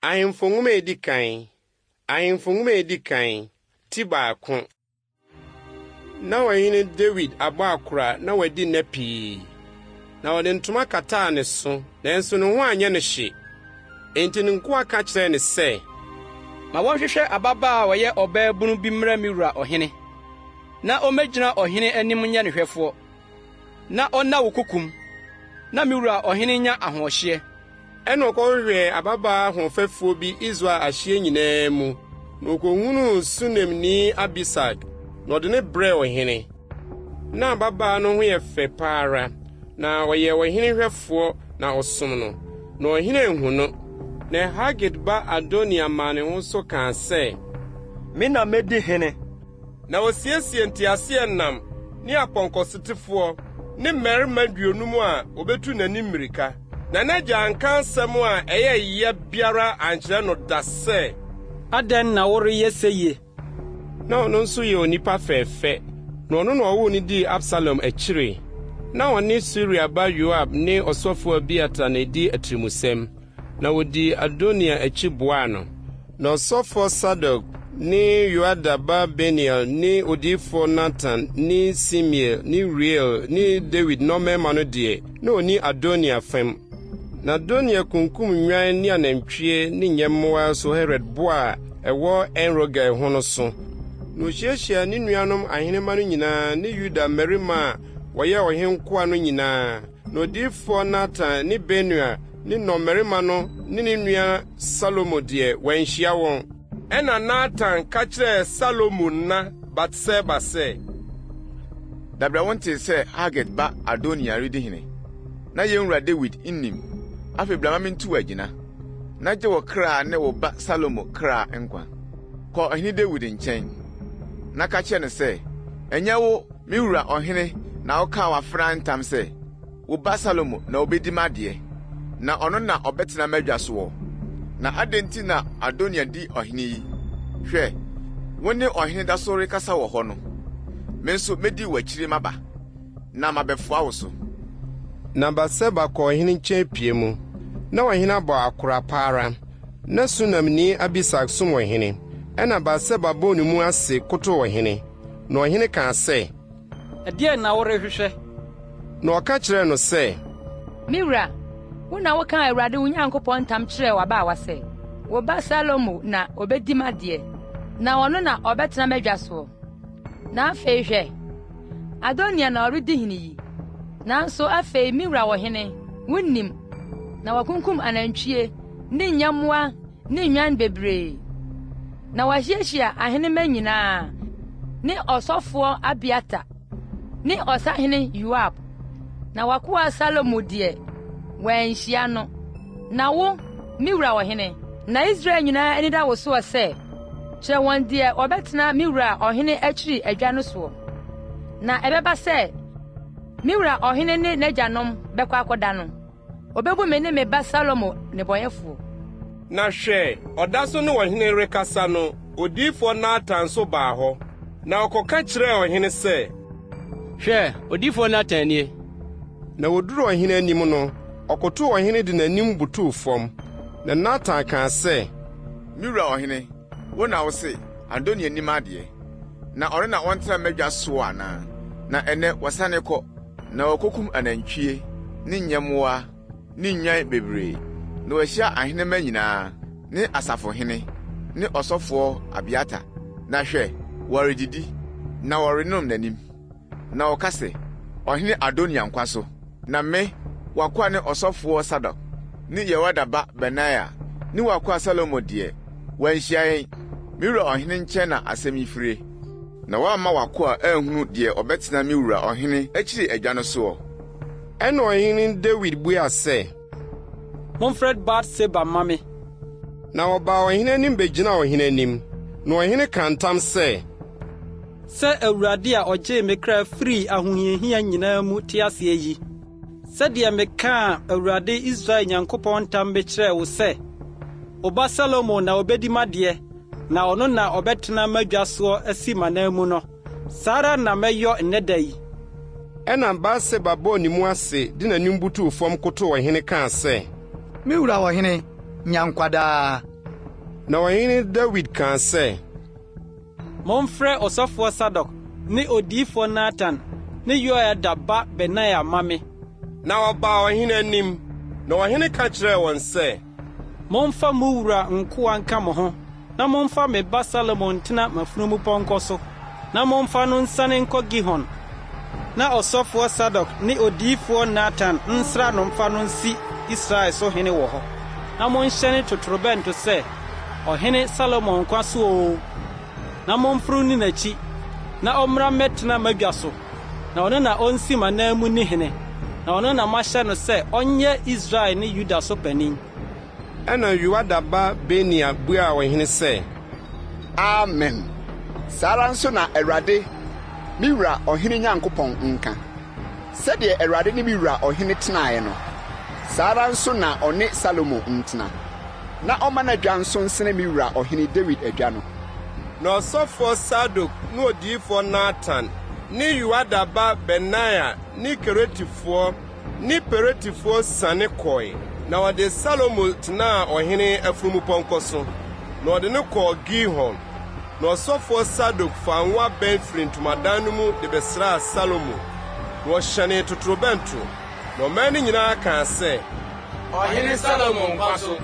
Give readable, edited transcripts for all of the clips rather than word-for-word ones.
Ahemfo Nwoma a Edi Kan, Ahemfo Nwoma a Edi Kan, ti baako. Ná Ɔhene Dawid abɔ akora na wadi nna pii, na wɔde ntoma kataa ne so, nanso ne ho anyɛ no hye. Enti ne nkoa ka kyerɛɛ no sɛ, Ma wɔnhwehwɛ ababaa a ɔyɛ ɔbaabunu bi mmrɛ me wura ɔhene, na ommegyina ɔhene anim nyɛ ne hwɛfoɔ, na ɔnna wo kokom, na me wura ɔhene nnya ahoɔhyeɛ. Ɛnna ɔkɔhwehwɛɛ ababaa hoɔfɛfoɔ bi Israel ahyeɛ nyinaa mu, na ɔkɔhunuu Sunemni Abisag, na ɔde no brɛɛ ɔhene. Ná ababaa no ho yɛ fɛ pa ara, na ɔyɛɛ ɔhene hwɛfoɔ na ɔsom no, na ɔhene anhu no. Na Hagit ba Adoniya maa ne ho so kaa sɛ, Me na medi hene! Na osiesiee nteaseɛnam ne apɔnkɔsotefoɔ ne mmarima 50 a wɔbɛtu n'anim mmirika. Na n'agya anka asɛm a ɛyɛ ya biara ankyerɛ no da sɛ. Adɛn na woreyɛ seyie? Na ɔno nso yɛ onipa fɛɛfɛ, na ɔno na ɔwoo no dii Absalom akyire. Na ɔne Seruia ba Yoab ne ɔsɔfoɔ Abiatar na ɛdi atirimusɛm. Na wɔdii Adoniya akyi boaa no. Na ɔsɔfoɔ Sadok ne Yoiada ba Benaia ne odiyifoɔ Natan ne Simei ne Uriel ne Dawid nnɔmmarima no deɛ, na wɔnni Adoniya fam. Na Adoniya kunkum nnwan ne anantwie ne nyɛmmoa Soheret bo a ɛwɔ En-Rogel ho no so. Na ɔhyiahyiaa ne nuanom ahenemma no nyinaa ne Yuda mmarima a wɔyɛ ɔhene nkoa no nyinaa. Na odiyifoɔ Natan ne Benaia ne nnɔmmarima no ne ne nua Salomo deɛ, wanhyia wɔn. Ɛnna Natan ka kyerɛɛ Salomo na Batseba sɛ. Dabere wontee sɛ Hagit ba Adoniya redi hene, na yɛn wura Dawid nnim? Afei bra ma mintu wo agyina, na gye wo kra ne wo ba Salomo kra nkwa. Kɔ ɔhene Dawid nkyɛn, na ka kyerɛ no sɛ, 'Ɛnyɛ wo, me wura ɔhene na wokaa w'afenaa ntam sɛ, Wo ba Salomo na obedi m'adeɛ, na ɔno na ɔbɛtena m'adwa soɔ? Na adɛn nti na Adoniya di ɔhene yi? Hwɛ, wo ne ɔhene da so rekasa wɔ hɔ no, me nso medi w'akyiri maba, na mabɛfoa wo so. Na Batseba kɔɔ ɔhene nkyɛn pie mu. Na ɔhene abɔ akora pa ara. Na Sunamni Abisag som ɔhene. Ɛnna Batseba bɔɔ ne mu ase kotow ɔhene. Na ɔhene kaa sɛ. Ɛdeɛn na worehwehwɛ? Na ɔka kyerɛɛ no sɛ. Me wura, wo na wokaa Awurade wo Nyankopɔn ntam kyerɛɛ w'abaawa sɛ, 'Wo ba Salomo na obedi m'adeɛ, na ɔno na ɔbɛtena m'adwa soɔ. Na afei hwɛ, Adoniya na ɔredi hene yi. Nanso afei me wura ɔhene, wunnim, na wakunkum anantwie ne nyɛmmoa ne nnwan bebree. Na wahyiahyia ahenemma nyinaa ne ɔsɔfoɔ Abiatar ne ɔsahene Yoab. Na w'akoa Salomo deɛ, wanhyia no. Na wo, me wura ɔhene, na Israel nyinaa ani da wo soɔ sɛ, kyerɛ wɔn deɛ ɔbɛtena me wura ɔhene akyiri adwa no soɔ. Na ɛbɛba sɛ, me wura ɔhene ne n'agyanom bɛkɔ akɔda no, Obebu me ne me ba Salomo nnebɔneyɛfoɔ. Na hwɛ, ɔda so ne ɔhene rekasa no, odiyifoɔ Natan nso baa hɔ, na ɔkɔka kyerɛɛ ɔhene sɛ. Hwɛ, odiyifoɔ Natan nie. Na wɔduruu ɔhene anim no, ɔkotow ɔhene de n'anim butuw fam. Na Natan kaa sɛ. Me wura ɔhene, wo na wose, 'Adoniya nni m'adeɛ, na ɔno na ɔntena m'adwa soɔ anaa? Na ɛnnɛ wɔsane kɔ. Na wɔakokum anantwie ne nyɛmmoa ne nnwan bebree, na wɔahyia ahenemma nyinaa ne asafohene ne ɔsɔfoɔ Abiatar, na hwɛ, wɔredidi na wɔrenom n'anim, na wɔka sɛ, 'Ɔhene Adoniya nkwa so! Na me, w'akoa ne ɔsɔfoɔ Sadok ne Yehoiada ba Benaia ne w'akoa Salomo deɛ, wɔanhyia yɛn. Me wura ɔhene nkyɛn na asɛm yi fire. Na woamma w'akoa anhunu deɛ ɔbɛtena me wura ɔhene akyiri adwa no soɔ. Ɛnna ɔhene Dawid buaa sɛ. Momfrɛ Bat-Seba mma me. Na ɔbaa ɔhene anim begyinaa ɔhene anim, na ɔhene kaa ntam sɛ. Sɛ Awurade a ɔgyee me kra firii ahohiahia nyinaa mu te aseɛ yi, sɛdeɛ mekaa Awurade Israel Nyankopɔn ntam mekyerɛɛ wo sɛ, Wo ba Salomo na ɔbɛdi m'adeɛ na ɔno na ɔbɛtena m'adwa soɔ asi m'ananmu no, saa ara na mɛyɔ nnɛ da yi. Ɛnna Batseba bɔɔ ne mu ase de n'anim butuw fam kotow ɔhene kaa sɛ. Me wura ɔhene, nya nkwa daa! Na ɔhene Dawid kaa sɛ, Momfrɛ ɔsɔfoɔ Sadok ne odiyifoɔ Natan ne Yoiada ba Benaia mma me. Na wɔbaa ɔhene anim, na ɔhene ka kyerɛɛ wɔn sɛ, Momfa mo wura nkoa nka mo ho, na momfa me ba Salomo ntena m'afunumupɔnkɔ so, na momfa no nsiane nkɔ Gihon, na ɔsɔfoɔ Sadok ne odiyifoɔ Natan nsra no mfa no nsi Israel so hene wɔ hɔ. Na monhyɛne totorobɛnto sɛ, 'Ɔhene Salomo nkwa so oo! Na momforo nni n'akyi, na ɔmmra mmɛtena m'adwa so, na ɔno na onsi m'ananmu nni hene, na ɔno na mahyɛ no sɛ ɔnyɛ Israel ne Yuda so panin. Ɛnna Yoiada ba Benaia buaa ɔhene sɛ. Amen! Saa ara nso na Awurade, me wura ɔhene Nyankopɔn nka. Sɛdeɛ Awurade ne me wura ɔhene tenaeɛ no, saa ara nso na ɔne Salomo ntena, na ɔmma n'adwa nso nsene me wura ɔhene Dawid adwa no. Na ɔsɔfoɔ Sadok ne odiyifoɔ Natan ne Yoiada ba Benaia ne Keretifoɔ ne Peletifoɔ siane kɔe, na wɔde Salomo tenaa ɔhene afunumupɔnkɔ so, na wɔde no kɔɔ Gihon. Na ɔsɔfoɔ Sadok faa ngo abɛn firii ntomadan no mu de bɛsraa Salomo, na wɔhyɛnee totorobɛnto, na ɔman no nyinaa kaa sɛ. Ɔhene Salomo nkwa so!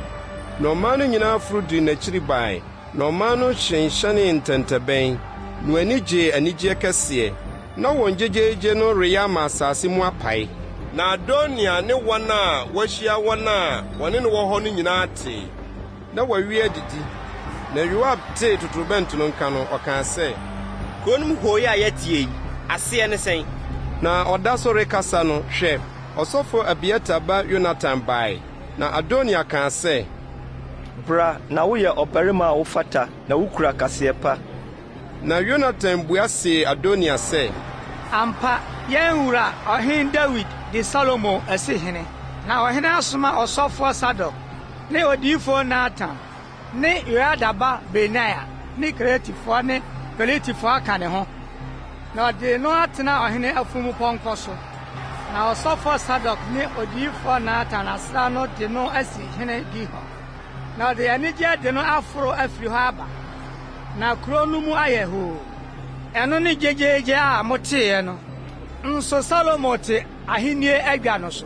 Na ɔman no nyinaa foro dii n'akyiri bae, na ɔman no hyenhyɛnee ntɛntɛbɛn, na wɔn ani gyee anigyeɛ kɛseɛ. Ná wɔn gyegyeegye no reyɛ ama asase mu apae. Na Adoniya ne wɔn a wɔahyia wɔn a wɔne no wɔ hɔ no nyinaa tee. Na wɔawie adidi. Na Yoab tee totorobɛnto no nka no, ɔkaa sɛ. Kuro no mu hooyɛ a yɛteɛ yi, aseɛ ne sɛn? Na ɔda so rekasa no, hwɛ, ɔsɔfo Abiatar ba Yonatan bae. Na Adoniya kaa sɛ. Bra, na woyɛ ɔbarima a wofata na wukura kaseɛ pa. Na Yonatan bua see Adoniya sɛ. Ampa, yɛn wura ɔhene Dawid de Salomo asi hene, na ɔhene asoma ɔsɔfoɔ Sadok ne odiyifoɔ Natan ne Yoiada ba Benaia ne Keretifoɔ ne Peletifoɔ aka ne ho, na ɔde no atena ɔhene afunumupɔnkɔ so. Na ɔsɔfoɔ Sadok ne odiyifoɔ Natan asra no de no asi hene Gihon, na ɔde anigyeɛ de no aforo afiri hɔ aba. Na kurow no mu ayɛ hoo. Ɛno ne gyegyeegye a moteeɛ no. Nso Salomo te ahennie adwa no so.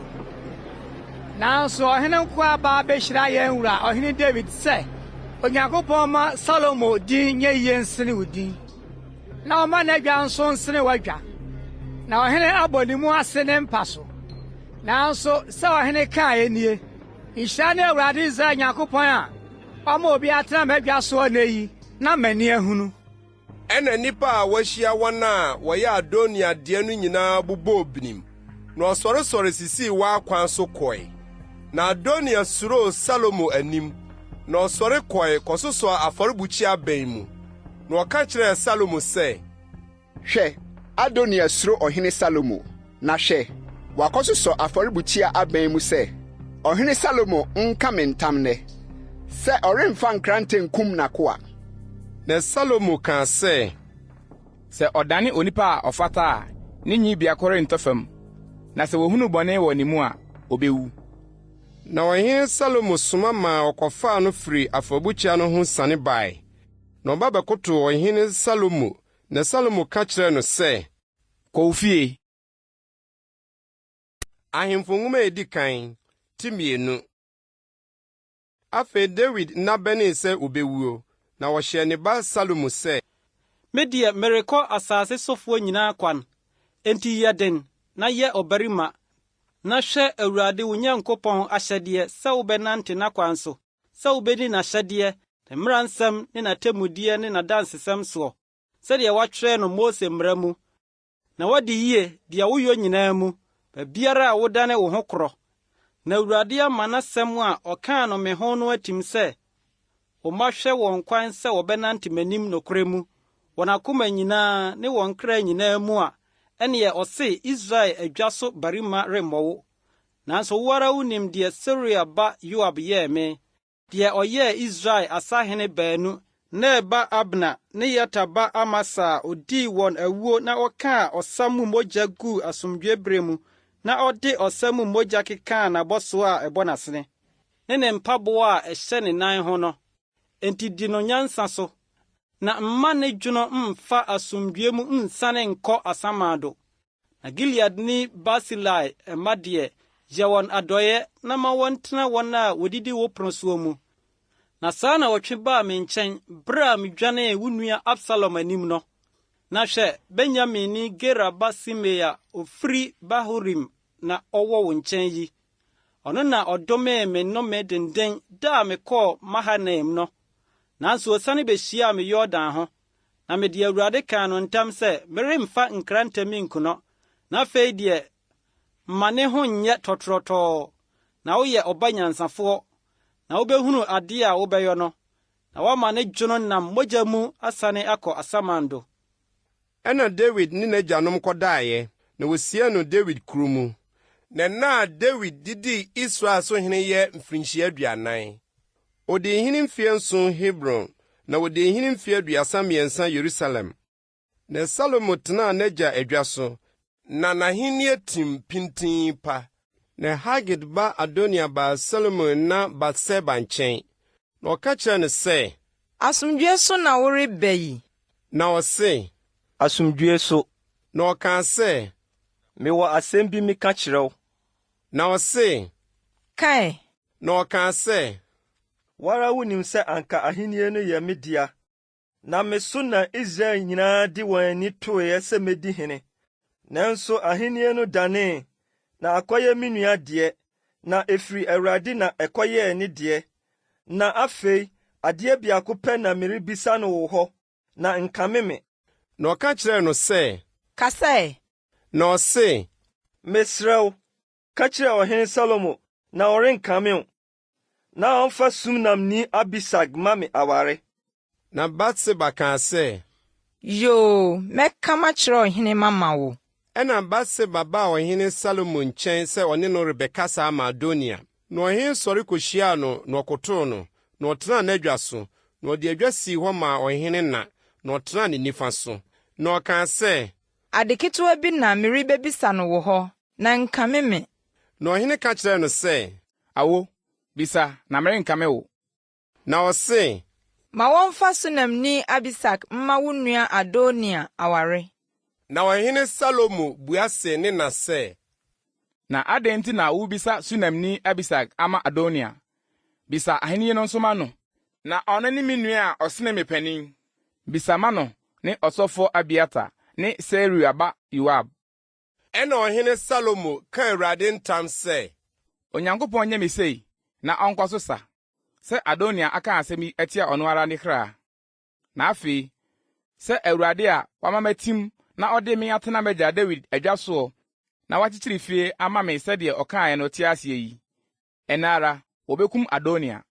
Nanso ɔhene nkoa ba abɛhyira yɛn wura Ɔhene Dawid sɛ, 'Onyankopɔn mma Salomo din nyɛ yie nsene wo din, na ɔmma n'adwa nso nsene w'adwa. Na ɔhene abɔ ne mu ase ne mpa so. Nanso sɛ ɔhene kaeɛ nie, 'Nhyira ne Awurade Israel Nyankopɔn a Ɔma obi atena m'adwa soɔ nnɛ yi na m'ani ahunu. Ɛnna nnipa a wɔahyia wɔn a wɔyɛ Adoniya deɛ no nyinaa bobɔɔ binim, na wɔsɔresɔre sisii wɔn akwan so kɔe. Na Adoniya suroo Salomo anim, na ɔsɔre kɔe kɔsosɔɔ afɔrebukyia abɛn mu, na ɔka kyerɛɛ Salomo sɛ. Hwɛ, Adoniya suro Ɔhene Salomo, na hwɛ, wakɔsosɔ afɔrebukyia abɛn mu sɛ, 'Ɔhene Salomo nka me ntam nnɛ, sɛ ɔremfa nkrante nkum n'akoa. Na Salomo kaa sɛ. Sɛ ɔdane onipa a ɔfata a, ne nwi biako rentɔ fam, na sɛ wohunu bɔne wɔ ne mu a, obewu. Na Ɔhene Salomo soma maa wɔkɔfaa no firii afɔrebukyia no ho siane bae, na ɔba bɛkotow Ɔhene Salomo Na Salomo ka kyerɛɛ no sɛ. Kɔ wo fie. Ahemfo Nwoma a Edi Kan, ti 2. Afei Dawid nna bɛnee sɛ obewuo, na ɔhyɛɛ ne ba Salomo sɛ. Me deɛ, merekɔ asase sofoɔ nyinaa kwan, enti yɛ den na yɛ ɔbarima, na hwɛ Awurade wo Nyankopɔn ahyɛdeɛ sɛ wobɛnante n'akwan so, sɛ wobedi n'ahyɛdeɛ, ne mmara nsɛm ne n'atemmudeɛ ne n'adansesɛm soɔ, sɛdeɛ wɔatwerɛ no Mose mmara mu, na woadi yie deɛ woyɔ nyinaa mu, baabiara a wodane wo ho korɔ. Na Awurade ama n'asɛm a ɔkaa no me ho no atim sɛ, Wo mma hwɛ wɔn kwan sɛ wɔbɛnante m'anim nokorɛ mu, wɔn akoma nyinaa ne wɔn kra nyinaa mu a, ɛnneɛ ɔse Israel adwa so barima remmɔ wo. Nanso wo ara wunim deɛ Seruia ba Yoab yɛɛ me, deɛ ɔyɛɛ Israel asahene baanu, Ner ba Abner ne Yeter ba Amasa a odii wɔn awuo na ɔkaa ɔsa mu mogya guu asomdwoeɛ berɛ mu na ɔde ɔsa mu mogya kekaa n'abɔsoɔ a ɛbɔ n'asene ne ne mpaboa a ɛhyɛ ne nan ho no. Enti di no nyansa so, na mma ne dwono mmfa asomdwoe mu nsiane nkɔ asamando. Na Gileadni Barsilai mma deɛ, yɛ wɔn adɔeɛ na ma wɔntena wɔn a wɔdidi wo pono soɔ mu. Na saa na wɔtwe baa me nkyɛn bere a midwanee wo nua Absalom anim no. Na hwɛ, Benyaminni Gera ba Simei a ofiri Bahurim na ɔwɔ wo nkyɛn yi. Ɔno na ɔdomee me nnome dennen da a mekɔɔ Mahanaim no. Nanso osiane behyiaa me Yordan ho, na mede Awurade kaa no ntam sɛ meremfa nkrantɛ minku no. Na afei deɛ, mma ne ho nyɛ tɔtorɔtɔɔ, na woyɛ ɔba nyansafoɔ, na wobɛhunu adeɛ a wobɛyɔ no, na woama ne dwono nam mogya mu asane akɔ asamando. Ɛnna Dawid ne n'agyanom kɔdaeɛ, na wɔsiee no Dawid kuro mu. Na nna a Dawid de dii Israel so hene yɛ mfirinhyia 40. Ɔdii hene mfeɛ nson Hebron, na ɔdii hene mfeɛ 33 Yerusalem. Na Salomo tenaa n'agya adwa so, na n'ahennie tim pintinn pa. Na Hagit ba Adoniya baa Salomo na Batseba nkyɛn, na ɔka kyerɛɛ no sɛ. Asomdwoe so na woreba yi? Na ɔse. Asomdwoe so. Na ɔkaa sɛ. Mewɔ asɛm bi meka kyerɛ wo. Na ɔse. Ka ɛ. Na ɔkaa sɛ. Wo ara wunim sɛ anka ahenni no yɛ me dea, na me so na Israel nyinaa de wɔn ani toeɛ sɛ medi hene. Nanso ahenni no danee, na akɔyɛ me nua deɛ, na ɛfiri Awurade na ɛkɔyɛɛ ne deɛ. Na afei adeɛ biako pɛ na merebisa no wo hɔ, na nkame me. Na ɔka kyerɛɛ no sɛ. Kasa ɛ! Na ɔse. Mesrɛ wo, ka kyerɛ ɔhene Salomo na ɔrenkame wo, na ɔmfa Sunamni Abisag mma me aware. Na Batseba kaa sɛ. Yoo, mɛka makyerɛ ɔhene mama wo. Ɛnna Batseba baa ɔhene Salomo nkyɛn sɛ ɔne no rebɛkasa ama Adoniya. Na ɔhene sɔre kohyiaa no na ɔkotow no, na ɔtenaa n'adwa so, na ɔde adwa sii hɔ maa ɔhene na, na ɔtenaa ne nifa so. Na ɔkaa sɛ. Ade ketewa bi na merebebisa no wo hɔ, na nkame me. Na ɔhene ka kyerɛɛ no sɛ. Awo, bisa, na merenkame wo. Na ɔse. Ma wɔmfa Sunamni Abisag mma wo nua Adoniya aware. Na ɔhene Salomo bua see ne na sɛ. Na adɛn nti na worebisa Sunamni Abisag ama Adoniya? Bisa ahenni no nso ma no. Na ɔno ne me nua a ɔsene me panin. Bisa ma no ne ɔsɔfoɔ Abiatar ne Seruia ba Yoab. Ɛnna ɔhene Salomo kaa Awurade ntam sɛ. Onyankopɔn nyɛ me sei, na ɔnkɔ so sa, sɛ Adoniya aka asɛm yi atia ɔno ara ne kra. Na afei, sɛ Awurade a wama matim na ɔde me atena m'agya Dawid adwa soɔ na wakyekyere fie ama me sɛdeɛ ɔkaeɛ no te aseɛ yi, ɛnnɛ ara wɔbɛkum Adoniya.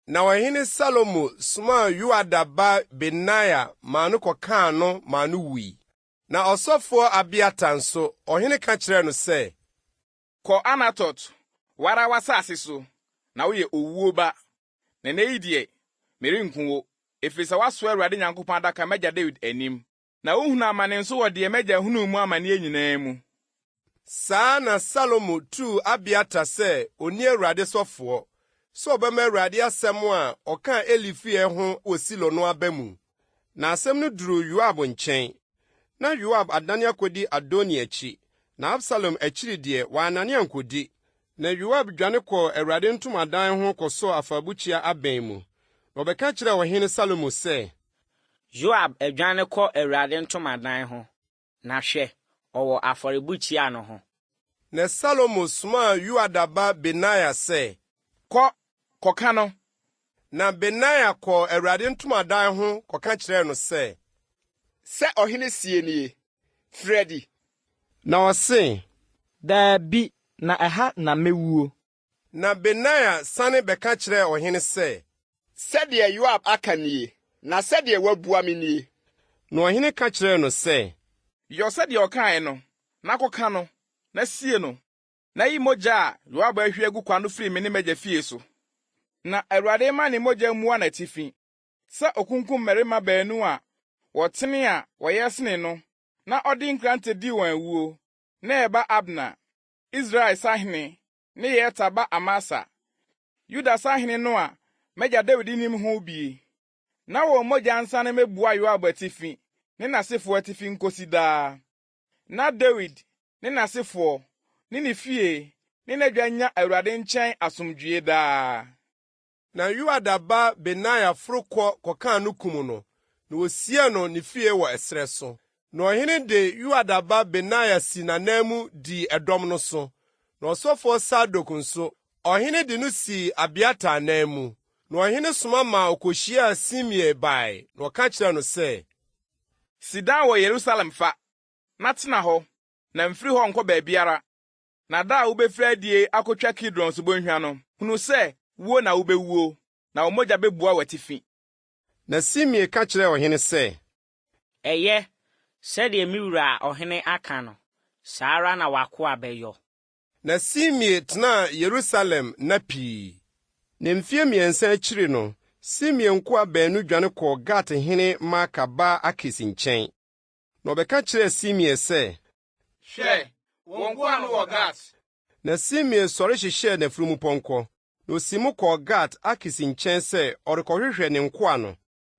Na ɔhene Salomo somaa Yoiada ba Benaia maa no kɔkaa no maa no wui. Na ɔsɔfoɔ Abiatar nso, ɔhene ka kyerɛɛ no sɛ. Kɔ Anatot, wo ara w'asase so, na woyɛ owuo ba. Na nnɛ yi deɛ, merenku wo, ɛfiri sɛ woasoa Awurade Nyankopɔn adaka m'agya Dawid anim, na wohunuu amane nso wɔ deɛ m'agya hunuu mu amaneɛ nyinaa mu. Saa na Salomo tuu Abiatar sɛ onni Awurade sɔfoɔ, sɛ ɔbɛma Awurade asɛm a ɔkaa Eli fie ho wɔ Silo no aba mu. Na asɛm no duruu Yoab nkyɛn. Na Yoab adane akɔdi Adoniya akyi, na Absalom akyiri deɛ, wannane ankɔdi. Na Yoab dwane kɔɔ Awurade ntomadan ho kɔsɔɔ afɔrebukyia abɛn mu. Na ɔbɛka kyerɛɛ ɔhene Salomo sɛ. Yoab adwane kɔ Awurade ntomadan ho, na hwɛ, ɔwɔ afɔrebukyia no ho. Na Salomo somaa Yoiada ba Benaia sɛ. Kɔ, kɔka no. Na Benaia kɔɔ Awurade ntomadan ho kɔka kyerɛɛ no sɛ. Sɛ ɔhene seɛ nie, 'Firi adi. Na ɔse. Dabi, na ɛha na mɛwuo. Na Benaia sane bɛka kyerɛɛ ɔhene sɛ. Sɛdeɛ Yoab aka nie, na sɛdeɛ wabua me nie. Na ɔhene ka kyerɛɛ no sɛ. Yɔ sɛdeɛ ɔkaeɛ no, na kɔka no, na sie no, na yi mogya a Yoab ahwie agu kwa no firi me ne m'agya fie so. Na Awurade mma ne mogya mmua n'atifi, sɛ okunkum mmarima baanu a wɔtene a wɔyɛ sene no na ɔde nkrante dii wɔn awuo, Ner ba Abner, Israel sahene, ne Yeter ba Amasa, Yuda sahene no a. m'agya Dawid nnim ho bie, na wɔn mogya nsane mmebua Yoab atifi ne n'asefoɔ atifi nkosi daa, na Dawid ne n'asefoɔ, ne ne fie, ne n'adwa nnya Awurade nkyɛn asomdwoe daa. Na Yoiada ba Benaia foro kɔ kɔkaa no kum no, na wosiee no ne fie wɔ ɛserɛ so. Na ɔhene de Yoiada ba Benaia sii n'ananmu dii ɛdɔm no so, na ɔsɔfoɔ Sadok nso, ɔhene de no sii Abiatar ananmu. Na ɔhene soma maa okohyiaa Simei bae, na ɔka kyerɛɛ no sɛ. Si dan wɔ Yerusalem fa, na tena hɔ, na mfiri hɔ nkɔ baabiara. Na da a wubefiri adi akotwa Kidron subonhwa no, hunu sɛ wuo na wubewuo, na wo mogya bebua w'atifi. Na Simei ka kyerɛɛ ɔhene sɛ. Ɛyɛ, sɛdeɛ me wura ɔhene aka no, saa ara na w'akoa bɛyɔ. Na Simei tenaa Yerusalem nna pii. Na mfeɛ mmiɛnsa akyiri no, Simei nkoa baanu dwane kɔɔ Gat hene Maaka ba Akis nkyɛn. Na wɔbɛka kyerɛɛ Simei sɛ. Hwɛ, wo nkoa no wɔ Gat. Na Simei sɔre hyehyɛɛ n'afunumupɔnkɔ, na osii mu kɔɔ Gat Akis nkyɛn sɛ ɔrekɔhwehwɛ ne nkoa no.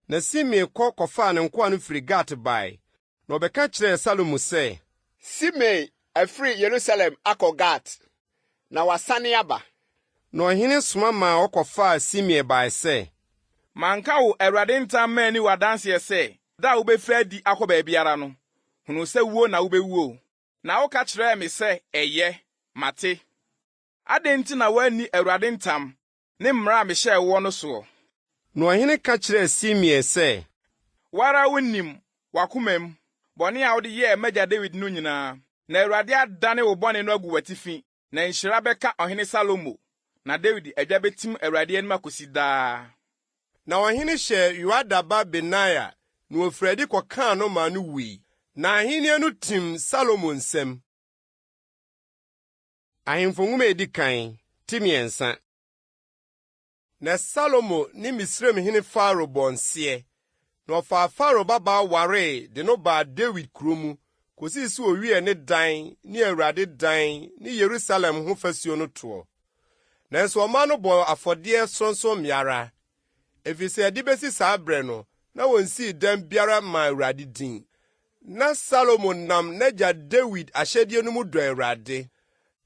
Na Simei kɔ kɔfaa ne nkoa no firi Gat bae, na ɔbɛka kyerɛɛ Salomo sɛ. Simei afiri Yerusalem akɔ Gat, na wasane aba. Na ɔhene soma maa wɔkɔfaa Simei bae sɛ. Manka wo Awurade ntam manni wo adanseɛ sɛ, da a wobɛfiri adi akɔ baabiara no, hunu sɛ wuo na wobɛwuo? Na woka kyerɛɛ me sɛ, Ɛyɛ, mate. Adɛn nti na woanni Awurade ntam ne mmara a mehyɛɛ woɔ no soɔ? Na ɔhene ka kyerɛɛ Simei sɛ. Wo ara wunim w'akomam bɔne a wode yɛɛ m'agya Dawid no nyinaa, na Awurade adane wo bɔne no agu w'atifi, na nhyira bɛka Ɔhene Salomo, na Dawid adwa betim Awurade anim akosi daa. Na ɔhene hyɛɛ Yoiada ba Benaia, na ofirii adi kɔkaa no maa no wui, na ahenni no tim Salomo nsam. Ahemfo Nwoma a Edi Kan, ti 3. Na Salomo ne Misraimhene Farao bɔɔ nseɛ, na ɔfaa Farao babaa waree de no baa Dawid kuro mu kɔsii sɛ ɔwiee ne dan ne Awurade dan ne Yerusalem ho fasuo no toɔ. Nanso ɔman no bɔɔ afɔdeɛ sorɔnsorɔmmea ara, ɛfiri sɛ ɛde bɛsi saa berɛ no, na wɔnsii dan biara mmaa Awurade din. Ná Salomo nam n'agya Dawid ahyɛdeɛ no mu dɔ Awurade,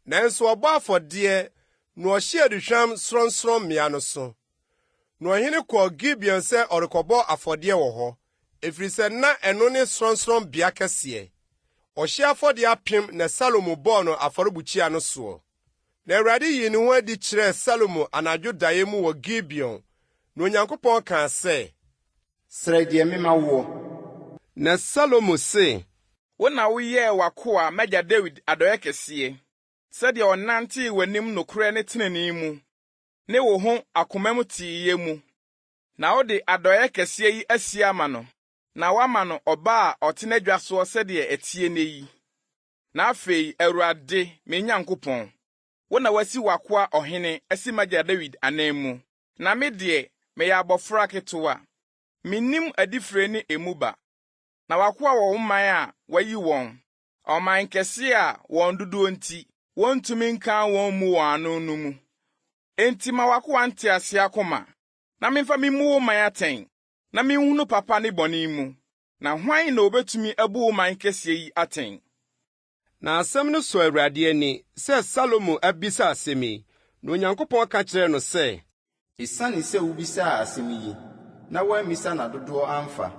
nanso ɔbɔ afɔdeɛ na ɔhye aduhwam sorɔnsorɔmmea no so. Na ɔhene kɔɔ Gibeon sɛ ɔrekɔbɔ afɔdeɛ wɔ hɔ, ɛfiri sɛ na ɛno ne sorɔnsorɔnbea kɛseɛ. Ɔhyeɛ afɔdeɛ apem na Salomo bɔɔ no afɔrebukyia no soɔ. Na Awurade yii ne ho adi kyerɛɛ Salomo anadwo daeɛ mu wɔ Gibeon, na Onyankopɔn kaa sɛ. Srɛ deɛ memma woɔ. Na Salomo se. Wo na woyɛɛ w'akoa, m'agya Dawid adɔeɛ kɛseɛ, sɛdeɛ ɔnantee w'anim nokorɛ ne tenenee mu, ne wo ho akomam teeyɛ mu. Na wode adɔeɛ kɛseɛ yi asie ama no, na woama no ɔba a ɔte n'adwa soɔ sɛdeɛ ɛteɛ nnɛ yi. Na afei, Awurade, me Nyankopɔn, wo na woasi w'akoa ɔhene asi m'agya Dawid ananmu. Na me deɛ, meyɛ abɔfra ketewa. Mennim adifire ne emu ba. Na w'akoa wɔ wo man a woayi wɔn, ɔman kɛse a wɔn dodoɔ nti, wɔntumi nkan wɔn mmu wɔn ano no mu. Enti ma w'akoa nteaseɛ akoma, na memfa mimmu wo man atɛn, na minhunu papa ne bɔne mu. Na hwan na obetumi abu wo man kɛseɛ yi atɛn? Na asɛm no sɔɔ Awurade ani sɛ Salomo abisa asɛm yi, na Onyankopɔn ka kyerɛɛ no sɛ. Esiane sɛ wubisaa asɛm yi, na woammisa nna dodoɔ amfa,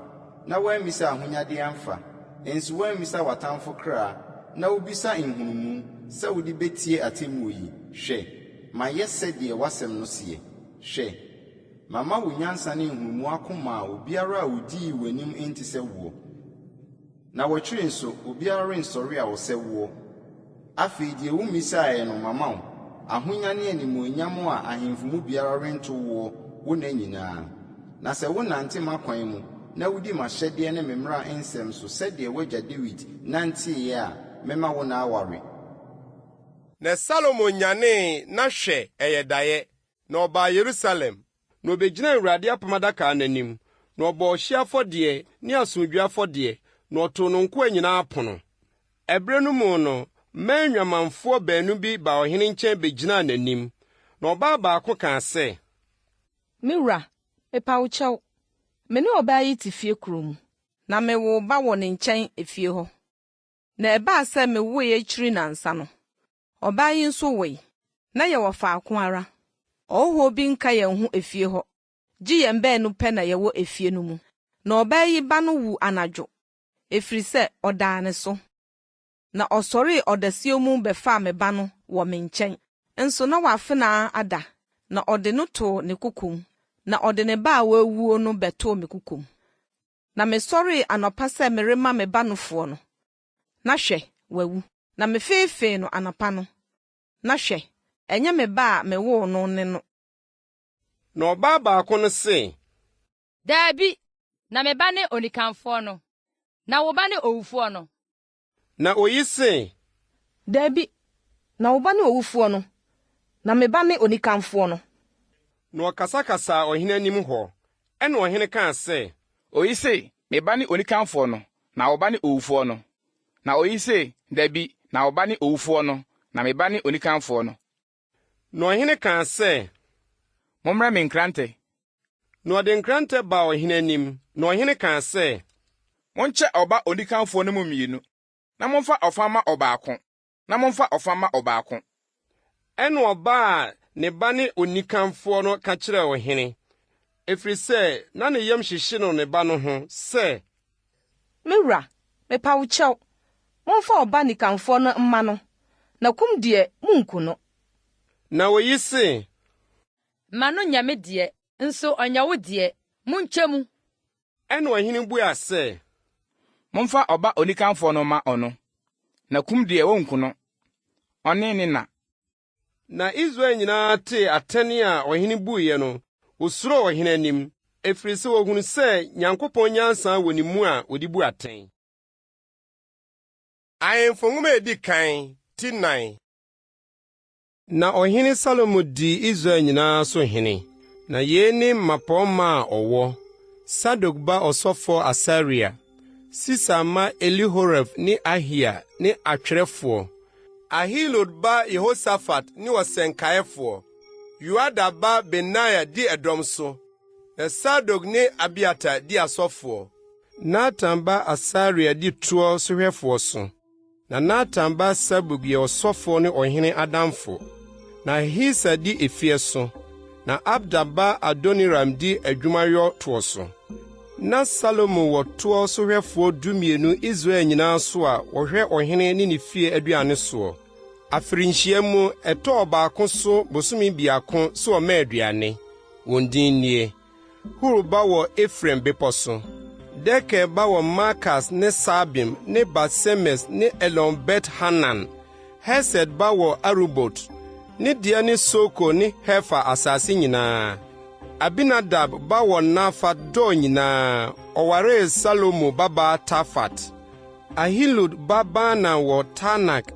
na woammisa ahonyadeɛ amfa, nso woammisa w'atamfo kra, na wobisa nhunumu, sɛ wode bɛtie atemmuo yi, hwɛ, mayɛ sɛdeɛ w'asɛm no seɛ. Hwɛ, mama wo nyansa ne nhunumu akoma a obiara a ɔdii w'anim nte sɛ woɔ. Na w'akyiri nso, obiara rensɔre a ɔsɛ woɔ. Afei deɛ wommisaeɛ no, mama wo, ahonya ne animuonyam a ahemfo mu biara rento woɔ wo nna nyinaa. Na sɛ wonante m'akwan mu, na wodi m'ahyɛdeɛ ne me mmara nsɛm so sɛdeɛ w'agya Dawid nanteeɛ a, mɛma wo nna aware. Na Salomo nyanee, na hwɛ, ɛyɛ daeɛ. Na ɔbaa Yerusalem, na obegyinaa Awurade apam adaka no anim, na ɔbɔɔ ɔhyeɛ afɔdeɛ ne asomdwoeɛ afɔdeɛ, na ɔtoo no nkoa nyinaa pono. Ɛberɛ no mu no, mmaa nnwamanfoɔ baanu bi baa ɔhene nkyɛn begyinaa n'anim. Na ɔbaa baako kaa sɛ. Me wura, mepa wo kyɛw, me ne ɔbaa yi te fie koro mu, na mewoo ba wɔ ne nkyɛn efie hɔ. Na ɛbaa sɛ mewoe akyiri nnansa no, ɔbaa yi nso woe. Na yɛwɔ faako ara. Ɔhɔhoɔ bi nka yɛn ho efie hɔ, gye yɛn baanu pɛ na yɛwɔ efie no mu. Na ɔbaa yi ba no wuu anadwo, ɛfiri sɛ ɔdaa ne so. Na ɔsɔree ɔdasuo mu bɛfaa me ba no wɔ me nkyɛn, nso na w'afenaa ada, na ɔde no too ne kokom, na ɔde ne ba a wawuo no bɛtoo me kokom. Na mesɔree anɔpa sɛ merema me ba nufoɔ no, na hwɛ, wawu. Na mefeefee no anɔpa no, na hwɛ, ɛnyɛ me ba a mewoo no ne no. Na ɔbaa baako no se. Dabi, na me ba ne onikanfoɔ no, na wo ba ne owufoɔ no. Na oyi se. Dabi, na wo ba ne owufoɔ no, na me ba ne onikanfoɔ no. Na ɔkasakasaa ɔhene anim hɔ. Ɛnna ɔhene kaa sɛ. Oyi se, 'Me ba ne onikanfoɔ no, na wo ba ne owufoɔ no. Na oyi se, 'Dabi, na wo ba ne owufoɔ no, na me ba ne onikanfoɔ no. Na ɔhene kaa sɛ, Mommrɛ me nkrantɛ. Na ɔde nkrantɛ baa ɔhene anim, na ɔhene kaa sɛ. Monkyɛ ɔba onikanfoɔ no mu mmienu, na momfa ɔfã mma ɔbaako, na momfa ɔfã mma ɔbaako. Ɛnna ɔbaa a ne ba ne onikanfoɔ no ka kyerɛɛ ɔhene, ɛfiri sɛ na ne yam hyehye no ne ba no ho, sɛ. Me wura, mepa wo kyɛw, momfa ɔba nikanfoɔ no mma no, na kum deɛ, munnku no. Na oyi se. Mma no nyɛ me deɛ, nso ɔnyɛ wo deɛ, monkyɛ mu. Ɛnna ɔhene buaa sɛ. Momfa ɔba onikanfoɔ no mma ɔno, na kum deɛ wonku no, ɔne ne na. Na Israel nyinaa tee atɛn a ɔhene buiɛ no, wosuroo ɔhene anim, ɛfiri sɛ wɔhunu sɛ Nyankopɔn nyansa wɔ ne mu a ɔde bu atɛn. Ahemfo Nwoma a Edi Kan, ti 4. Na ɔhene Salomo dii Israel nyinaa so hene. Na yei ne mmapɔmma a ɔwɔ: Sadok ba ɔsɔfoɔ Asaria, Sisa mma Elihoref ne Ahia ne atwerɛfoɔ, Ahilud ba Yehosafat ne ɔsɛnkaefoɔ, Yoiada ba Benaia di ɛdɔm so, na Sadok ne Abiatar di asɔfoɔ. Natan ba Asaria di toɔ sohwɛfoɔ so, na Natan ba Sabuk yɛ ɔsɔfoɔ ne ɔhene adamfo, na Ahisa di efie so, na Abda ba Adoniram di adwumayɔ toɔ so. Ná Salomo wɔ toɔ sohwɛfoɔ dumienu Israel nyinaa so a wɔhwɛ ɔhene ne ne fie aduane soɔ. Afirinhyia mu, ɛtɔ ɔbaako so bosome biako sɛ ɔma aduane. Wɔn din nie: Hur ba wɔ Efraim bepɔ so, Deker ba wɔ Makas ne Saalbim ne Bet-Semes ne Elon-Bet-Hanan, Hesed ba wɔ Arubot, ne deɛ ne Soko ne Hefer asase nyinaa. Abinadab ba wɔ Nafat Dor nyinaa, ɔwaree Salomo babaa Tafat. Ahilud ba Baana wɔ Taanak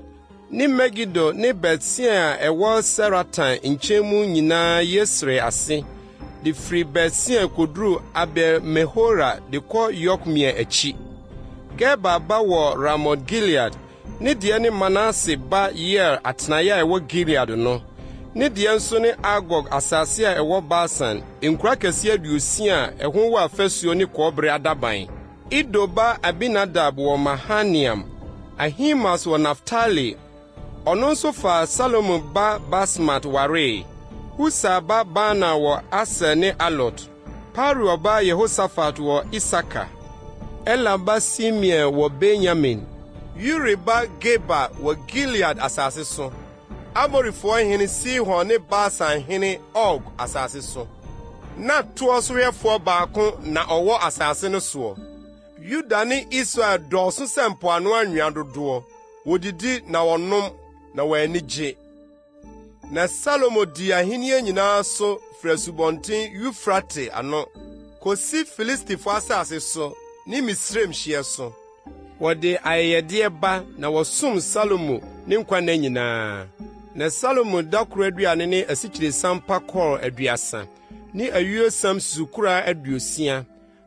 ne Megido ne Bet-Sean a ɛwɔ Saratan nkyɛn mu nyinaa Yesreel ase, de firi Bet-Sean koduru Abel-Mehora de kɔ Yokmea akyi. Geber ba wɔ Ramot-Gilead, Ne deɛ ne Manase ba Yair atenaeɛ a ɛwɔ Gilead no. Ne deɛ nso ne Argob asase a ɛwɔ Basan, nkuro akɛseɛ 60 a ɛho wɔ afasuo ne kɔbere adaban. Ido ba Abinadab wɔ Mahanaim, Ahimaas wɔ Naftali, ɔno nso faa Salomo ba Basmat waree. Husai ba Baana wɔ Aser ne Alot. Paruah ba Yehosafat wɔ Isakar, Ela ba Simei wɔ Benyamin, Uri ba Geber wɔ Gilead asase so, Amorifoɔ hene Sihon ne Basan hene Og asase so. Na toɔ sohwɛfoɔ baako na ɔwɔ asase no soɔ. Yuda ne Israel dɔɔso sɛ mpoano anwea dodoɔ. Wɔdidi na wɔnom, na wɔn ani gye. Na Salomo dii ahenni nyinaa so firi Asubɔnten Eufrate ano kosi Filistifo asase so ne Misraim hyeɛ so. Wɔde ayɛyɛdeɛ ba na wɔsom Salomo ne nkwa nna nyinaa. Na Salomo da koro aduane ne asikyiresiam pa kɔɔ 30 ne ayuosiam susukoraa 60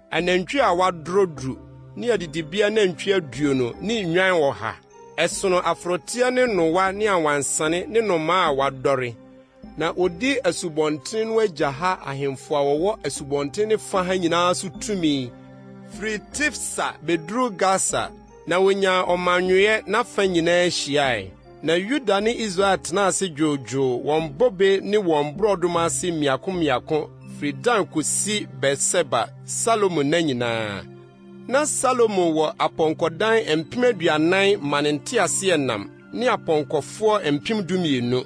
Anantwi a wɔadorɔ du ne adidibea anantwi 20 ne nnwan 100. Ɛsono aforoteɛ ne nnowa ne awansane ne nnomaa a wɔadɔre. Na odi asubɔnten no agya ha ahemfo a wɔwɔ asubɔnten no fa ha nyinaa so tumi, firi Tifsa beduru Gasa, na wonyaa ɔmannwoeɛ n'afa nyinaa hyiae. Na Yuda ne Israel tenaa ase dwoodwoo wɔn bobe ne wɔn borɔdɔma ase mmiako mmiako firi Dan kosi Beer-Seba Salomo nna nyinaa. Na Salomo wɔ apɔnkɔdan 40,000 ma ne nteaseɛnam ne apɔnkɔfoɔ 12,000.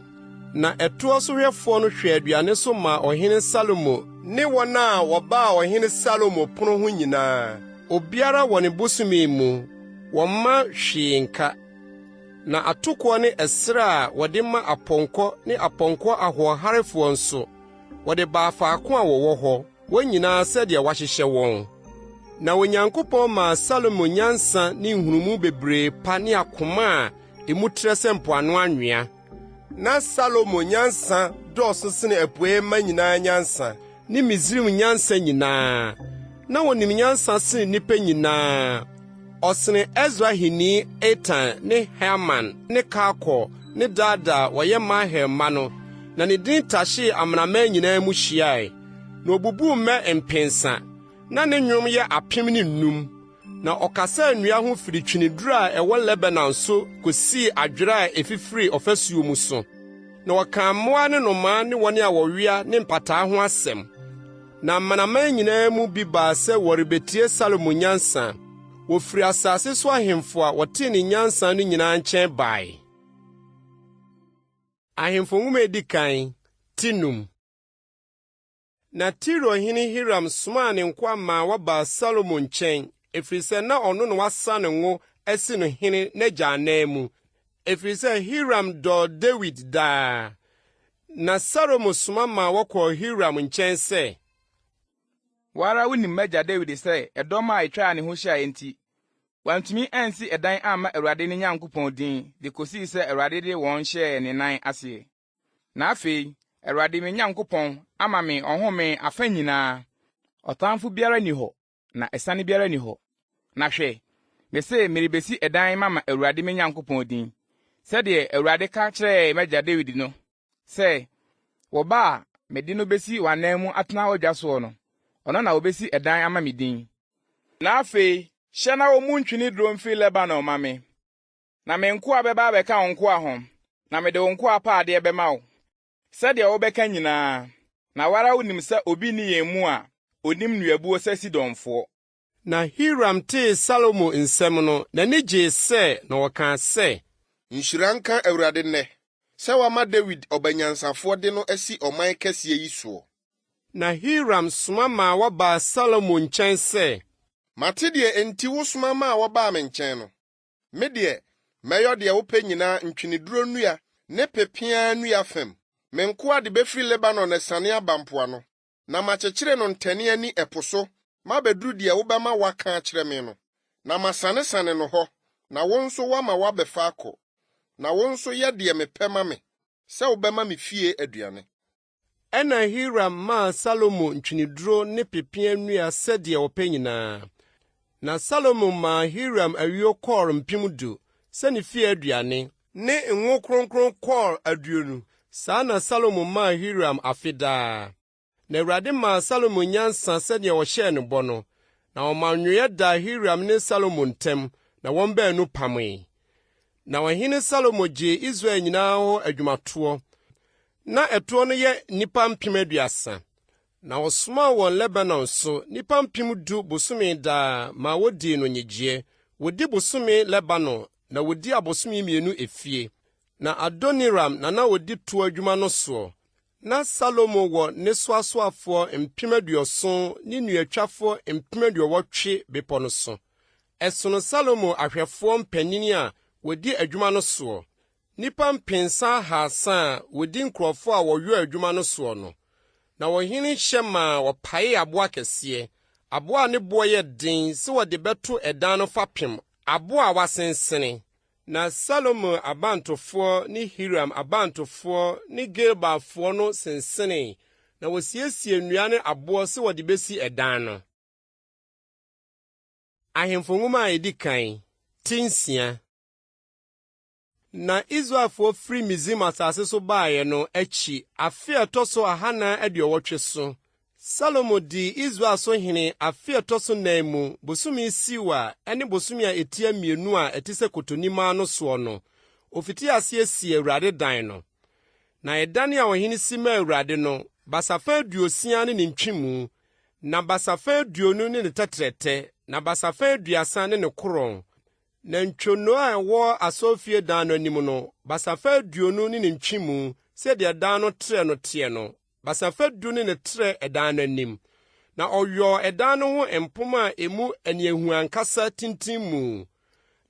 Na ɛtoɔ sohwɛfoɔ no hwɛɛ aduane so maa Ɔhene Salomo ne wɔn a wɔbaa Ɔhene Salomo pono ho nyinaa, obiara wɔ ne bosome mu, wɔmma hwee nka. Na atokoɔ ne ɛserɛ a wɔde ma apɔnkɔ ne apɔnkɔ ahoɔharefoɔ nso, wɔde baa faako a wɔwɔ hɔ, wɔn nyinaa sɛdeɛ wɔahyehyɛ wɔn. Na Onyankopɔn maa Salomo nyansa ne nhunumu bebree pa ne akoma a emu trɛ sɛ mpoano anwea. Na Salomo nyansa dɔɔso sene apuei mma nyinaa nyansa ne Misraim nyansa nyinaa. Na onim nyansa sene nnipa nyinaa. Ɔsene Esrahini Etan ne Herman ne Kalkol ne Darda a wɔyɛ Mahel mma no, na ne din tahyee amanaman nyinaa mu hyiae. Na obubuu mmɛ mpensa, na ne nnwom yɛ 1005. Na ɔkasaa nnua ho firi tweneduru a ɛwɔ Lebanon so kosii adwerɛ a efifiri ɔfasuo mu so. Na ɔkaa mmoa ne nnomaa ne wɔn a wɔwea ne mpataa ho asɛm. Na amanaman nyinaa mu bi baa sɛ wɔrebetie Salomo nyansa. Wofiri asase so ahemfo a wɔtee ne nyansa no nyinaa nkyɛn bae. Ahemfo Nwoma a Edi Kan, ti num. Na Tiro hene Hiram somaa ne nkoa maa wɔbaa Salomo nkyɛn, ɛfiri sɛ na ɔno na wasa no ngo asi no hene n'agya ananmu, ɛfiri sɛ Hiram dɔɔ Dawid daa. Na Salomo soma maa wɔkɔɔ Hiram nkyɛn sɛ. Wo ara wunim m'agya Dawid sɛ ɛdɔm a etwaa ne ho hyiae nti, wantumi ansi ɛdan amma Awurade ne Nyankopɔn din de kosii sɛ Awurade de wɔn hyɛɛ ne nan ase. Na afei, Awurade me Nyankopɔn ama me ɔhome afa nyinaa. Ɔtamfo biara nni hɔ, na asiane biara nni hɔ. Na hwɛ, mese merebesi ɛdan mama Awurade me Nyankopɔn din, sɛdeɛ Awurade ka kyerɛɛ m'agya Dawid no sɛ, 'Wo ba a mede no besi w'anan mu atena w'adwa soɔ no, ɔno na obesi ɛdan ama me din. Na afei, hyɛ na wommu ntweneduro mfiri Lebanon mma me, Na me nkoa bɛba abɛka wo nkoa ho, na mede wo nkoa apaadeɛ bɛma wo, sɛdeɛ wobɛka nyinaa, na wo ara wonim sɛ obi nni yɛn mu a ɔnim nnuabuo sɛ Sidonfoɔ. Na Hiram tee Salomo nsɛm no, n'ani gyee sɛ, na ɔkaa sɛ. Nhyira nka Awurade nnɛ, sɛ wama Dawid ɔba nyansafoɔ de no asi ɔman kɛseɛ yi soɔ. Na Hiram soma maa wɔbaa Salomo nkyɛn sɛ. Mate deɛ enti wosoma maa wɔbaa me nkyɛn no. Me deɛ, mɛyɔ deɛ wopɛ nyinaa ntweneduro nnua ne pepeaa nnua fam. Me nkoa de bɛfiri Lebanon asiane aba mpoano, na makyekyere no ntɛne ani ɛpo so mabɛduru deɛ wobɛma wɔaka akyerɛ me no, na masanesane no hɔ, na wo nso woama wɔabɛfa akɔ. Na wo nso yɛ deɛ mepɛ ma me, sɛ wobɛma me fie aduane. Ɛnna Hiram maa Salomo ntweneduro ne pepeaa nnua sɛdeɛ ɔpɛ nyinaa. Na Salomo maa Hiram ayuo kɔɔr 10,000 sɛ ne fie aduane, ne ngo kronkron kɔɔr 20. Saa na Salomo maa Hiram afe daa. Na Awurade maa Salomo nyansa sɛdeɛ ɔhyɛɛ no bɔ no, na ɔmannwoeɛ daa Hiram ne Salomo ntam, na wɔn baanu pamee. Na Ɔhene Salomo gyee Israel nyinaa hɔ adwumatoɔ. Na ɛtoɔ no yɛ nnipa 30,000. Na ɔsomaa wɔn Lebanon so, nnipa 10,000 bosome daa maa wodii no nnyegyeɛ. Wodi bosome Lebanon, na wodi abosome mmienu efie. Na Adoniram na na odi toɔ adwuma no soɔ. Na Salomo wɔ nnesoasoafoɔ 70,000 ne nnuatwafoɔ 80,000 bepɔ no so. Ɛsono Salomo ahwɛfoɔ mpanin a wɔdi adwuma no soɔ, nnipa mpensa ahaasa a wɔdi nkurɔfoɔ a wɔyɔ adwuma no soɔ no. Na ɔhene hyɛ maa wɔpaee aboɔ akɛseɛ, aboɔ a ne boɔ yɛ den sɛ wɔde bɛto ɛdan no fapem, aboɔ a wɔasensene. Na Salomo abantofoɔ ne Hiram abantofoɔ ne Gebalfoɔ no sensenee, na wɔsiesiee nnua ne aboɔ sɛ wɔde bɛsi ɛdan no. Ahemfo Nwoma a Edi Kan, ti nsia. Na Israelfoɔ firi Misraim asase so baeɛ no akyi afe a ɛtɔ so ahanan aduɔwɔtwe so, Salomo dii Israel so hene afe a ɛtɔ so nnan mu, bosome Siw a ɛne bosome a ɛtia mmienu a ɛte sɛ kotonimaa no soɔ no, ɔfitii aseɛ sii Awurade dan no. Na ɛdan a ɔhene si maa Awurade no, basafa 60 ne ne ntwemu, na basafa 20 ne ne tɛtrɛtɛ, na basafa 30 ne ne korɔn. Na ntwonoo a ɛwɔ asɔrefie dan no anim no, basafa 20 ne ne ntwemu, sɛdeɛ dan no trɛ no teɛ no, basafa 10 ne ne trɛ ɛdan no anim. Na ɔyɔɔ ɛdan no ho mpomma a emu aniahuankasa tintimmu.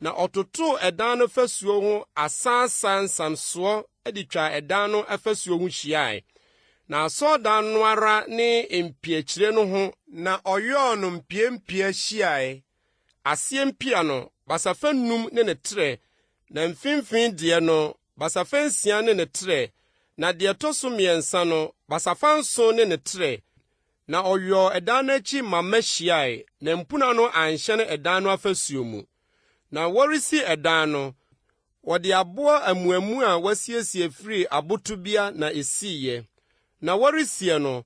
Na ɔtotoo ɛdan no fasuo ho asaasa nsamsoɔ de twaa ɛdan no afasuo ho hyiae. Na asɔredan no ara ne mpiakyire no ho na ɔyɔɔ no mpiampia hyiae. Aseɛ mpia no, basafa num ne ne trɛ, na mfimfini deɛ no, basafa nsia ne ne trɛ, na deɛ ɛtɔ so mmiɛnsa no, basafa nson ne ne trɛ. Na ɔyɔɔ ɛdan no akyi mmamma hyiae, na mpuna no anhyɛne ɛdan no afasuo mu. Na wɔresi ɛdan no, wɔde aboɔ amuamu a wɔasiesie firi abotobea na ɛsiiɛ. Na wɔresie no,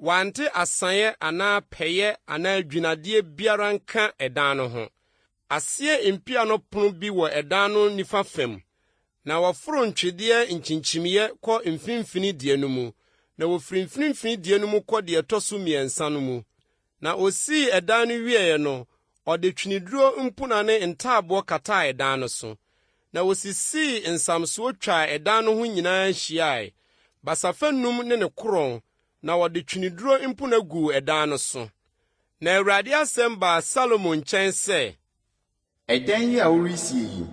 Wɔante asaeɛ anaa pɛeɛ anaa dwinnadeɛ biara nka ɛdan no ho. Aseɛ mpia no pono bi wɔ ɛdan no nifa fam, na wɔforo ntwedeɛ nkyinkyimiiɛ kɔ mfimfini deɛ no mu, na wɔfiri mfimfini deɛ no mu kɔ deɛ ɛtɔ so mmiɛnsa no mu. Na ɔsii ɛdan no wieeɛ no, ɔde tweneduro mpuna ne ntaaboɔ kataa ɛdan no so. Na wɔsisii nsamsoɔ twaa ɛdan no ho nyinaa hyiae, basafa num ne ne korɔn, na wɔde tweneduro mpuna guu ɛdan no so. Na Awurade asɛm baa Salomo nkyɛn sɛ. Ɛdan yi a woresie yi,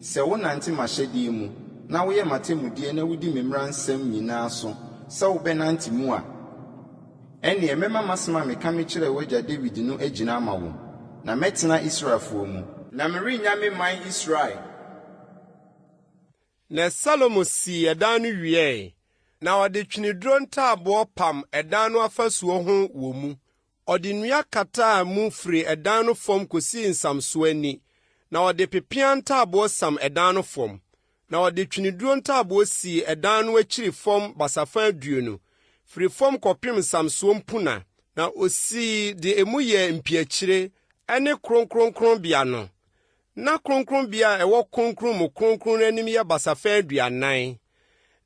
sɛ wonante m'ahyɛdeɛ mu, na woyɛ m'atemmudeɛ na wodi me mmara nsɛm nyinaa so sɛ wobɛnante mu a, ɛnneɛ mɛma m'asɛm a meka mekyerɛɛ w'agya Dawid no agyina ama wo, na mɛtena Israelfoɔ mu. Na merennya me man Israel. Na Salomo sii ɛdan no wiɛe, na ɔde tweneduro ntaaboɔ pam ɛdan no afasuo ho wɔ mu. Ɔde nnua kataa mu firi ɛdan no fam kosii nsamsoɔ ani, na ɔde pepeaa ntaaboɔ sam ɛdan no fam. Na ɔde tweneduro ntaaboɔ sii ɛdan no akyiri fam basafa 20, firi fam kɔpem nsamsoɔ mpuna, na osii de emu yɛɛ mpiakyire ne kronkronkronbea no. Ná kronkronbea a ɛwɔ Kronkron mu Kronkron no anim yɛ basafa 40,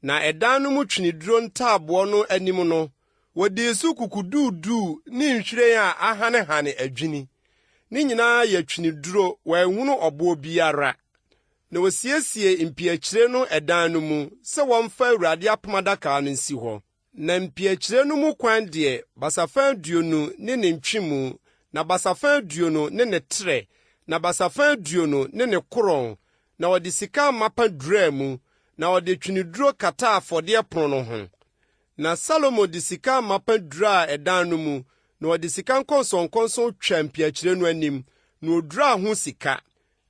na ɛdan no mu tweneduro ntaaboɔ no anim no, wɔdii so kukuduuduu ne nhwiren a ahanehane adwini. Ne nyinaa yɛ tweneduro, wɔanhunu ɔboɔ biara. Na wɔsiesiee mpiakyire no ɛdan no mu sɛ wɔmfa Awurade apam adaka no nsi hɔ. Na mpiakyire no mu kwan deɛ, basafa 20 ne ne ntwemu, na basafa 20 ne ne trɛ, na basafa 20 ne ne korɔn, na ɔde sika amapa duraa mu, na ɔde tweneduro kataa afɔdeɛ pono no ho. Na Salomo de sika amapa duraa ɛdan no mu, na ɔde sika nkɔnsɔnkɔnsɔn twaa mpiakyire no anim, na ɔduraa ho sika.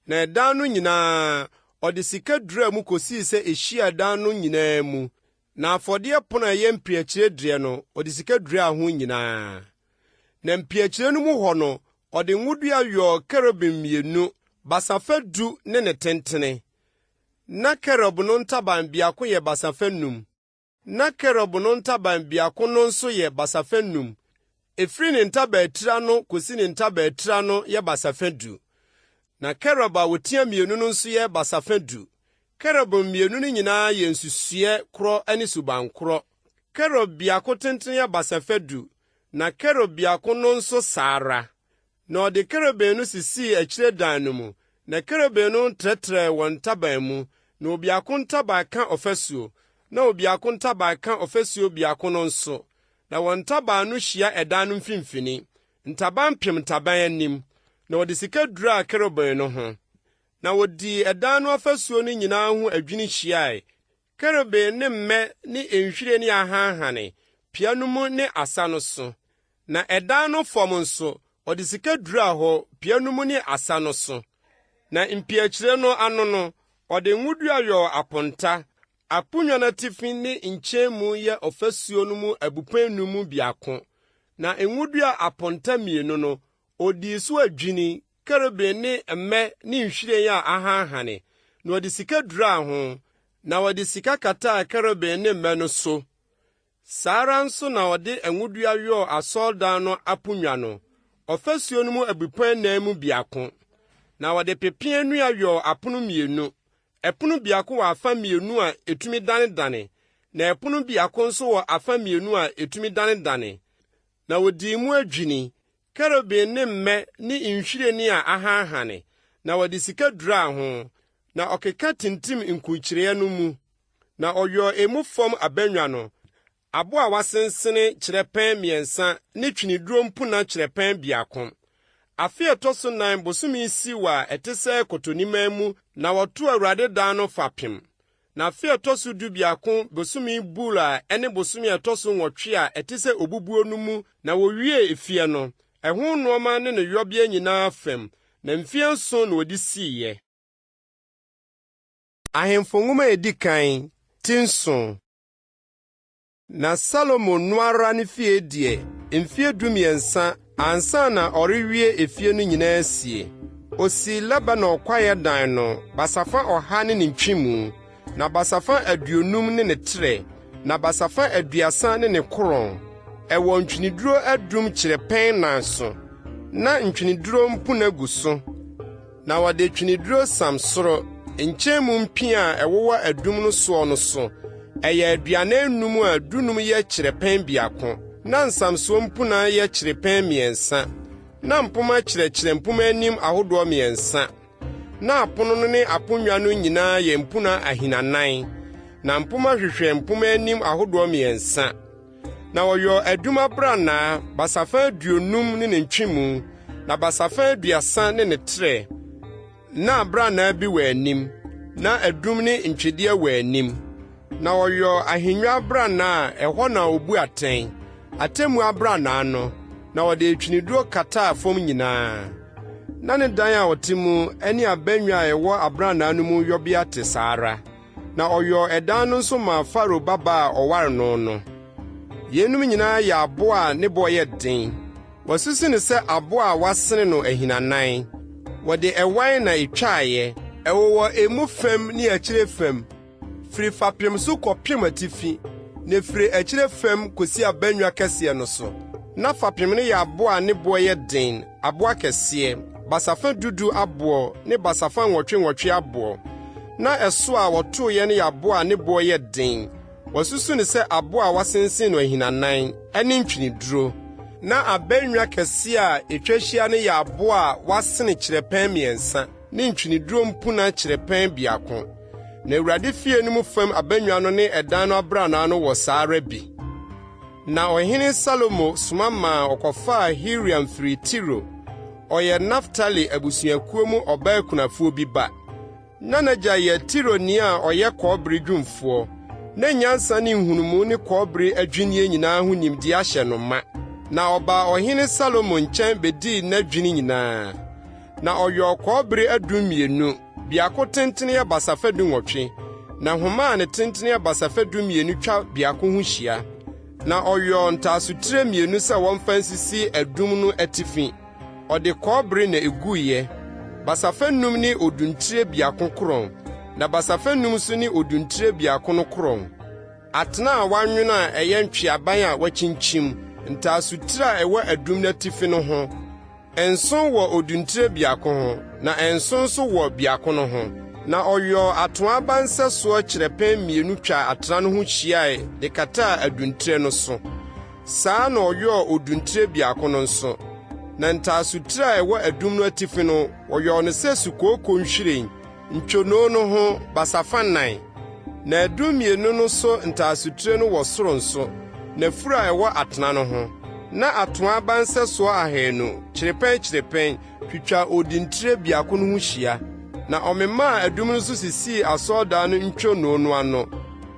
Na ɛdan no nyinaa, ɔde sika duraa mu kɔsii sɛ ɛhyiaa ɛdan no nyinaa mu, Na afɔdeɛ pono a ɛyɛ mpiakyire deɛ no, ɔde sika duraa ho nyinaa. Na mpiakyire no mu hɔ no, ɔde ngodua yɔɔ kerubim mmienu, basafa 10 ne ne tentene. Na kerub no ntaban biako yɛ basafa num, na kerub no ntaban biako no nso yɛ basafa num. Ɛfiri ne ntaban tiri ano kɔsi ne ntaban tiri ano yɛ basafa 10. Na kerub a wɔtia mmienu no nso yɛ basafa 10. Kerubim mmienu no nyinaa yɛ nsusuiɛ korɔ ne suban korɔ. Kerub biako tentene yɛ basafa 10, na kerub biako no nso saa ara. Na ɔde kerubim no sisii akyire dan no mu, na kerubim no trɛtrɛɛ wɔn ntaban mu, na obiako ntaban ka ɔfasuo, na obiako ntaban ka ɔfasuo biako no nso. Na wɔn ntaban no hyia ɛdan no mfimfini, ntaban pem ntaban anim. Na ɔde sika duraa kerubim no ho. Na wɔdii ɛdan no afasuo no nyinaa ho adwini hyiae, kerubim ne mmɛ ne nhwiren ne ahanhane, pia no mu ne asa no so. Na ɛdan no fam nso, ɔde sika duraa hɔ, pia no mu ne asa no so. Na mpiakyire no ano no, ɔde ngodua yɔɔ aponta, aponnwa no atifi ne nkyɛn mu yɛ ɔfasuo no mu abupɛn nnum mu biako. Na ngodua aponta mmienu no, odii so adwini, kerubim ne mmɛ ne nhwiren a ahanhane. Na wɔde sika duraa ho, na wɔde sika kataa kerubim ne mmɛ no so. Saa ara nso na ɔde ngodua yɔɔ asɔredan no aponnwa no, ɔfasuo no mu abupɛn anan mu biako. Na wɔde pepeaa nnua yɔɔ apono mmienu, ɛpono biako wɔ afa mmienu a etumi danedane, na ɛpono biako nso wɔ afa mmienu a etumi danedane. Na wodii mu adwini, kerubim ne mmɛ ne nhwiren a ahanhane, na wɔde sika duraa ho. Na ɔkeka tintim nkurukyireɛ no mu, na ɔyɔɔ emu fam abannwa no, abo a wɔasensene kyerɛpɛn mmiɛnsa ne tweneduro mpuna kyerɛpɛn biako. Afe a ɛtɔ so nan bosome Siw a ɛte sɛ Kɔtɔniman mu na wɔtoo Awurade dan no fapem. Na afe a ɛtɔ so dubiako bosome Bul a ɛne bosome a ɛtɔ so nwɔtwe a ɛte sɛ Obubuo no mu na wɔwiee efie no, ɛho nnoɔma ne ne yɔbea nyinaa fam, na mfeɛ nson na wɔde siiɛ. Ahemfo Nwoma a Edi Kan, ti nson. Na Salomo no ara ne fie deɛ, mfeɛ dumiɛnsa ansa na ɔrewie efie no nyinaa sie. Osii Lebanon kwaeɛ dan no basafa ɔha ne ne ntwemu, na basafa 50 ne ne trɛ, na basafa 30 ne ne korɔn. Ɛwɔ ntweneduro adum kyerɛpɛn nan so, na ntweneduro mpuna gu so. Na wɔde tweneduro sam soro, nkyɛn mu mpia a ɛwowɔ adum no soɔ no so. Ɛyɛ 45 a 15 yɛ kyerɛpɛn biako, na nsamsoɔ mpuna yɛ kyerɛpɛn mmiɛnsa. Na mpomma kyerɛkyerɛ mpomma anim ahodoɔ mmiɛnsa. Na apono no ne aponnwa no nyinaa yɛ mpuna ahinanan, na mpomma hwehwɛ mpomma anim ahodoɔ mmiɛnsa. Na ɔyɔɔ adum abrannaa, basafa 50 ne ne ntwemu, na basafa 30 ne ne trɛ. Na abrannaa bi wɔ anim, na adum ne ntwedeɛ wɔ anim. Na ɔyɔɔ ahennwa abrannaa a ɛhɔ na obu atɛn, atemmu abrannaa no, na ɔde tweneduro kataa fam nyinaa. Na ne dan a ɔte mu ne abannwa a ɛwɔ abrannaa no mu yɔbea te saa ara. Na ɔyɔɔ ɛdan no nso maa Farao babaa a ɔware no no. Yeinom nyinaa yɛ abo a ne bo yɛ den. Wɔasusu no sɛ abo a wɔasene no ahinanan. Wɔde ɛwan na etwaeɛ. Ɛwowɔ emu fam ne akyire fam, firi fapem so kɔpem atifi, na ɛfiri akyire fam kɔsi abannwa kɛseɛ no so. Na fapem no yɛ abo a ne boɔ yɛ den, abo akɛseɛ, basafa dudu aboɔ ne basafa nwɔtwe nwɔtwe aboɔ. Na ɛso a wɔtoeɛ no yɛ abo a ne boɔ yɛ den, wɔasusu no sɛ abo a wɔasensen no ahinanan, ne ntweneduro. Na abannwa kɛseɛ a ɛtwa hyia no yɛ abo a wɔasene kyerɛpɛn mmiɛnsa ne ntweneduro mpuna kyerɛpɛn biako. Na Awurade fie no mu fam abannwa no ne ɛdan no abrannaa no wɔ saa ara bi. Na ɔhene Salomo soma maa ɔkɔfaa Hiram firii Tiro. Ɔyɛ Naftali abusuakuo mu ɔbaa kunafoɔ bi ba. Na n'agya yɛ Tironi a ɔyɛ kɔbere dwumfoɔ. Na nyansa ne nhunumu ne kɔbere adwinnie nyinaa ho nimdeɛ ahyɛ no ma. Na ɔbaa ɔhene Salomo nkyɛn bedii n'adwini nyinaa. Na ɔyɔɔ kɔbere adum mmienu, biako tentene yɛ basafa 18, na nhoma a ne tentene yɛ basafa 12 twa biako ho hyia. Na ɔyɔɔ ntaasotire mmienu sɛ wɔmfa nsisi adum no atifi. Ɔde kɔbere na eguiɛ, basafa num ne oduntire biako korɔn, na basafa num nso ne oduntire biako no korɔn. Atena a wɔanwono a ɛyɛ ntweaban a wɔakyinkyim, ntaasotire a ɛwɔ adum no atifi no ho, nson wɔ oduntire biako ho, na nson nso wɔ biako no ho. Na ɔyɔɔ atoaa aba nsɛsoɔ kyerɛpɛn mmienu twaa atena no ho hyiae de kataa aduntire no so. Saa na ɔyɔɔ oduntire biako no nso. Na ntaasotire a ɛwɔ adum no atifi no, wɔyɔɔ no sɛ sukooko nhwiren, ntwonoo no ho, basafa nnan. Na adum mmienu no so ntaasotire no wɔ soro nso, n'afuru a ɛwɔ atena no ho. Na atoaa aba nsɛsoɔ ahanu, kyerɛpɛn kyerɛpɛn, twitwa odintire biako no ho hyia. Na ɔmemaa adum no so sisii asɔredan no ntwonoo no ano.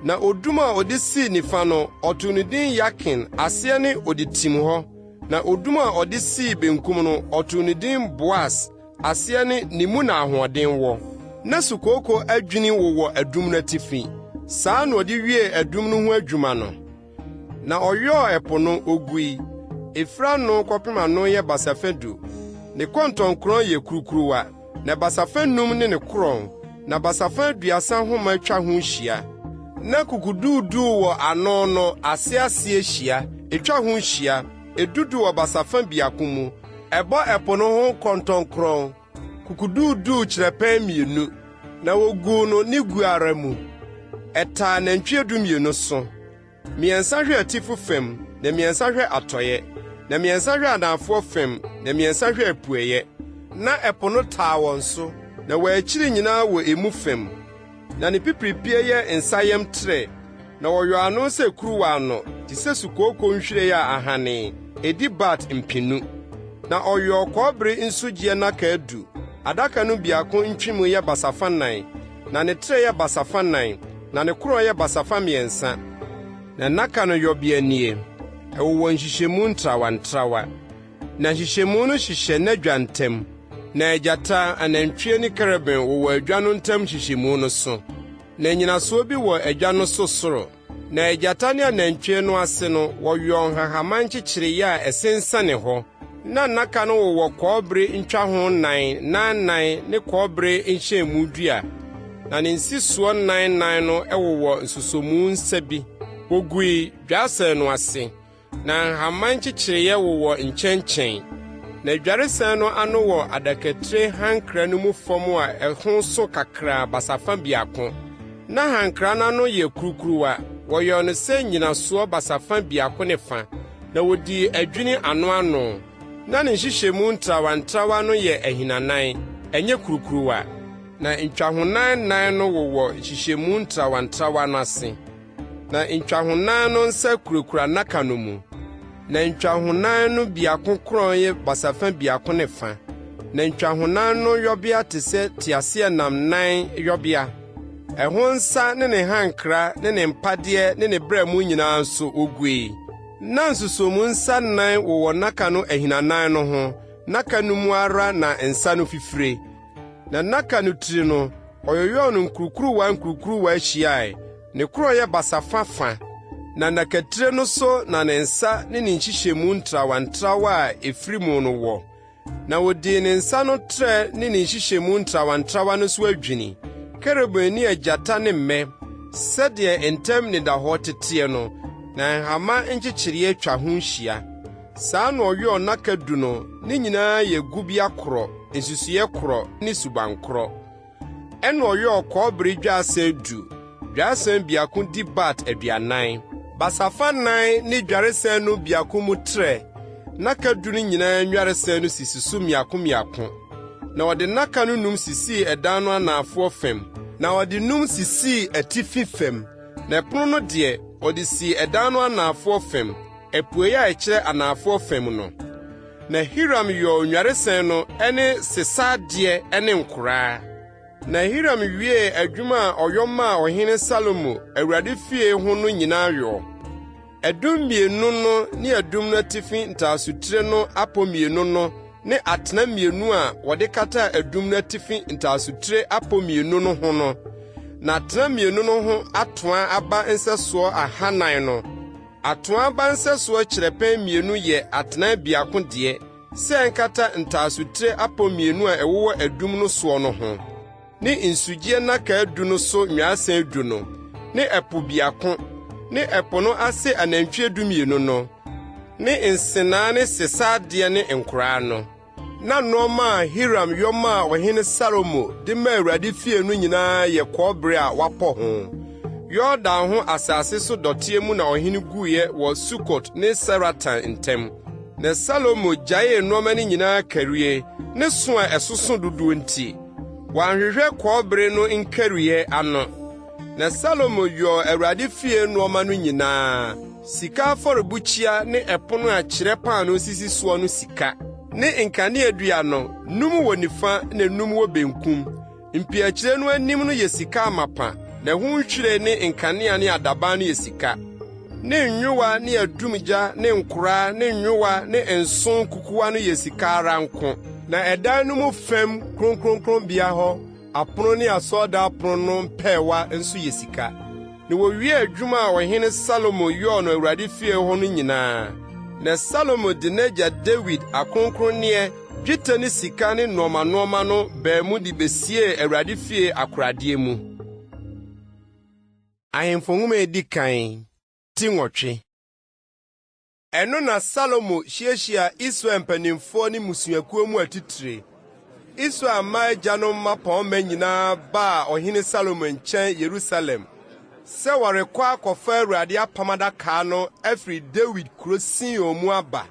Na odum a ɔde sii nifa no, ɔtoo no din Yakin, aseɛ ne Ɔde Tim Hɔ. Na odum a ɔde sii benkum no, ɔtoo no din Boas, aseɛ ne Ne mu na ahoɔden wɔ. Na sukooko adwini wowɔ adum no atifi. Saa na ɔde wiee adum no ho adwuma no. Na ɔyɔɔ ɛpo no, ogui. Efiri ano kɔpem ano yɛ basafa 10. Ne kɔntɔnkrɔn yɛ kurukuruwa, na basafa num ne ne korɔn. na basafa 30 homa twa ho hyia. Na kukuduuduu wɔ ano no ase ase hyia, etwa ho hyia, edudu wɔ basafa biako mu. Ɛbɔ ɛpo no ho kɔntɔnkrɔn, kukuduuduu kyerɛpɛn mmienu, na woguu no ne gu ara mu. Ɛtaa nantwie 12 so. Mmiɛnsa hwɛ atifi fam, na mmiɛnsa hwɛ atɔeɛ, na mmiɛnsa hwɛ anafoɔ fam, na mmiɛnsa hwɛ apueeɛ. Na ɛpo no taa wɔn so, na wɔn akyiri nyinaa wɔ emu fam. Na ne pipiripie yɛ nsayam trɛ, na wɔyɔɔ ano sɛ kuruwa ano, te sɛ sukooko nhwiren a ahanee, edi bat mpennu. Na ɔyɔɔ kɔbere nsugyeɛ nnaka du. Adaka no biako ntwemu yɛ basafa 4, na ne trɛ yɛ basafa 4, na ne korɔn yɛ basafa 3. Na nnaka no yɔbea nie: Ɛwowɔ nhyehyɛmu ntrawantrawa, na nhyehyɛmu no hyehyɛ n'adwa ntam, na agyata, anantwie ne kerubim wowɔ adwa no ntam nhyehyɛmu no so. Na nnyinasoɔ bi wɔ adwa no so soro, na agyata ne anantwie no ase no wɔyɔɔ nhahamma nkyekyereeɛ a ɛsensɛne hɔ. Na nnaka no wowɔ kɔbere ntwaho nnan nnan ne kɔbere nhyɛnmu dua, na ne nsisoɔ nnan nnan no wowɔ nsosɔmu nsa bi. Wogui dwaresɛn no ase, na nhama nkyekyereeɛ wowɔ nkyɛnkyɛn. Na dwaresɛn no ano wɔ adakatire hankra no mu fam a ɛho so kakraa basafa biako. Na hankra no ano yɛ kurukuruwa, wɔyɔɔ no sɛ nnyinasoɔ basafa biako ne fa, na wodii adwini ano ano. Na ne nhyehyɛmu ntrawantrawa no yɛ ahinanan, ɛnyɛ kurukuruwa. Na ntwahonan nnan no wowɔ nhyehyɛmu ntrawantrawa no ase. Na ntwahonan no nsa kurakura nnaka no mu. Na ntwahonan no biako korɔn yɛ basafa biako ne fa. Na ntwahonan no yɔbea te sɛ teaseɛnam nan yɔbea. Ɛho nsa ne ne hankra ne ne mpadeɛ ne ne brɛmo nyinaa nso wogui. Na nsusomu nsa nnan wowɔ nnaka no ahinanan no ho, nnaka no mu ara na nsa no fifire. Na nnaka no tiri no, ɔyoyɔɔ no nkurukuruwa nkurukuruwa hyiae, ne korɔn yɛ basafa fa. Na nnakatire no so na ne nsa ne ne nhyehyɛmu ntrawantrawa a efiri mu no wɔ. Na wodii ne nsa no trɛ ne ne nhyehyɛmu ntrawantrawa no so adwini, kerubim ne agyata ne mmɛ, sɛdeɛ ntam nnidahɔ teteɛ no, na nhama nkyekyereɛ twa ho hyia. Saa na ɔyɔɔ nnaka du no, ne nyinaa yɛ gubea korɔ, nsusuiɛ korɔ ne suban korɔ. Ɛnna ɔyɔɔ kɔbere dwaresɛn du, dwaresɛn biako di bat 40. Basafa 4 ne dwaresɛn no biako mu trɛ, nnaka du no nyinaa nnwaresɛn no sisi so mmiako mmiako. Na ɔde nnaka no num sisii ɛdan no anafoɔ fam, na ɔde num sisii atifi fam, na ɛpono no deɛ, ɔde sii ɛdan no anafoɔ fam, apuei a ɛkyerɛ anafoɔ fam no. Na Hiram yɔɔ nnwaresɛn no ne sesa adeɛ ne nkoraa. Na Hiram wiee adwuma a ɔyɔ maa ɔhene Salomo, Awurade fie ho no nyinaa yɔ. Adum mmienu no ne adum no atifi ntaasotire no apɔ mmienu no ne atena mmienu a wɔde kataa adum no atifi ntaasotire apɔ mmienu no ho no, na atena mmienu no ho atoaa aba nsɛsoɔ 400 no, atoaa aba nsɛsoɔ kyerɛpɛn mmienu yɛ atena biako deɛ, sɛ ɛnkata ntaasotire apɔ mmienu a ɛwowɔ adum no soɔ no ho, ne nsugyeɛ nnaka du no so nnwaresɛn du no, ne ɛpo biako, ne ɛpo no ase anantwie 12 no, ne nsenaa ne sesa adeɛ ne nkoraa no. Na nneɛma a Hiram yɔ maa ɔhene Salomo de maa Awurade fie no nyinaa yɛ kɔbere a wɔapɔ ho. Yordan ho asase so dɔteɛ mu na ɔhene guiɛ wɔ Sukot ne Saratan ntam. Na Salomo gyaee nneɛma no nyinaa karie, ne so a ɛsoso dodoɔ nti, wanhwehwɛ kɔbere no nkariiɛ ano. Na Salomo yɔɔ Awurade fie nneɛma no nyinaa, sika afɔrebukyia ne ɛpono a kyerɛ paanoo sisi soɔ no sika, ne nkaneadua no, num wɔ nifa na num wɔ benkum. Mpiakyire no anim no yɛ sika amapa, na ɛho nhwiren ne nkanea ne adaban no yɛ sika, ne nyowa ne adumgya ne nkoraa ne nyowa ne nsõ kukuwa no yɛ sika ara nko. Na ɛdan no mu fam kronkronkronbea hɔ apono ne asɔredan apon no mpɛɛwa nso yɛ sika. Na wowiee adwuma a ɔhene Salomo yɔɔ no Awurade fie hɔ no nyinaa. Na Salomo de n'agya Dawid akronkronneɛ Dwetɛ ne sika ne nnoɔma nnoɔma no baa mu de besiee Awurade fie akoradeɛ mu. Ahemfo Nwoma a Edi Kan, ti 8. Ɛno na Salomo hyiahyiaa Israel mpanimfoɔ ne mmusuakuo mu atitire. Israel mma agyanom mmapɔmma nyinaa baa Ɔhene Salomo nkyɛn Yerusalem sɛ wɔrekɔ akɔfa Awurade apam adaka no afiri Dawid kuro Sion mu aba.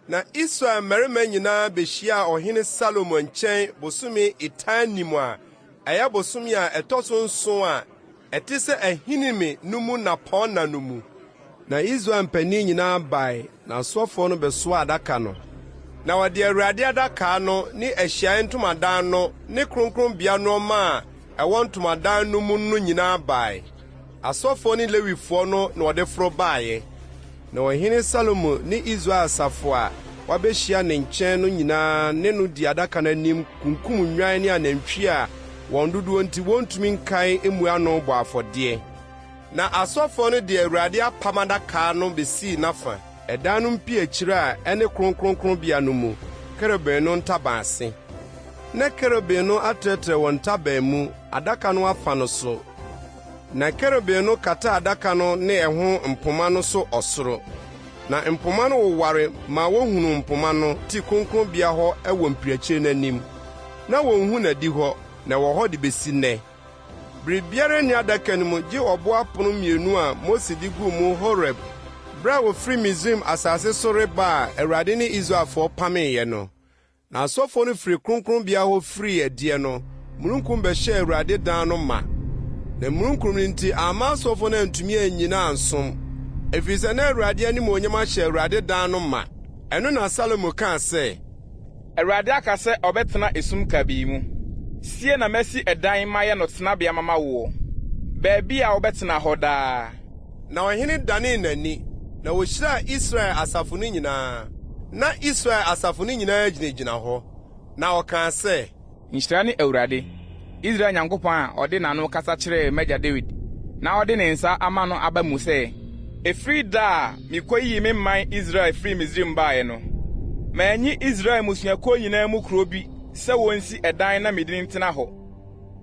Na Israel mmarima nyinaa behyiaa Ɔhene Salomo nkyɛn bosome Etanim a ɛyɛ bosome a ɛtɔ so nson a ɛte sɛ Ahinime no mu nnapɔnna no mu. Na Israel mpanin nyinaa bae, na asɔfoɔ no bɛsoaa adaka no. Na wɔde Awurade adaka no ne ahyiae ntomadan no ne kronkronbea nneɛma a ɛwɔ ntomadan no mu no nyinaa bae. Asɔfoɔ ne Lewifoɔ no na wɔde foro baeɛ. Na Ɔhene Salomo ne Israel asafo a wɔabehyia ne nkyɛn no nyinaa ne no dii adaka no anim kunkum nnwan ne anantwie a wɔn dodoɔ nti wɔntumi nkan mmu ano bɔɔ afɔdeɛ. Na asɔfoɔ no de Awurade apam adaka no besii n'afa, ɛdan no mpiakyire a ɛne kronkronkronbea no mu, kerubim no ntaban ase. Na kerubim no atrɛtrɛ wɔn ntaban mu, adaka no afa no so, Na kerubim no kataa adaka no ne ɛho mpoma no so ɔsoro. Na mpoma no woware ma wohunuu mpoma no ti kronkronbea hɔ wɔ mpiakyire no anim. Na wonhu n'adihɔ, na ɛwɔ hɔ de besi nnɛ. Biribiara nni adaka no mu gye ɔbo apon mmienu a Mose de guu mu Horeb bere a wɔfiri Misraim asase so reba a Awurade ne Israelfoɔ pameeɛ no. Na asɔfoɔ no firii kronkronbea hɔ firii adiɛ no, mununkum bɛhyɛɛ Awurade dan no ma. Na mununkum no nti amma asɔfoɔ no antumi annyina ansom, ɛfiri sɛ na Awurade animuonyam ahyɛ Awurade dan no ma. Ɛno na Salomo kaa sɛ. Awurade aka sɛ ɔbɛtena esum kabii mu. Sie na masi ɛdan mayɛ no tenabea mama woɔ, baabi a wobɛtena hɔ daa. Na ɔhene danee n'ani, na ohyiraa Israel asafo no nyinaa. Ná Israel asafo no nyinaa gyinagyina hɔ, na ɔkaa sɛ. Nhyira ne Awurade, Israel Nyankopɔn a ɔde n'ano kasa kyerɛɛ m'agya Dawid, na ɔde ne nsa ama no aba mu sɛ, Ɛfiri da a mikoyii me man Israel firii Misraim baeɛ no, manyi Israel mmusuakuo nyinaa mu kuro bi sɛ wonsi ɛdan na me din ntena hɔ.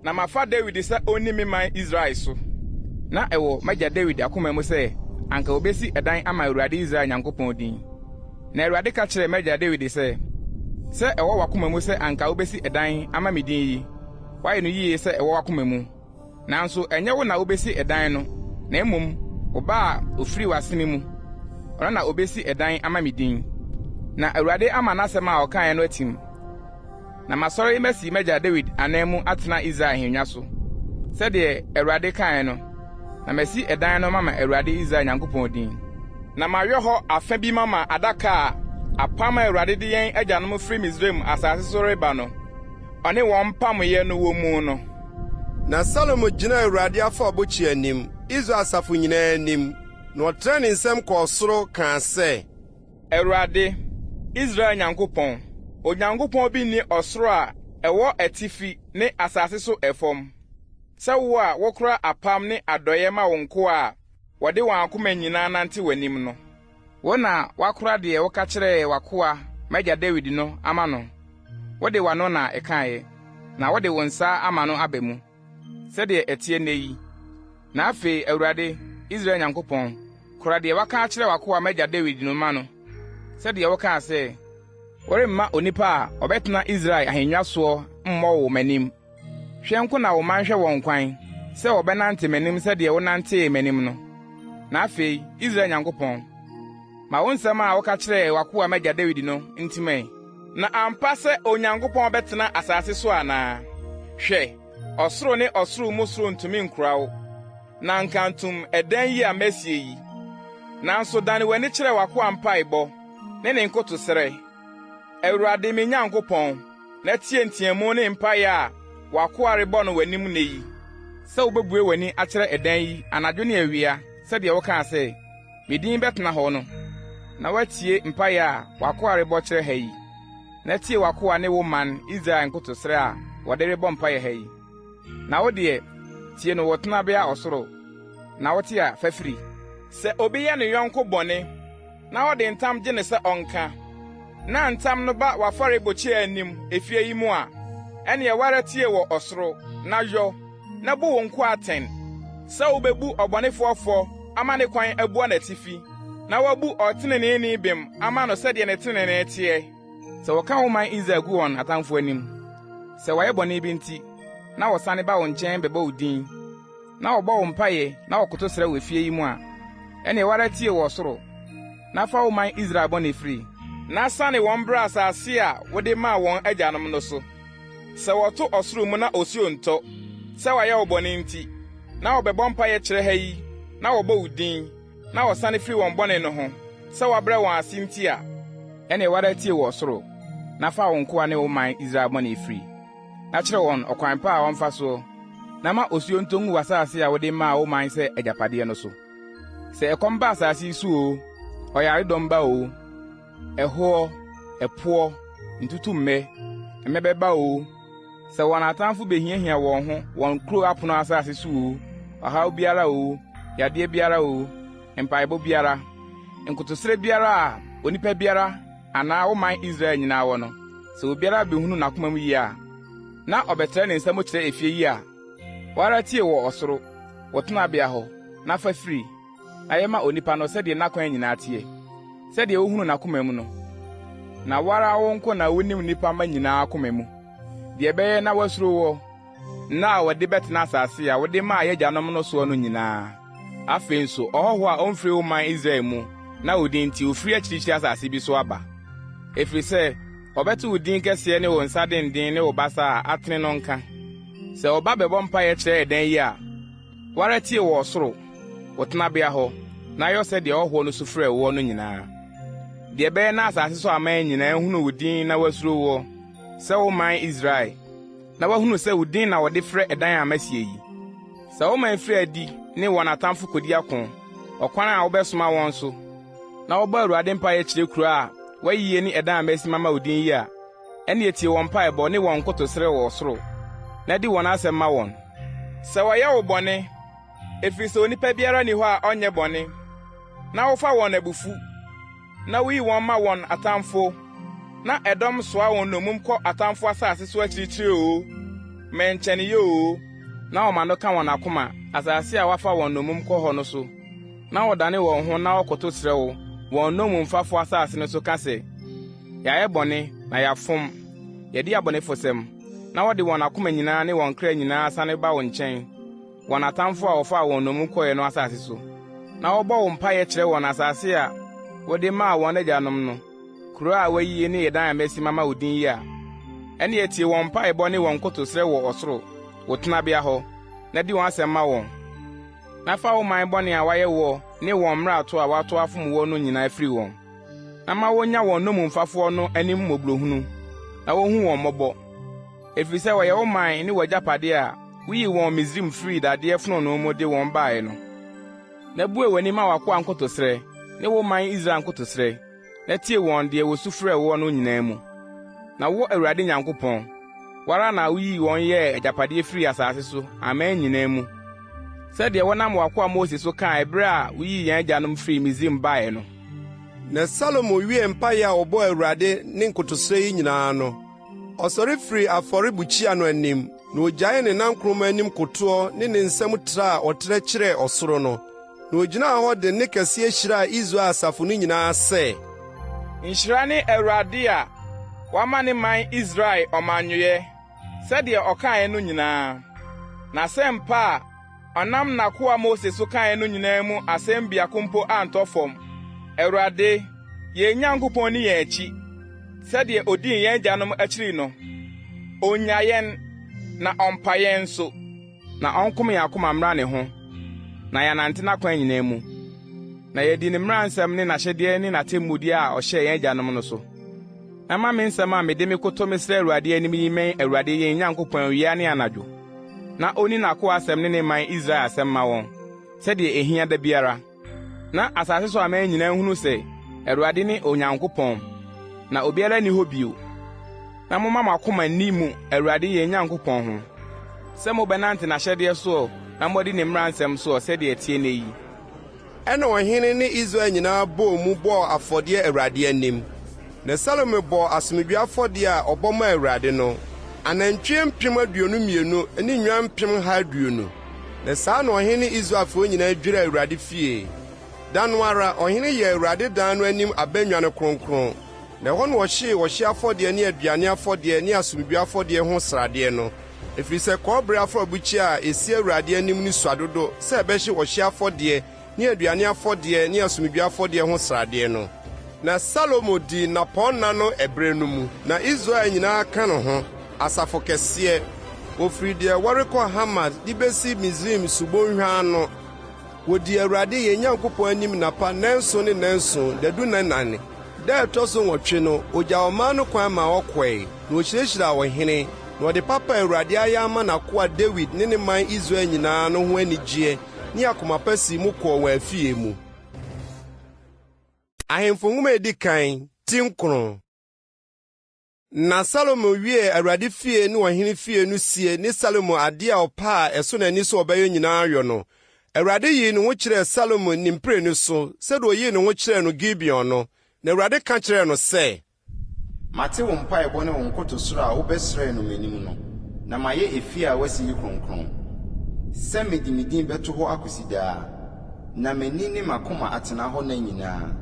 Na mafa Dawid sɛ onni me man Israel so. Na ɛwɔ m'agya Dawid akoma mu sɛ anka obesi ɛdan ama Awurade Israel Nyankopɔn din. Na Awurade ka kyerɛɛ m'agya Dawid sɛ, 'Sɛ ɛwɔ w'akoma mu sɛ anka wubesi ɛdan ama me din yi, woayɛ no yiye sɛ ɛwɔ w'akoma mu. Nanso ɛnyɛ wo na wubesi ɛdan no, na mmom wo ba a ofiri w'asene mu, ɔno na obesi ɛdan ama me din. Na Awurade ama n'asɛm a ɔkae no atim. Na masɔre masi m'agya Dawid anan mu atena Israel ahennwa so, sɛdeɛ Awurade kaeɛ no, na masi ɛdan no mama Awurade Israel Nyankopɔn din. Na mayɔ hɔ afa bi mama adaka a apam a Awurade de yɛn agyanom firi Misraim asase so reba no, ɔne wɔn pameeɛ no wɔ mu no. Na Salomo gyinaa Awurade afɔrebukyia anim, Israel asafo nyinaa anim, na ɔtrɛɛ ne nsam kɔɔ soro kaa sɛ. Awurade, Israel Nyankopɔn, Onyankopɔn bi nni ɔsoro a ɛwɔ atifi ne asase so fam, sɛ wo a wokora apam ne adɔeɛ ma wo nkoa a wɔde wɔn akoma nyinaa nante w'anim no. Wo na woakora deɛ woka kyerɛɛ w'akoa m'agya Dawid no ama no, wode w'ano na ɛkaeɛ, na wode wo nsa ama no aba mu. sɛdeɛ ɛteɛ nnɛ yi. Na afei, Awurade, Israel Nyankopɔn, kora deɛ woaka akyerɛ w'akoa m'agya Dawid no ma no, sɛdeɛ wokaa sɛ, 'Woremma onipa a ɔbɛtena Israel ahennwa soɔ mmɔ wo m'anim. Hwɛ nko na wo mma nhwɛ wɔn kwan sɛ wɔbɛnante m'anim sɛdeɛ wonantee m'anim no. Na afei, Israel Nyankopɔn, ma wo nsɛm a woka kyerɛɛ w'akoa m'agya Dawid no ntim ɛ. Na ampa sɛ Onyankopɔn bɛtena asase so anaa? Hwɛ, ɔsoro ne ɔsoro mu soro ntumi nkora wo, na nkantom ɛdan yi a masie yi. Nanso dane w'ani kyerɛ w'akoa mpaebɔ ne ne nkotosrɛ, Awurade me Nyankopɔn, na tie nteɛmu ne mpae a w'akoa rebɔ no w'anim nnɛ yi, sɛ wubebue w'ani akyerɛ ɛdan yi anadwo ne awia sɛdeɛ wokaa sɛ, Me din bɛtena hɔ no, na woatie mpae a w'akoa rebɔ kyerɛ ha yi, na tie w'akoa ne wo man Israel nkotosrɛ a wɔde rebɔ mpae ha yi. Na wo deɛ, tie no wɔ wo tenabea ɔsoro, na wote a, fa firi. Sɛ obi yɛ ne yɔnko bɔne na ɔde ntam gye no sɛ ɔnka, na ntam no ba w'afɔrebukyia anim, efie yi mu a, ɛnneɛ wo ara tie wɔ ɔsoro, na yɔ, na bu wo nkoa atɛn, sɛ wubebu ɔbɔnefoɔ fɔ ama ne kwan abua n'atifi, na woabu ɔteneneeni bem ama no sɛdeɛ ne tenenee teɛ. Sɛ wɔka wo man Israel gu wɔn atamfo anim, sɛ wɔayɛ bɔne bi nti, na wɔsane ba wo nkyɛn bɛbɔ wo din, na wɔbɔ wo mpae na wɔkoto srɛ wɔ efie yi mu a, ɛnneɛ wo ara tie wɔ ɔsoro, na fa wo man Israel bɔne firi, na sane wɔn bra asase a wode maa wɔn agyanom no so. Sɛ wɔto ɔsoro mu na osuo ntɔ, sɛ wɔayɛ wo bɔne nti, na wɔbɛbɔ mpae kyerɛ ha yi na wɔbɔ wo din, na wɔsane firi wɔn bɔne no ho, sɛ woabrɛ wɔn ase nti a, ɛnneɛ wo ara tie wɔ ɔsoro, na fa wo nkoa ne wo man Israel bɔne firi. Na kyerɛ wɔn ɔkwan pa a wɔmfa soɔ, na ma osuo ntɔ ngu w'asase a wode maa wo man sɛ agyapadeɛ no so. Sɛ ɛkɔm ba asase yi so oo, ɔyaredɔm ba oo, ɛhoɔ, ɛpoɔ, ntutummɛ, mmɛbɛ ba oo, sɛ wɔn atamfo behiahia wɔn ho wɔn kurow apono asase so oo, ɔhaw biara oo, yadeɛ biara oo, mpaebɔ biara, nkotosrɛ biara a onipa biara anaa wo man Israel nyinaa wɔ no, sɛ obiara behunu n'akoma mu yie a, na ɔbɛtrɛ ne nsa mu kyerɛ efie yi a, wo ara tie wɔ ɔsoro, wo tenabea hɔ, na fa firi, na yɛ ma onipa no sɛdeɛ n'akwan nyinaa teɛ, sɛdeɛ wohunu n'akoma mu no. Na wo ara wo nko na wunim nnipa mma nyinaa akoma mu, deɛ ɛbɛyɛ na wɔasuro woɔ, nna a wɔde bɛtena asase a wode maa yɛn agyanom no soɔ no nyinaa. Afei nso, ɔhɔho a omfiri wo man Israel mu na wo din nti ofiri akyirikyiri asase bi so aba, ɛfiri sɛ ɔbɛte wo din kɛseɛ ne wo nsa denden ne wo basa a atene no nka. Sɛ ɔba bɛbɔ mpaeɛ kyerɛ ɛdan yi a, wo ara tie wɔ ɔsoro, wo tenabea hɔ, na yɔ sɛdeɛ ɔhɔhoɔ no su frɛɛ woɔ no nyinaa, deɛ ɛbɛyɛ na asase so aman nyinaa ahunu wo din na wɔasuro woɔ, sɛ wo man Israel, na wɔahunu sɛ wo din na wɔde frɛ ɛdan a masie yi. Sɛ wo man firi adi ne wɔn atamfo kodi ako, ɔkwan a wobɛsoma wɔn so, na wɔbɔ Awurade mpae kyerɛ kurow a woayi ne ɛdan a masi mama wo din yi a, ɛnneɛ tie wɔn mpaebɔ ne wɔn nkotosrɛ wɔ ɔsoro, na di wɔn asɛm ma wɔn. Sɛ wɔyɛ wo bɔne, efisɛ onipa biara nni hɔ a ɔnyɛ bɔne, na wofa wɔn abufuw, na wuyi wɔn ma wɔn atamfo, na ɛdɔm soa wɔn nnommum kɔ atamfo asase so akyirikyiri oo, mmɛnkyɛneeɛ oo, na wɔn ano ka wɔn akoma asase a wɔafa wɔn nnommum kɔ hɔ no so, na wɔdane wɔn ho na wɔkoto srɛ wo wɔn nnommumfafo asase no so ka sɛ, 'Yɛayɛ bɔne, na yɛafom, yɛadi abɔnefosɛm, na wɔde wɔn akoma nyinaa ne wɔn kra nyinaa sane ba wo nkyɛn, wɔn atamfo a wɔfaa wɔn nnommum kɔe no asase so, na wɔbɔ wo mpae kyerɛ wɔn asase a wode maa wɔn agyanom no, kurow a woayi ne ɛdan a masi mama wo din yi a, ɛnneɛ tie wɔn mpaebɔ ne wɔn nkotosrɛ wɔ ɔsoro, wo tenabea hɔ, na di wɔn asɛm ma wɔn. Na fa wo man bɔne a wɔayɛ woɔ ne wɔn mmarato a wɔato afom woɔ no nyinaa firi wɔn, na ma wonnya wɔn nnommumfafoɔ no anim mmɔborɔhunu, na wonhu wɔn mmɔbɔ. Ɛfiri sɛ wɔyɛ wo man ne w'agyapadeɛ a wuyii wɔn Misraim firii dadeɛ fononoo mu de wɔn baeɛ no. Na bue w'ani ma w'akoa nkotosrɛ ne wo man Israel nkotosrɛ, na tie wɔn deɛ wɔsu frɛ woɔ no nyinaa mu. Na wo Awurade Nyankopɔn, wo ara na wuyii wɔn yɛɛ agyapadeɛ firii asase so aman nyinaa mu, sɛdeɛ wonam w'akoa Mose so kae berɛ a wuyii yɛn agyanom firii Misraim baeɛ no. Na Salomo wiee mpae a ɔbɔɔ Awurade ne nkotosrɛ yi nyinaa no, Ɔsɔre firii afɔrebukyia no anim, na ogyaee ne nankoroma anim kotoɔ ne ne nsam trɛ a ɔtrɛ kyerɛɛ ɔsoro no, na ogyinaa hɔ de nne kɛseɛ hyiraa Israel asafo no nyinaa sɛ. Nhyira ne Awurade a wama ne man Israel ɔmannwoeɛ, sɛdeɛ ɔkaeɛ no nyinaa. N'asɛmpa a ɔnam n'akoa Mose so kae no nyinaa mu asɛm biako mpo antɔ fam. Awurade, yɛn Nyankopɔn nni yɛn akyi, sɛdeɛ odii yɛn agyanom akyiri no. Onnya yɛn, na ɔmpa yɛn nso. Na ɔnkom yɛn akoma mmra ne ho, na yɛanante n'akwan nyinaa mu, na yɛadi ne mmara nsɛm ne n'ahyɛdeɛ ne n'atemmudeɛ a ɔhyɛɛ yɛn agyanom no so. Na ma me nsɛm a mede mekoto mesrɛ Awurade anim yi mmɛn Awurade yɛn Nyankopɔn awia ne anadwo, na onni n'akoa asɛm ne ne man Israel asɛm mma wɔn, sɛdeɛ ehia da biara, na asase so aman nyinaa nhunu sɛ Awurade ne Onyankopɔn, na obiara nni hɔ bio. Na momma mo akoma nni mu Awurade yɛn Nyankopɔn ho, sɛ mobɛnante n'ahyɛdeɛ soɔ na moadi ne mmara nsɛm soɔ sɛdeɛ ɛteɛ nnɛ yi. Ɛnna ɔhene ne Israel nyinaa bɔɔ mu bɔɔ afɔdeɛ Awurade anim. Na Salomo bɔɔ asomdwoe afɔdeɛ a ɔbɔ maa Awurade no, anantwie 22,000 ne nnwan 120,000. Na saa na ɔhene ne Israelfoɔ nyinaa dwiraa Awurade fie. Da no ara, ɔhene yɛɛ Awurade dan no anim abannwa no kronkron, na ɛhɔ na ɔhyee ɔhyeɛ afɔdeɛ ne aduane afɔdeɛ ne asomdwoeɛ afɔdeɛ ho sradeɛ no, ɛfiri sɛ kɔbere afɔrebukyia a ɛsi Awurade anim no sua dodo sɛ ɛbɛhye ɔhyeɛ afɔdeɛ ne aduane afɔdeɛ ne asomdwoeɛ afɔdeɛ ho sradeɛ no. Na Salomo dii nnapɔnna no ɛberɛ no mu, na Israel nyinaa ka ne ho, asafo kɛseɛ, wɔfiri deɛ wɔrekɔ Hamat de bɛsi Misraim subonhwa ano. Wɔdii Awurade yɛn Nyankopɔn anim nnapa nnanson ne nnanson, dadu nnanan. Da a ɛtɔ so nwɔtwe no, ogyaa ɔman no kwan maa wɔkɔe, na ohyirahyiraa ɔhene, na ɔde papa a Awurade ayɛ ama n'akoa Dawid ne ne man Israel nyinaa no ho anigyeɛ ne akoma pa sii mu kɔɔ wɔn afie mu. Ahemfo Nwoma a Edi Kan, ti 9. Na Salomo wiee Awurade fie ne ɔhene fie no sie ne Salomo ade a ɔpɛ a ɛsɔ n'ani sɛ ɔbɛyɛ nyinaa yɔ no, Awurade yii ne ho kyerɛɛ Salomo ne mprenu so, sɛdeɛ ɔyii ne ho kyerɛɛ no Gibeon no. Na Awurade ka kyerɛɛ no sɛ. Mate wo mpaebɔ ne wo nkotosrɛ a wobɛsrɛɛ no m'anim no, na mayɛ efie a woasi yi kronkron, sɛ mede me din bɛto hɔ akosi daa. Na m'ani ne m'akoma atena hɔ nna nyinaa.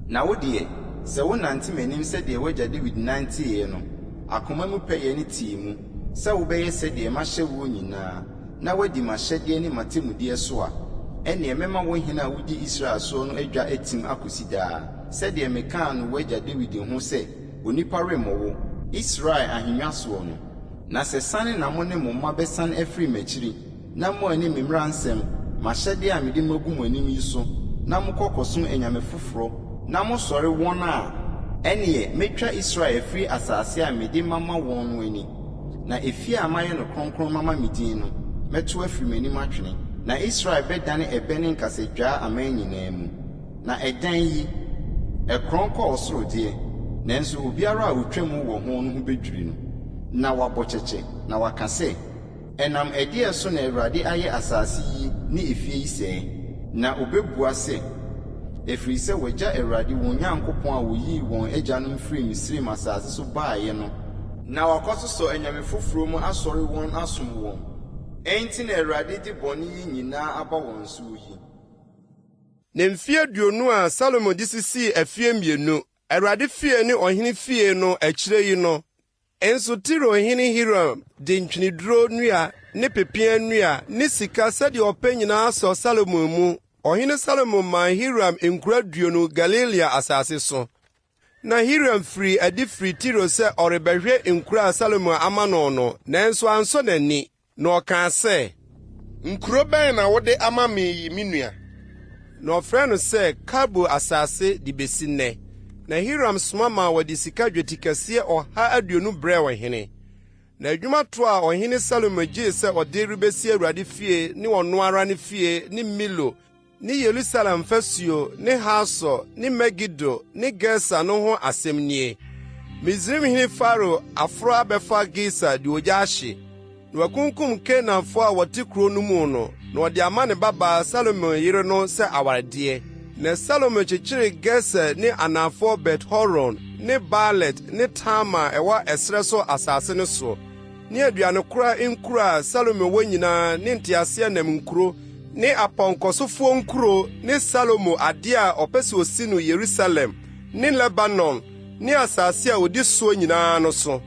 Na wo deɛ, sɛ wonante m'anim sɛdeɛ w'agya Dawid nanteeɛ no, akoma mu pɛyɛ ne tee mu, sɛ wobɛyɛ sɛdeɛ mahyɛ woɔ nyinaa, na woadi m'ahyɛdeɛ ne m'atemmudeɛ so a, ɛnneɛ mɛma wo hene a wodi Israel soɔ no adwa atim akɔsi daa, sɛdeɛ mekaa no w'agya Dawid ho sɛ, Onipa remmɔ wo, Israel ahennwa soɔ no. Na sɛ sane na mo ne mo mma bɛsane afiri m'akyiri, na moanni me mmara nsɛm, m'ahyɛdeɛ a mede magu mo anim yi so, na mokɔ kɔsom anyame foforɔ, na mosɔre wɔn a, ɛnneɛ mɛtwa Israel afiri asase a mede mama wɔn no ani, na efie a mayɛ no kronkron mama me din no, mɛto afiri m'anim atwene, na Israel bɛdane ɛbɛ ne nkasadwaa aman nyinaa mu. Na ɛdan yi, ɛkorɔn kɔ ɔsoro deɛ, nanso obiara a ɔtwa mu wɔ ho no ho bɛdwiri no, na wabɔ kyɛkyɛ, na waka sɛ, Ɛnam ɛdeɛn so na Awurade ayɛ asase yi ne efie yi sɛɛ? Na wɔbɛbua sɛ, Ɛfiri sɛ wɔagya Awurade wɔn Nyankopɔn a ɔyii wɔn agyanom firii Misraim asase so baeɛ no, na wɔakɔsosɔ anyame foforɔ mu asɔre wɔn asom wɔn, enti na Awurade de bɔne yi nyinaa aba wɔn soɔ yi. Na mfeɛ 20 a Salomo de sisii afie mmienu, Awurade fie ne ɔhene fie no akyire yi no, Nso Tiro hene Hiram de ntweneduro nnua ne pepeaa nnua ne sika sɛdeɛ ɔpɛ nyinaa sɔɔ Salomo mu. Ɔhene Salomo maa Hiram nkuro 20 Galilea asase so. Na Hiram firii adi firii Tiro sɛ ɔrebɛhwɛ nkuro a Salomo ama no no, nanso ansɔ n'ani. Na ɔkaa sɛ. Nkuro bɛn na wode ama me yi, me nua? Na ɔfrɛɛ no sɛ Kabul asase de besi nnɛ. Na Hiram soma maa wɔde sika dwetikɛseɛ 120 brɛɛ ɔhene. Na adwuma toɔ a ɔhene Salomo gyee sɛ ɔde rebesi Awurade fie ne ɔno ara ne fie ne Milo ne Yerusalem fasuo ne Hasor ne Megido ne Geser no ho asɛm nie. Misraimhene Farao aforo abɛfa Geser de ogya ahye, na wakunkum Kanaanfoɔ a wɔte kuro no mu no, na ɔde ama ne babaa Salomo yere no sɛ awaredeɛ. Na Salomo kyekyeree Geser ne anafoɔ Bet-Horon ne Baalat ne Tamar a ɛwɔ ɛserɛ so asase no soɔ. Ne aduanekora nkuro a Salomo wɔ nyinaa ne nteaseɛnam nkuro ne apɔnkɔsofoɔ nkuro ne Salomo adeɛ a ɔpɛ sɛ ɔsi no Yerusalem ne Lebanon ne asase a ɔdi soɔ nyinaa no so.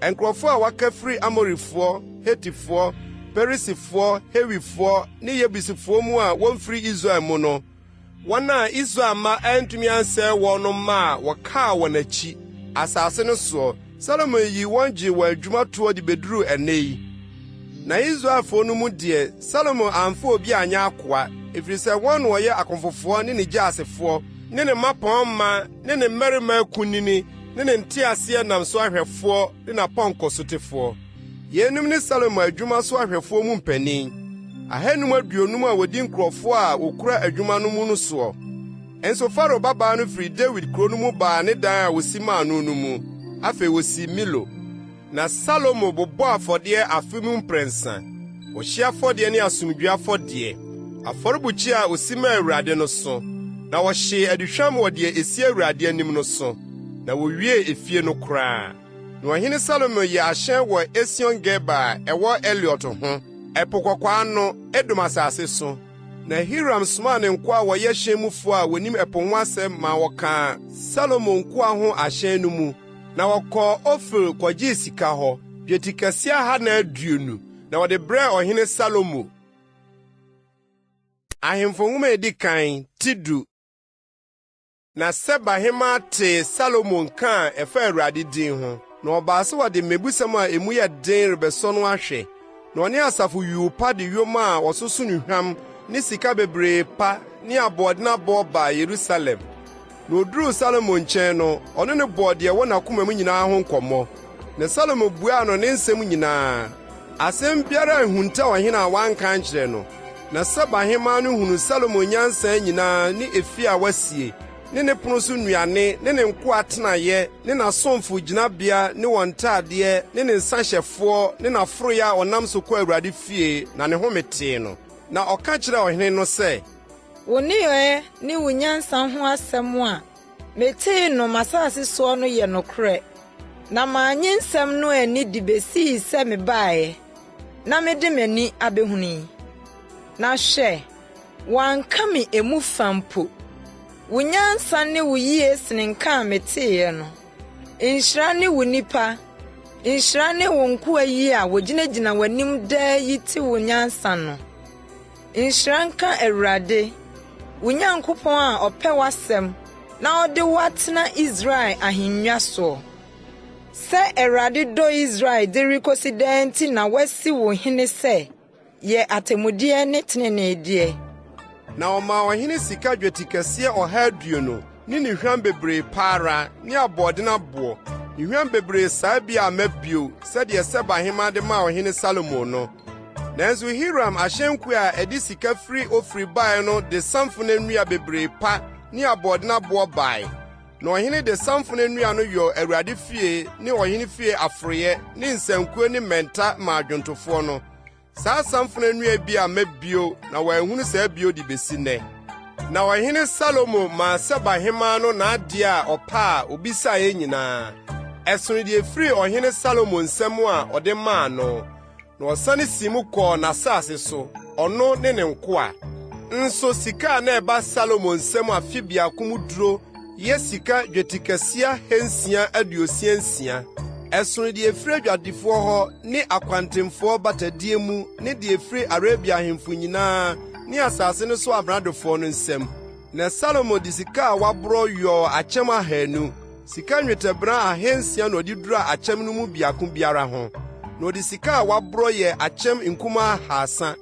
Nkurɔfoɔ a wɔaka firi Amorifoɔ, Hetifoɔ, Perisifoɔ, Hewifoɔ ne Yebusifoɔ mu a wɔmfiri Israel mu no, Wɔn a Israel mma antumi ansɛe wɔn no mma a wɔkaa wɔn akyi, asase no soɔ, Salomo yii wɔn gyee wɔn adwuma toɔ de bɛduruu ɛnnɛ yi. Na Israelfoɔ no mu deɛ, Salomo amfa obi anyɛ akoa, ɛfiri sɛ wɔn na wɔyɛ akɔmfofoɔ ne ne gyaasefoɔ, ne ne mmapɔmma ne ne mmarima akunini ne ne nteaseɛnam so ahwɛfoɔ ne n'apɔnkɔsotefoɔ. Yeinom ne Salomo adwuma so ahwɛfoɔ mu mpanin, 550 a wɔdi nkurɔfoɔ a wɔkura adwuma no mu no soɔ. Nso Farao babaa no firii Dawid kuro no mu baa ne dan a wɔsi maa no no mu. Afei wɔsii Milo. Na Salomo bobɔɔ afɔdeɛ afe mu mprɛnsa, ɔhyeɛ afɔdeɛ ne asomdwoeɛ afɔdeɛ, afɔrebukyia a ɔsi maa Awurade no so, na ɔhyee aduhwam wɔ deɛ ɛsi Awurade anim no so. Na wowiee efie no koraa. Na ɔhene Salomo yɛɛ ahyɛn wɔ Esion-Geber a ɛwɔ Eliot ho, Ɛpo Kɔkɔɔ ano, Edom asase so. Na Hiram somaa ne nkoa a wɔyɛ hyɛn mufo a wonim ɛpo ho asɛm ma wɔkaa Salomo nkoa ho ahyɛn no mu, na wɔkɔɔ Ofir kɔgyee sika hɔ, dwetikɛse 420, na wɔde brɛɛ ɔhene Salomo. Ahemfo Nhoma a Edi Kan, Ti du. Na Seba hemmaa tee Salomo nka a ɛfa Awurade din ho, na ɔbaa sɛ wɔde mmebusɛm a emu yɛ den rebɛsɔ no ahwɛ. Na ɔne asafo yuu pa de yoma a wɔsoso nnuhwam ne sika bebree pa ne aboɔden aboɔ baa Yerusalem. Na oduruu Salomo nkyɛn no, ɔne no bɔɔ deɛ ɛwɔ n'akoma mu nyinaa ho nkɔmmɔ. Na Salomo buaa no ne nsɛm nyinaa. Asɛm biara anhunta ɔhene a wanka ankyerɛ no. Na Seba hemmaa no hunuu Salomo nyansa nyinaa ne efie a wasie, ne ne pono so nnuane ne ne nkoa atenaeɛ ne n'asomfo gyinabea ne wɔn ntadeɛ ne ne nsahyɛfoɔ ne n'aforoeɛ a ɔnam so kɔ Awurade fie, na ne home tee no. Na ɔka kyerɛɛ ɔhene no sɛ. Wo nneyɔɛ ne wo nyansa ho asɛm a metee no m'asase soɔ no yɛ nokorɛ, na mannye nsɛm no anni de besii sɛ mebaeɛ na mede m'ani abɛhunu yi. Na hwɛ, wɔanka me emu fa mpo. Wo nyansa ne wo yie sene nka a meteeɛ no. Nhyira ne wo nnipa, nhyira ne wo nkoa yi a wɔgyinagyina w'anim daa yi te wo nyansa no. Nhyira nka Awurade, wo Nyankopɔn a ɔpɛ w'asɛm na ɔde wo atena Israel ahennwa soɔ. Sɛ Awurade dɔ Israel de rekosi daa nti na wasi wo hene sɛ yɛ atemmudeɛ ne teneneedeɛ. Na ɔmaa ɔhene sika dwetikɛseɛ 120 ne nnuhwam bebree pa ara ne aboɔden aboɔ, nnuhwam bebree saa bi amma bio sɛdeɛ Seba hemmaa de maa ɔhene Salomo no. Nanso Hiram ahyɛnkuo a ɛde sika firi Ofir bae no de samfona nnua bebree pa ne aboɔden aboɔ bae. Na ɔhene de samfona nnua no yɔɔ Awurade fie ne ɔhene fie aforoeɛ ne nsankuo ne mmɛnta maa dwontofoɔ no. Saa samfona nnua bi amma bio na wɔanhunu saa bio de besi nnɛ. Na ɔhene Salomo maa Seba hemmaa no n'adeɛ a ɔpɛ a obisaeɛ nyinaa. Ɛsono deɛ ɛfirii ɔhene Salomo nsam a ɔde maa no. Na ɔsane sii mu kɔɔ n'asase so, ɔno ne ne nkoa. Nso sika a na ɛba Salomo nsam afe biako mu duro yɛ sika dwetikɛse 666. Ɛsono deɛ ɛfiri adwadifoɔ hɔ ne akwantemfoɔ batadie mu ne deɛ ɛfiri Arabia ahemfo nyinaa ne asase no so amradofoɔ no nsam. Na Salomo de sika a waborɔ yɔɔ akyɛm 200, Sika nnwetɛbena 600 na ɔde duraa akyɛm no mu biako biara ho, na ɔde sika a wɔaborɔ yɛɛ akyɛm nkumaa 300.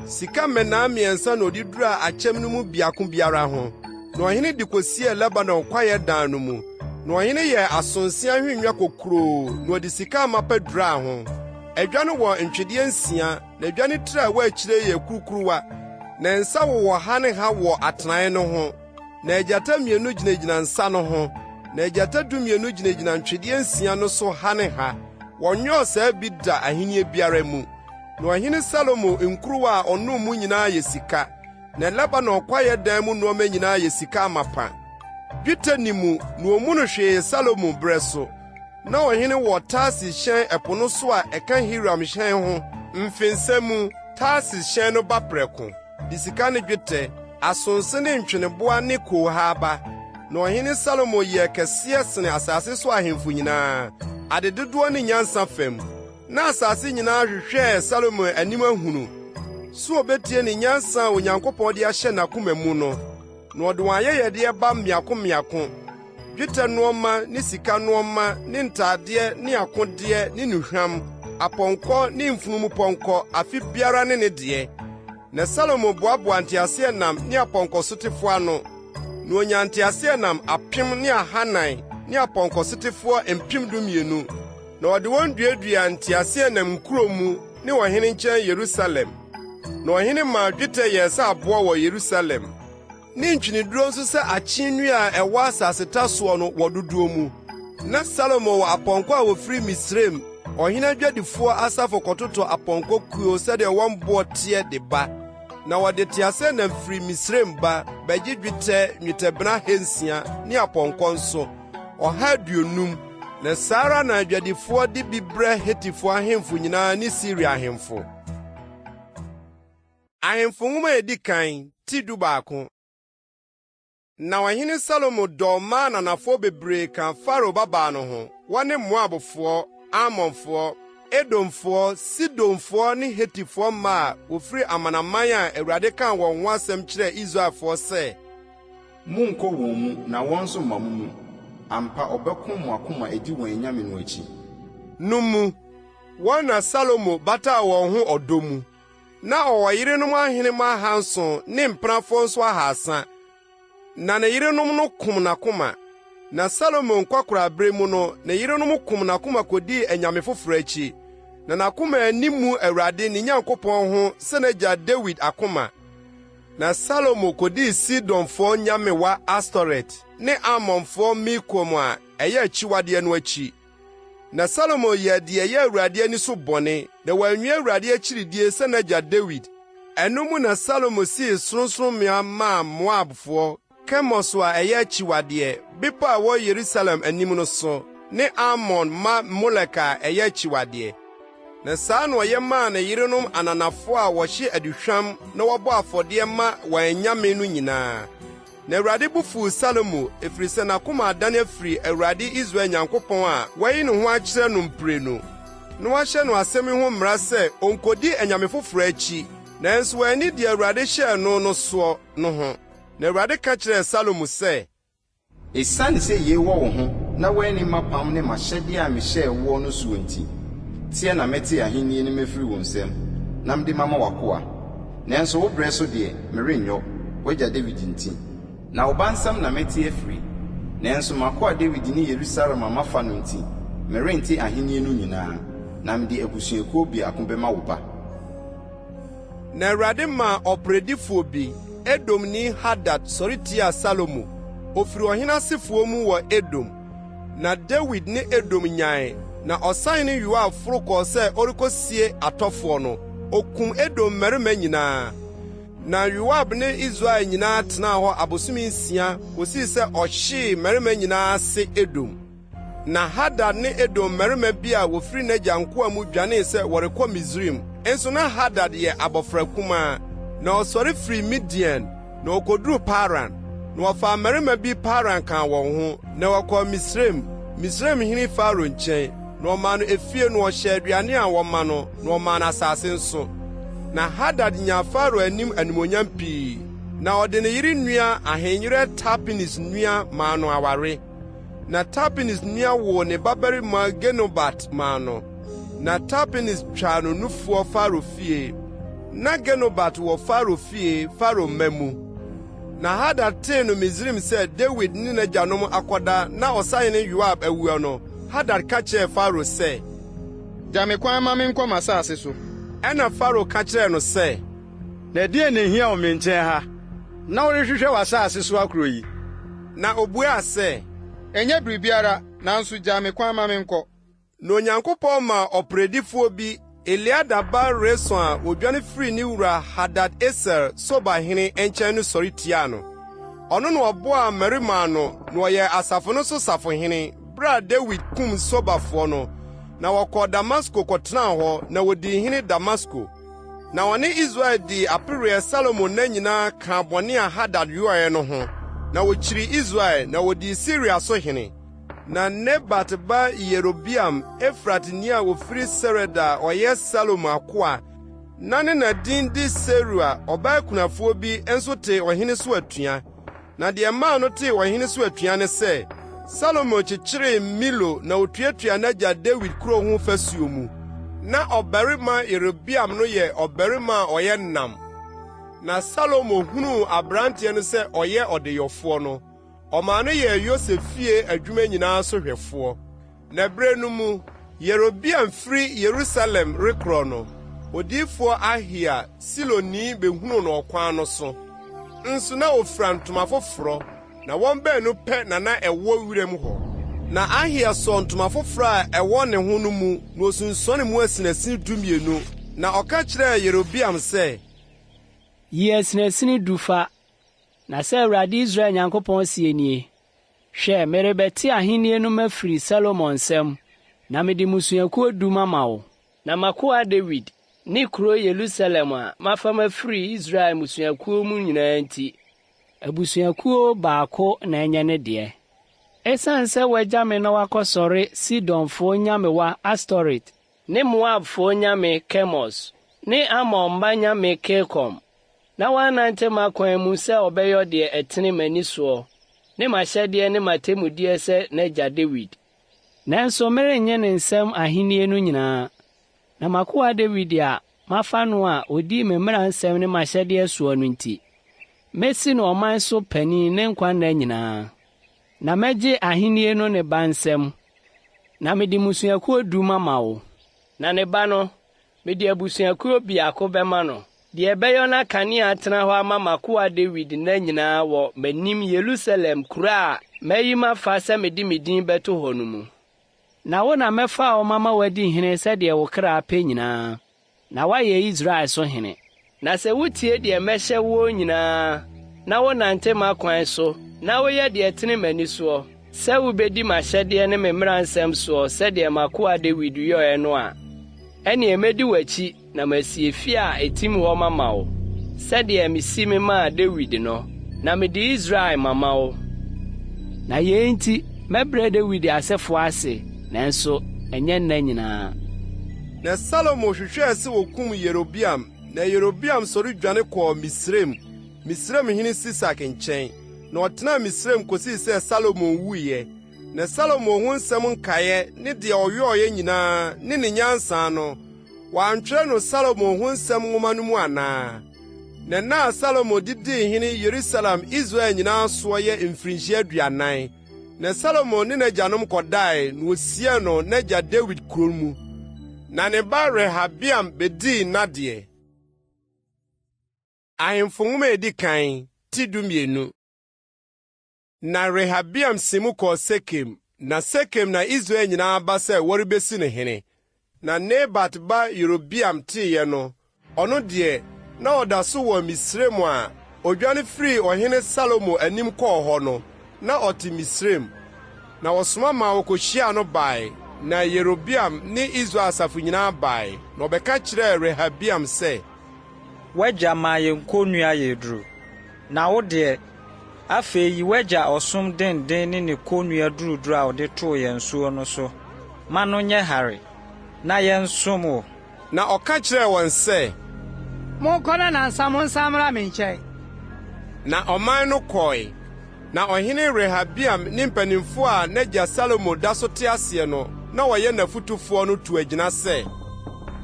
Sika mmɛnnaa mmiɛnsa na ɔde duraa akyɛm no mu biako biara ho. Na ɔhene de kosiee Lebanon kwaeɛ dan no mu. Na ɔhene yɛɛ asonse ahennwa kokuroo, na ɔde sika amapa duraa ho. Adwa no wɔ ntwedeɛ nsia, na adwa no tiri a ɛwɔ akyire yɛ kurukuruwa, na nsa wowɔ ha ne ha wɔ atenae no ho. Na agyata mmienu gyinagyina nsa no ho, na agyata 12 gyinagyina ntwedeɛ nsia no so ha ne ha. Wɔnyɔɔ saa bi da ahenni biara mu. Na ɔhene Salomo nkuruwa a ɔnom mu nyinaa yɛ sika, na Lebanon kwaeɛ dan mu nneɛma nyinaa yɛ sika amapa. Dwetɛ nni mu, na wommu no hwee Salomo berɛ so. Na ɔhene wɔ Tarsis hyɛn ɛpo no so a ɛka Hiram hyɛn ho mfensa mu, Tarsis hyɛn no ba prɛko. de sika ne dwetɛ, asonse ne ntweneboa ne koohaa ba. Na ɔhene Salomo yɛɛ kɛseɛ sene asase so ahemfo nyinaa, adedodoɔ ne nyansa fam. Na asase nyinaa hwehwɛɛ Salomo anim ahunu sɛ obetie ne nyansa a Onyankopɔn de ahyɛ n'akoma mu no. Na wɔde wɔn ayɛyɛdeɛ ba mmiako mmiako, dwetɛ nnoɔma ne sika nnoɔma ne ntadeɛ ne akodeɛ ne nnuhwam, apɔnkɔ ne mfunumupɔnkɔ, afe biara ne ne deɛ. Na Salomo boaboaa nteaseɛnam ne apɔnkɔsotefoɔ ano, na onyaa nteaseɛnam 1,400 ne apɔnkɔsotefoɔ 12,000, na ɔde wɔn duaduaa nteaseɛnam nkuro mu ne ɔhene nkyɛn Yerusalem. Na ɔhene maa dwetɛ yɛɛ sɛ aboɔ wɔ Yerusalem, ne ntweneduro nso sɛ akye nnua a ɛwɔ asaseta soɔ no wɔ dodoɔ mu. Na Salomo wɔ apɔnkɔ a wɔfiri Misraim, ɔhene adwadifoɔ asafo kɔtotɔ apɔnkɔ kuo sɛdeɛ wɔn boɔ teɛ de ba. Na wɔde teaseɛnam firi Misraim ba bɛgye dwetɛ nnwetɛbena 600 ne apɔnkɔ nso. 150, na saa ara na adwadifoɔ de bi brɛ Hetifoɔ ahemfo nyinaa ne Siria ahemfo. Ahemfo Nwoma a Edi Kan, ti 11. Na ɔhene Salomo dɔɔ mmaa ananafoɔ bebree kaa Farao babaa no ho, wɔne Moabfoɔ, Amonfoɔ, Edomfoɔ, Sidonfoɔ ne Hetifoɔ mmaa a wɔfiri amanaman a Awurade kaa wɔn ho asɛm kyerɛɛ Israelfoɔ sɛ, Monnkɔ wɔn mu na wɔn nso mma mo mu, ampa wɔbɛko mo akoma adi wɔn anyame no akyi. No mu. Wɔn na Salomo bataa wɔn ho ɔdɔ mu. Na ɔwɔ yerenom ahenemma ahanson ne mpenafoɔ nso ahaasa, na ne yerenom no kom n'akoma. Na Salomo nkwakoraabere mu no, ne yerenom kom n'akoma kodii anyame foforo akyi. Na n'akoma anni mmu Awurade, ne Nyankopɔn ho sɛ n'agya Dawid akoma. Na Salomo kodii Sidonfoɔ nyamewa Astoret ne Amonfoɔ Milkom a ɛyɛ akyiwadeɛ no akyi. Na Salomo yɛɛ deɛ ɛyɛ Awurade ani so bɔne, na wanwie Awurade akyiridie sɛ n'agya Dawid. Ɛno mu na Salomo sii sorɔnsorɔmmea maa Moabfoɔ, Kemos a ɛyɛ akyiwadeɛ, bepɔ a ɛwɔ Yerusalem anim no so, ne Amon mma Molek a ɛyɛ akyiwadeɛ. Na saa na ɔyɛ maa ne yerenom ananafoɔ a wɔhye aduhwam na wɔbɔ afɔdeɛ ma wɔn anyame no nyinaa. Na Awurade bo fuw Salomo, efiri sɛ n'akoma adane afiri Awurade Israel Nyankopɔn a wayi ne ho akyerɛ no mprenu, na wahyɛ no asɛm yi ho mmara sɛ onnkodi anyame foforo akyi, nanso wanni deɛ Awurade hyɛɛ no no soɔ no ho. Na Awurade ka kyerɛɛ Salomo sɛ. Esiane sɛ yei wɔ wo ho na woanni m'apam ne m'ahyɛdeɛ a mehyɛɛ woɔ no soɔ nti, teɛ na mɛte ahennie no mafiri wo nsam na mede mama w'akoa. Nanso wo berɛ so deɛ, merenyɔ, w'agya Dawid nti. Na wo ba nsam na mɛte afire, nanso m'akoa Dawid ne Yerusalem a mafa no nti, merente ahennie no nyinaa, na mede abusuakuo biako bɛma wo ba. Na Awurade maa ɔperedifoɔ bi, Edomni Hadad sɔre tiaa Salomo. Ɔfiri ɔhene asefoɔ mu wɔ Edom. Na Dawid ne Edom nyae, na ɔsahene Yoab foro kɔɔ sɛ ɔrekɔsie atɔfoɔ no, ɔkum Edom mmarima nyinaa. Na Yoab ne Israel nyinaa tenaa hɔ abosome nsia kɔsii sɛ ɔhyee mmarima nyinaa ase Edom. Na Hadad ne Edom mmarima bi a wɔfiri n'agya nkoa mu dwanee sɛ wɔrekɔ Misraim, nso na Hadad yɛ abɔfra kumaa. Na ɔsɔre firii Midian, na ɔkɔduruu Paran. Na wɔfaa mmarima bi Paran kaa wɔn ho, na wɔkɔɔ Misraim, Misraimhene Farao nkyɛn, na ɔmaa no efie na ɔhyɛɛ aduane a wɔma no, na ɔmaa no asase nso. Na Hadad nyaa Farao anim animuonyam pii, na ɔde ne yere nua ahenyerɛ Tapenes nua maa no aware. Na Tapenes nua woo ne babarima Genubat maa no, na Tapenes twaa no nufoɔ Farao fie. Na Genubat wɔ Farao fie, Farao mma mu. Na Hadad tee no Misraim sɛ Dawid ne n'agyanom akɔda na ɔsahene Yoab awuo no, Hadad ka kyerɛɛ Farao sɛ, Gya me kwan ma menkɔ m'asase so. Ɛnna Farao ka kyerɛɛ no sɛ, Na ɛdeɛn na ɛhia wo me nkyɛn ha, na worehwehwɛ w'asase so akorɔ yi? Na obuaa sɛ, Ɛnyɛ biribiara, nanso gyaa me kwan ma menkɔ. Na Onyankopɔn maa ɔperedifoɔ bi, Eliada ba Reson a odwane firii ne wura Hadad-Eser, Soba hene, nkyɛn no sɔre tiaa no. Ɔno na ɔboaa mmarima ano, na ɔyɛɛ asafo no so safohene, bere a Dawid kum Sobafoɔ no. Na wɔkɔɔ Damasko kɔtenaa hɔ, na wodii hene Damasko. Na ɔne Israel dii apereɛ Salomo nna nyinaa kaa bɔne a Hadad yɔeɛ no ho, na wɔkyirii Israel, na wɔdii Siria so hene. Na Nebat ba Yerobeam, Efratni a ɔfiri Sereda a ɔyɛ Salomo akoa, na ne na din de Serua, ɔbaa kunafoɔ bi, nso tee ɔhene so atua. Na deɛ ɛmaa no tee ɔhene so atua ne sɛ, Salomo kyekyeree Milo na otuatuaa n'agya Dawid kurow ho fasuo mu. Ná ɔbarima Yerobeam no yɛ ɔbarima a ɔyɛ nnam. Na Salomo hunuu aberanteɛ no sɛ ɔyɛ ɔdeyɔfoɔ no, ɔmaa no yɛɛ Yosef fie adwuma nyinaa so hwɛfoɔ. Na bere no mu, Yerobeam firi Yerusalem rekorɔ no, odiyifoɔ Ahia, Siloni behunuu no ɔkwan no so. Nso na ofira ntoma foforɔ, na wɔn baanu pɛ na na ɛwɔ wiram hɔ. Na Ahia sɔɔ ntoma foforɔ a ɛwɔ ne ho no mu, na osunsuanee mu asinasin dumienu, na ɔka kyerɛɛ Yerobeam sɛ, Yi asinasini du fa, na sɛ Awurade Israel Nyankopɔn seɛ nie, Hwɛ, merebɛte ahenni no mafiri Salomo nsam, na mede mmusuakuo du mama wo. Na m'akoa Dawid ne kuro Yerusalem a mafa mafiri Israel mmusuakuo mu nyinaa nti, abusuakuo baako na ɛnyɛ ne deɛ. Esiane sɛ wagya me na wakɔsɔre Sidonfoɔ nyamewa Astoret ne Moabfoɔ nyame Kemos ne Amon mma nyame Kilkom, na wannante m'akwan mu sɛ ɔbɛyɔ deɛ ɛtene m'ani soɔ ne m'ahyɛdeɛ ne m'atemmudeɛ sɛ n'agya Dawid. Nanso merennye ne nsam ahennie no nyinaa, na m'akoa Dawid a mafa no a ɔdii me mmara nsɛm ne m'ahyɛdeɛ soɔ no nti, mɛsi no ɔman so panin ne nkwa nna nyinaa. Na mɛgye ahenni no ne ba nsam, na mede mmusuakuo du mama wo. Na ne ba no, mede abusuakuo biako bɛma no, deɛ ɛbɛyɔ na kanea atena hɔ ama m'akoa Dawid nna nyinaa wɔ m'anim Yerusalem kuro a mayi mafa sɛ mede me din bɛto hɔ no mu. Na wo na mɛfa wo mama woadi hene sɛdeɛ wo kra pɛ nyinaa. Na woayɛ Israel so hene. Na sɛ wutie deɛ mɛhyɛ woɔ nyinaa, na wonante m'akwan so, na woyɛ deɛ ɛtene m'ani soɔ, sɛ wobɛdi m'ahyɛdeɛ ne me mmara nsɛm soɔ sɛdeɛ m'akoa Dawid yɔeɛ no a, ɛnneɛ mɛdi w'akyi na masi efie a ɛtim hɔ mama wo, sɛdeɛ mesi memaa Dawid no, na mede Israel mama wo. Na yei nti mɛbrɛ Dawid asefoɔ ase, nanso ɛnyɛ nna nyinaa. Na Salomo hwehwɛɛ sɛ okum Yerobeam, na Yerobeam sɔre dwane kɔɔ Misraim, Misraimhene Sisak nkyɛn, na ɔtenaa Misraim kosii sɛ Salomo wuiɛ. Na Salomo ho nsɛm nkaeɛ ne deɛ ɔyɔeɛ nyinaa ne ne nyansa no, wɔantwerɛ no Salomo ho nsɛm nwoma no mu anaa? Na nna a Salomo de dii hene Yerusalem Israel nyinaa soɔ yɛ mfirinhyia 40. Na Salomo ne n'agyanom kɔdae, na wosiee no n'agya Dawid kurow mu. Na ne ba Rehabeam bedii n'adeɛ. Ahemfo Nwoma a Edi Kan, ti 12. Na Rehabeam sii mu kɔɔ Sekem, na Sekem na Israel nyinaa aba sɛ wɔrebesi no hene. Na Nebat ba Yerobeam teeɛ no, ɔno deɛ, na ɔda so wɔ Misraim a odwane firii ɔhene Salomo anim kɔɔ hɔ no, na ɔte Misraim. Na wɔsoma maa wɔkohyiaa no bae, na Yerobeam ne Israel asafo nyinaa bae, na wɔbɛka kyerɛɛ Rehabeam sɛ, W'agya maa yɛn kɔnnua yɛɛ duru, na wo deɛ, afei yi w'agya ɔsom denden ne ne kɔnnua duruduru a ɔde too yɛn soɔ no so ma no nyɛ hare, na yɛnsom wo. Na ɔka kyerɛɛ wɔn sɛ. Monkɔ na nnansa monsan mmra me nkyɛn. Na ɔman no kɔe. Na ɔhene Rehabeam ne mpanimfoɔ a n'agya Salomo da so te aseɛ no na wɔyɛ n'afotufoɔ no tuu agyina sɛ.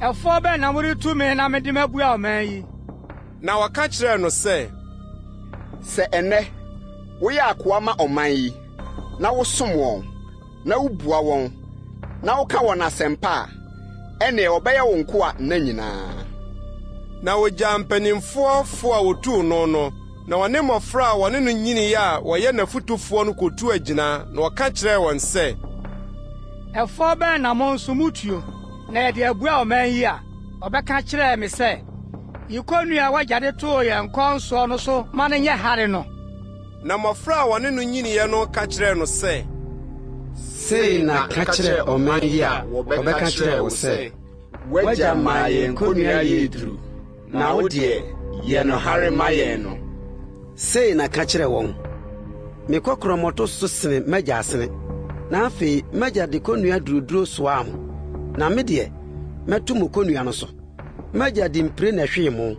Ɛfoɔ bɛn na moretu me na mede mabua ɔman yi? Na wɔka kyerɛɛ no sɛ. Sɛ ɛnnɛ woyɛ akoa ma ɔman yi, na wosom wɔn, na wubua wɔn, na woka wɔn asɛmpa a, ɛnneɛ wɔbɛyɛ wo nkoa nna nyinaa. Na ogyaa mpanimfoɔ fo a wotuu no no, na ɔne mmofra a wɔne no nyinii a wɔyɛ n'afotufoɔ no kotuu agyina, na ɔka kyerɛɛ wɔn sɛ. Ɛfɔ bɛn na mo nso mutuo, na yɛde abua ɔman yi a wɔbɛka kyerɛɛ me sɛ, 'Yi kɔnnua a w'agya de too yɛn kɔn soɔ no so ma no nyɛ hare no? Na mmofra a wɔne no nyiniiɛ no ka kyerɛɛ no sɛ. Sei na ka kyerɛ ɔman yi a wɔbɛka kyerɛɛ wo sɛ, 'W'agya maa yɛn kɔnnua yɛɛ duru, na wo deɛ, yɛ no hare ma yɛn' no. Sei na ka kyerɛ wɔn, 'Me kɔkorɔmmɔto so sene m'agya asene, na afei m'agya de kɔnnua duruduro soaa mo, na me deɛ, mɛto mo kɔnnua no so. M'agya de mpire na ɛhwee mo,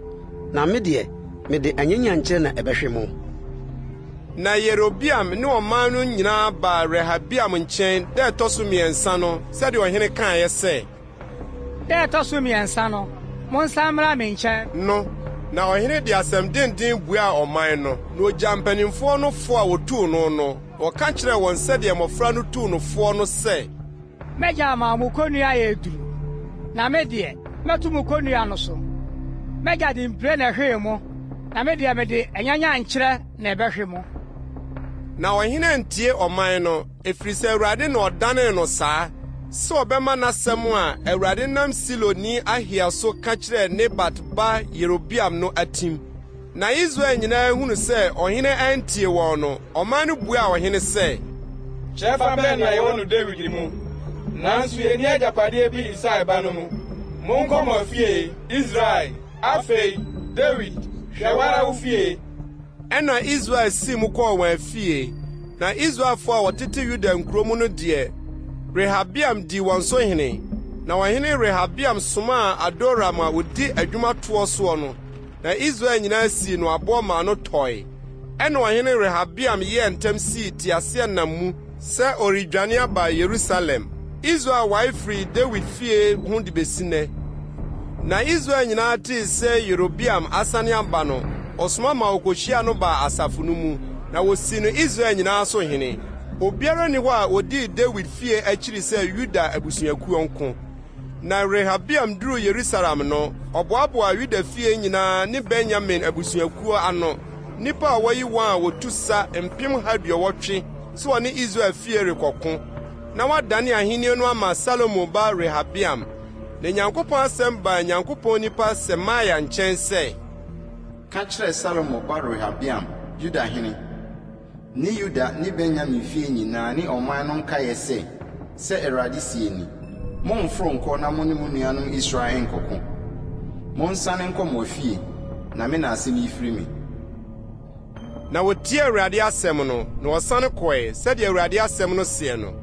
na me deɛ, mede anyanyankyerɛ na ɛbɛhwe mo. Na Yerobeam ne ɔman no nyinaa baa Rehabeam nkyɛn da a ɛtɔ so mmiɛnsa no sɛdeɛ ɔhene kaeɛ sɛ. Da a ɛtɔ so mmiɛnsa no, monsan mmra me nkyɛn. No, na ɔhene de asɛm denden buaa ɔman no, na ɔgyaa mpanimfoɔ no fo a wɔtuu no no, na ɔka kyerɛɛ wɔn sɛdeɛ mmɔfra no tuu no foɔ no sɛ. M'agya ama mo kɔnnua ayɛ duru, na me deɛ, mɛto mo kɔnnua no so. M'agya de mpire na ɛhwee mo, na me deɛ, mede anyanyankyerɛ na ɛbɛhwe mo. Na ɔhene antie ɔman no, ɛfiri sɛ Awurade na ɔdanee no saa, sɛ ɔbɛma n'asɛm a Awurade nam Siloni Ahia so ka kyerɛɛ Nebat ba Yerobeam no atim. Na Israel nyinaa hunu sɛ ɔhene antie wɔn no, ɔman no buaa ɔhene sɛ. Kyɛfa bɛn na yɛwɔ no Dawid mu? Nanso yenni agyapadeɛ bi Isai ba no mu. Monkɔ mo afie, Israel! Afei, Dawid, hwɛ wo ara wo fie. Ɛnna Israel sii mu kɔɔ wɔn afie. Na Israelfo a wɔtete Yuda nkurow mu no deɛ, Rehabeam dii wɔn so hene. Na ɔhene Rehabeam somaa Adoram a odi adwuma toɔ soɔ no, na Israel nyinaa sii no aboɔ maa no tɔe. Ɛnna ɔhene Rehabeam yɛɛ ntɛm sii teaseɛnam mu sɛ ɔredwane aba Yerusalem. Israel wae firii Dawid fie ho de besi nnɛ. Na Israel nyinaa tee sɛ Yerobeam asane aba no, wɔsoma maa wokohyiaa no baa asafo no mu, na wosii no Israel nyinaa so hene. Obiara nni hɔ a odii Dawid fie akyiri sɛ Yuda abusuakuo nko. Na Rehabeam duruu Yerusalem no, ɔboaboaa Yuda fie nyinaa ne Benyamin abusuakuo ano, nnipa a wɔayi wɔn a wɔtu sa 180,000 sɛ wɔne Israel fie rekɔko, na wɔadane ahenni no ama Salomo ba Rehabeam. Na Nyankopɔn asɛm baa Nyankopɔn nipa Semaia nkyɛn sɛ. Ka kyerɛ Salomo ba Rehabeam, Yuda hene, ne Yuda ne Benyamin fie nyinaa ne ɔman no nkaeɛ sɛ, 'Sɛ Awurade seɛ ni, Mommforo nnkɔ na mo ne mo nuanom Israel nnkɔko. Monsane nkɔ mo afie, na me na asɛm yi firi me. Na wɔtiee Awurade asɛm no, na wɔsane kɔe, sɛdeɛ Awurade asɛm no seɛ no.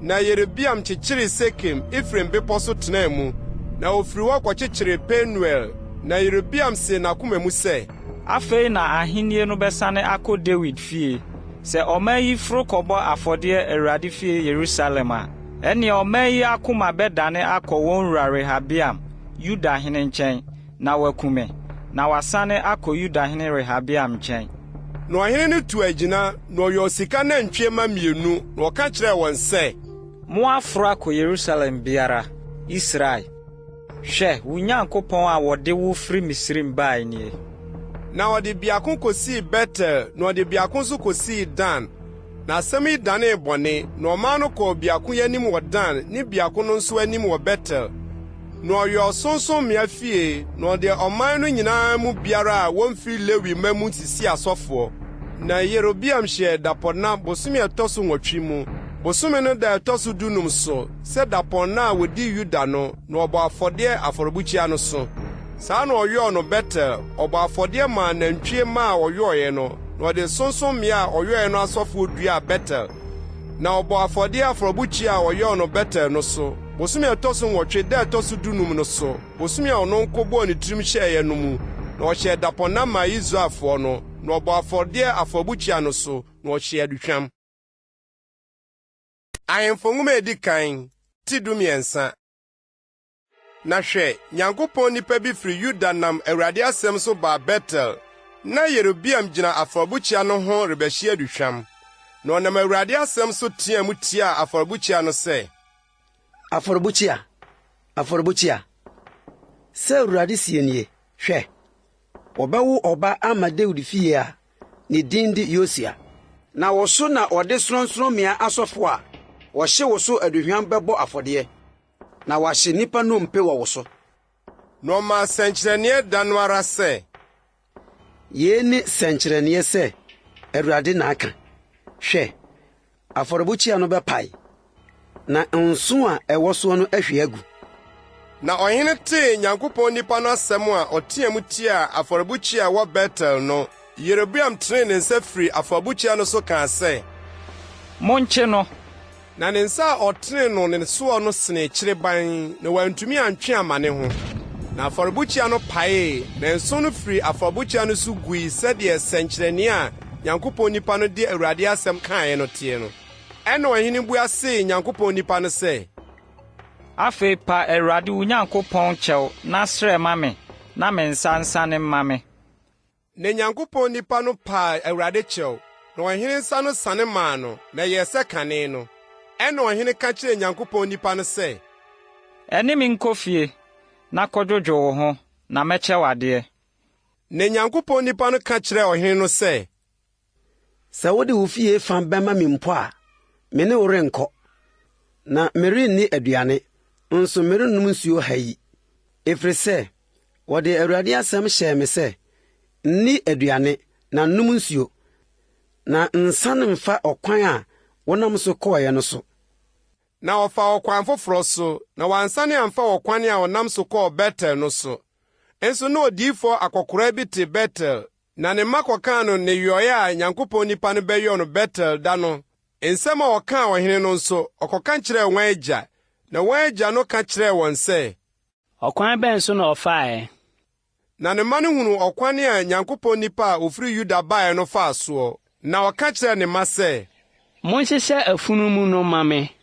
Na Yerobeam kyekyeree Sekem, Efraim bepɔ so tenaa mu, na ɔfirii hɔ kɔkyekyeree Penuel. Na Yerobeam see n'akoma mu sɛ. Afei na ahennie no bɛsane akɔ Dawid fie. Sɛ ɔman yi foro kɔbɔ afɔdeɛ Awurade fie Yerusalem a, ɛnneɛ ɔman yi akoma bɛdane akɔ wɔn wura Rehabeam, Yuda hene nkyɛn, na wɔaku me, na wɔasane akɔ Yudahene Rehabeam nkyɛn. Na ɔhene no tuu agyina, na ɔyɔɔ sika nantwie mma mmienu, na ɔka kyerɛɛ wɔn sɛ. Moaforo akɔ Yerusalem biara, Israel. Hwɛ, wo Nyankopɔn a wɔde wo firi Misraim bae nie. Na ɔde biako kosii Betel, na ɔde biako nso kosii Dan. Na asɛm yi danee bɔne, na ɔman no kɔɔ biako yi anim wɔ Dan ne biako no nso anim wɔ Betel. Na ɔyɔɔ sorɔnsorɔmmea fie, na ɔde ɔman no nyinaa mu biara a womfi Lewi mma mu sisii asɔfoɔ. Na Yerobeam hyɛɛ dapɔnna bosome a ɛtɔ so nwɔtwe mu, bosome no da a ɛtɔ so dunum so, sɛ dapɔnna a wɔdi Yuda no, na ɔbɔɔ afɔdeɛ afɔrebukyia no so. Saa na ɔyɔɔ no Betel, ɔbɔɔ afɔdeɛ maa nantwie mma a ɔyɔeɛ no, na ɔde sorɔnsorɔmmea a ɔyɔeɛ no asɔfoɔ duaa Betel. Na ɔbɔɔ afɔdeɛ afɔrebukyia a ɔyɔɔ no Betel no so, bosome a ɛtɔ so nwɔtwe da a ɛtɔ so dunum no so, bosome a ɔno nko bɔɔ ne tirim hyɛeɛ no mu, na ɔhyɛɛ dapɔnna maa Israelfoɔ no, na ɔbɔɔ afɔdeɛ afɔrebukyia no so, na ɔhyee aduhwam. Ahemfo Nwoma a Edi Kan, ti 13. Na hwɛ, Nyankopɔn nipa bi firi Yuda nam Awurade asɛm so baa Betel. Na Yerobeam gyina afɔrebukyia no ho rebɛhye aduhwam. Na ɔnam Awurade asɛm so teɛɛ mu tiaa afɔrebukyia no sɛ. Afɔrebukyia, afɔrebukyia! Sɛ Awurade seɛ nie, Hwɛ, wɔbɛwo ɔba ama Dawid fie a ne din de Yosia. Na wo so na wɔde sorɔnsorɔmmea asɔfo a wɔhye wo so aduhwam bɛbɔ afɔdeɛ. Na wɔahye nnipa nnompe wɔ wo so. Na ɔmaa sɛnkyerɛnneɛ da no ara sɛ. Yei ne sɛnkyerɛnneɛ sɛ Awurade na aka, Hwɛ, afɔrebukyia no bɛpae, na nsõ a ɛwɔ soɔ no ahwie agu. Na ɔhene tee Nyankopɔn nipa no asɛm a ɔteɛɛ mu tiaa afɔrebukyia a ɛwɔ Betel no, Yerobeam tenee ne nsa firii afɔrebukyia no so kaa sɛ. Monkye no! Na ne nsa a ɔtenee no ne soɔ no senee kyerebann, na wantumi antwe amma ne ho. Na afɔrebukyia no paee, na nsõ no firii afɔrebukyia no so gui sɛdeɛ sɛnkyerɛnneɛ a Nyankopɔn nipa no de Awurade asɛm kaeɛ no teɛ no. Ɛnna ɔhene bua see Nyankopɔn nipa no sɛ. Afei pa Awurade wo Nyankopɔn kyɛw na srɛ ma me na me nsa nsane mma me. Na Nyankopɔn nipa no paa Awurade kyɛw, na ɔhene nsa no sane maa no, na ɛyɛɛ sɛ kane no. Ɛnna ɔhene ka kyerɛɛ Nyankopɔn nipa no sɛ. Ɛne me nkɔ fie, na kɔdwodwo wo ho, na mɛkyɛ wo adeɛ. Na Nyankopɔn nipa no ka kyerɛɛ ɔhene no sɛ. Sɛ wode wo fie fã bɛma me mpo a, me ne wo renkɔ, na merenni aduane, nso merennom nsuo ha yi, ɛfiri sɛ wɔde Awurade asɛm hyɛɛ me sɛ, 'Nni aduane na nnom nsuo, na nsan mfa ɔkwan a wonam so kɔeɛ no so. Na ɔfaa ɔkwan foforɔ so, na wansane amfa ɔkwan a ɔnam so kɔɔ Betel no so. Nso na odiyifoɔ akɔkoraa bi te Betel, na ne mma kɔkaa no nneyɔe a Nyankopɔn nipa no bɛyɔɔ no Betel da no. Nsɛm a ɔkaa ɔhene no nso, ɔkɔka kyerɛɛ wɔn agya. Na wɔn agya no ka kyerɛɛ wɔn sɛ, Ɔkwan bɛn so na ɔfaeɛ? Na ne mma no hunuu ɔkwan a Nyankopɔn nipa a ɔfiri Yuda baeɛ no faa soɔ. Na ɔka kyerɛɛ ne mma sɛ. Monhyehyɛ afunumu no mma me.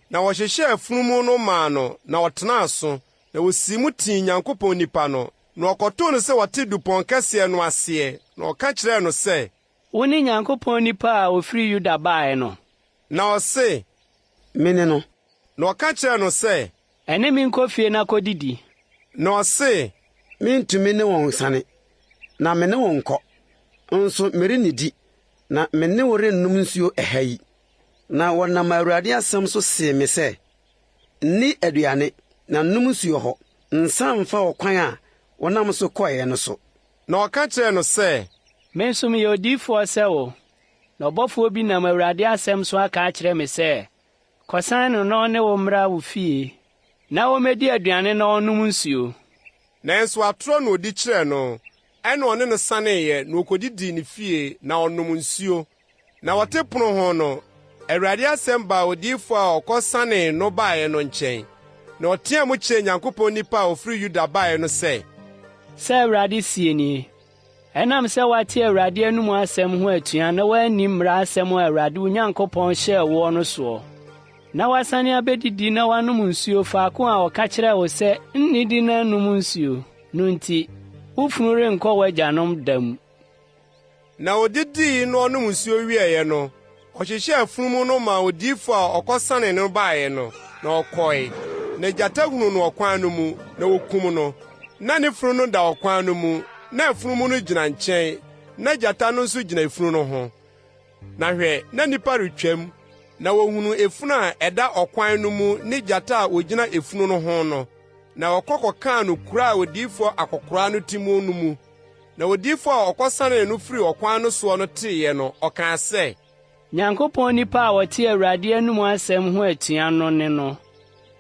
Na wɔhyehyɛɛ afunumu no maa no, na ɔtenaa so. Na wɔsii mu tii Nyankopɔn nipa no. Na ɔkɔtoo no sɛ ɔte dupɔn kɛseɛ no aseɛ, na ɔka kyerɛɛ no sɛ. Wone Nyankopɔn nipa a ɔfiri Yuda baeɛ no? Na ɔse. Mene no. Na ɔka kyerɛɛ no sɛ. Ɛne me nkɔ fie na kɔdidi. Na ɔse. Merentumi ne wo nsiane, na me ne wo nkɔ, nso merennidi, na me ne wo rennom nsuo ɛha yi. Na wɔnam Awurade asɛm so see me sɛ, Nni aduane, na nnom nsuo hɔ, nsan mfa ɔkwan a wonam so kɔeɛ no so. Na ɔka kyerɛɛ no sɛ. Me nso meyɛ odiyifoɔ sɛ wo, na ɔbɔfoɔ bi nam Awurade asɛm so aka akyerɛ me sɛ, Kɔsan no na ɔne wo mmra wo fie, na ɔmmɛdi aduane na ɔnnom nsuo. Nanso atorɔ na ɔdi kyerɛɛ no. Ɛnna ɔne no saneeɛ, na ɔkɔdidii ne fie, na ɔnom nsuo. Na wɔte pono ho no, Awurade asɛm baa odiyifoɔ a ɔkɔsanee no baeɛ no nkyɛn, na ɔteaa mu kyerɛɛ Nyankopɔn nipa a ɔfiri Yuda baeɛ no sɛ. Sɛ Awurade seɛ nie, Ɛnam sɛ woate Awurade anomu asɛm ho atua na woanni mmara asɛm a Awurade wo Nyankopɔn hyɛɛ woɔ no soɔ, na woasane abɛdidi na woanom nsuo faako a ɔka kyerɛɛ wo sɛ nnidi na nnom nsuo no nti, wo funu renkɔ w'agyanom da mu. Na ɔdidii na ɔnom nsuo wieeɛ no, ɔhyehyɛɛ afunumu no maa odiyifoɔ a ɔkɔsanee no baeɛ no, na ɔkɔe. Na gyata hunuu no ɔkwan no mu, na okum no. Na ne funu no da ɔkwan no mu, na afunumu no gyina nkyɛn, na gyata no nso gyina efunu no ho. Na hwɛ, na nnipa retwam, na wɔhunuu efunu a ɛda ɔkwan no mu ne gyata a ogyina efunu no ho no, na wɔkɔ kɔkaa no kuro a odiyifoɔ akɔkoraa no te mu no mu. Na odiyifo a ɔkɔsanee no firii ɔkwan no soɔ no teeɛ no, ɔkaa sɛ. Nyankopɔn nipa a ɔte Awurade anomu asɛm ho atua no ne no,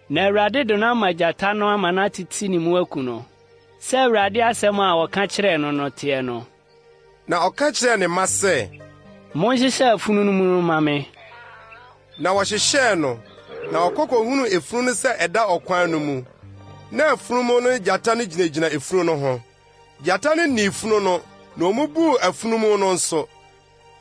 na Awurade de no ama gyata no ama no atete ne mu aku no, sɛ Awurade asɛm a ɔka kyerɛɛ no no teɛ no. Na ɔka kyerɛɛ ne mma sɛ. Monhyehyɛ afunu no mu mma me. Na wɔhyehyɛɛ no, na ɔkɔ kɔhunuu efunu no sɛ ɛda ɔkwan no mu, na afunumu no ne gyata no gyinagyina efunu no ho. Gyata no nnii funu no, na omubuu afunumu no nso.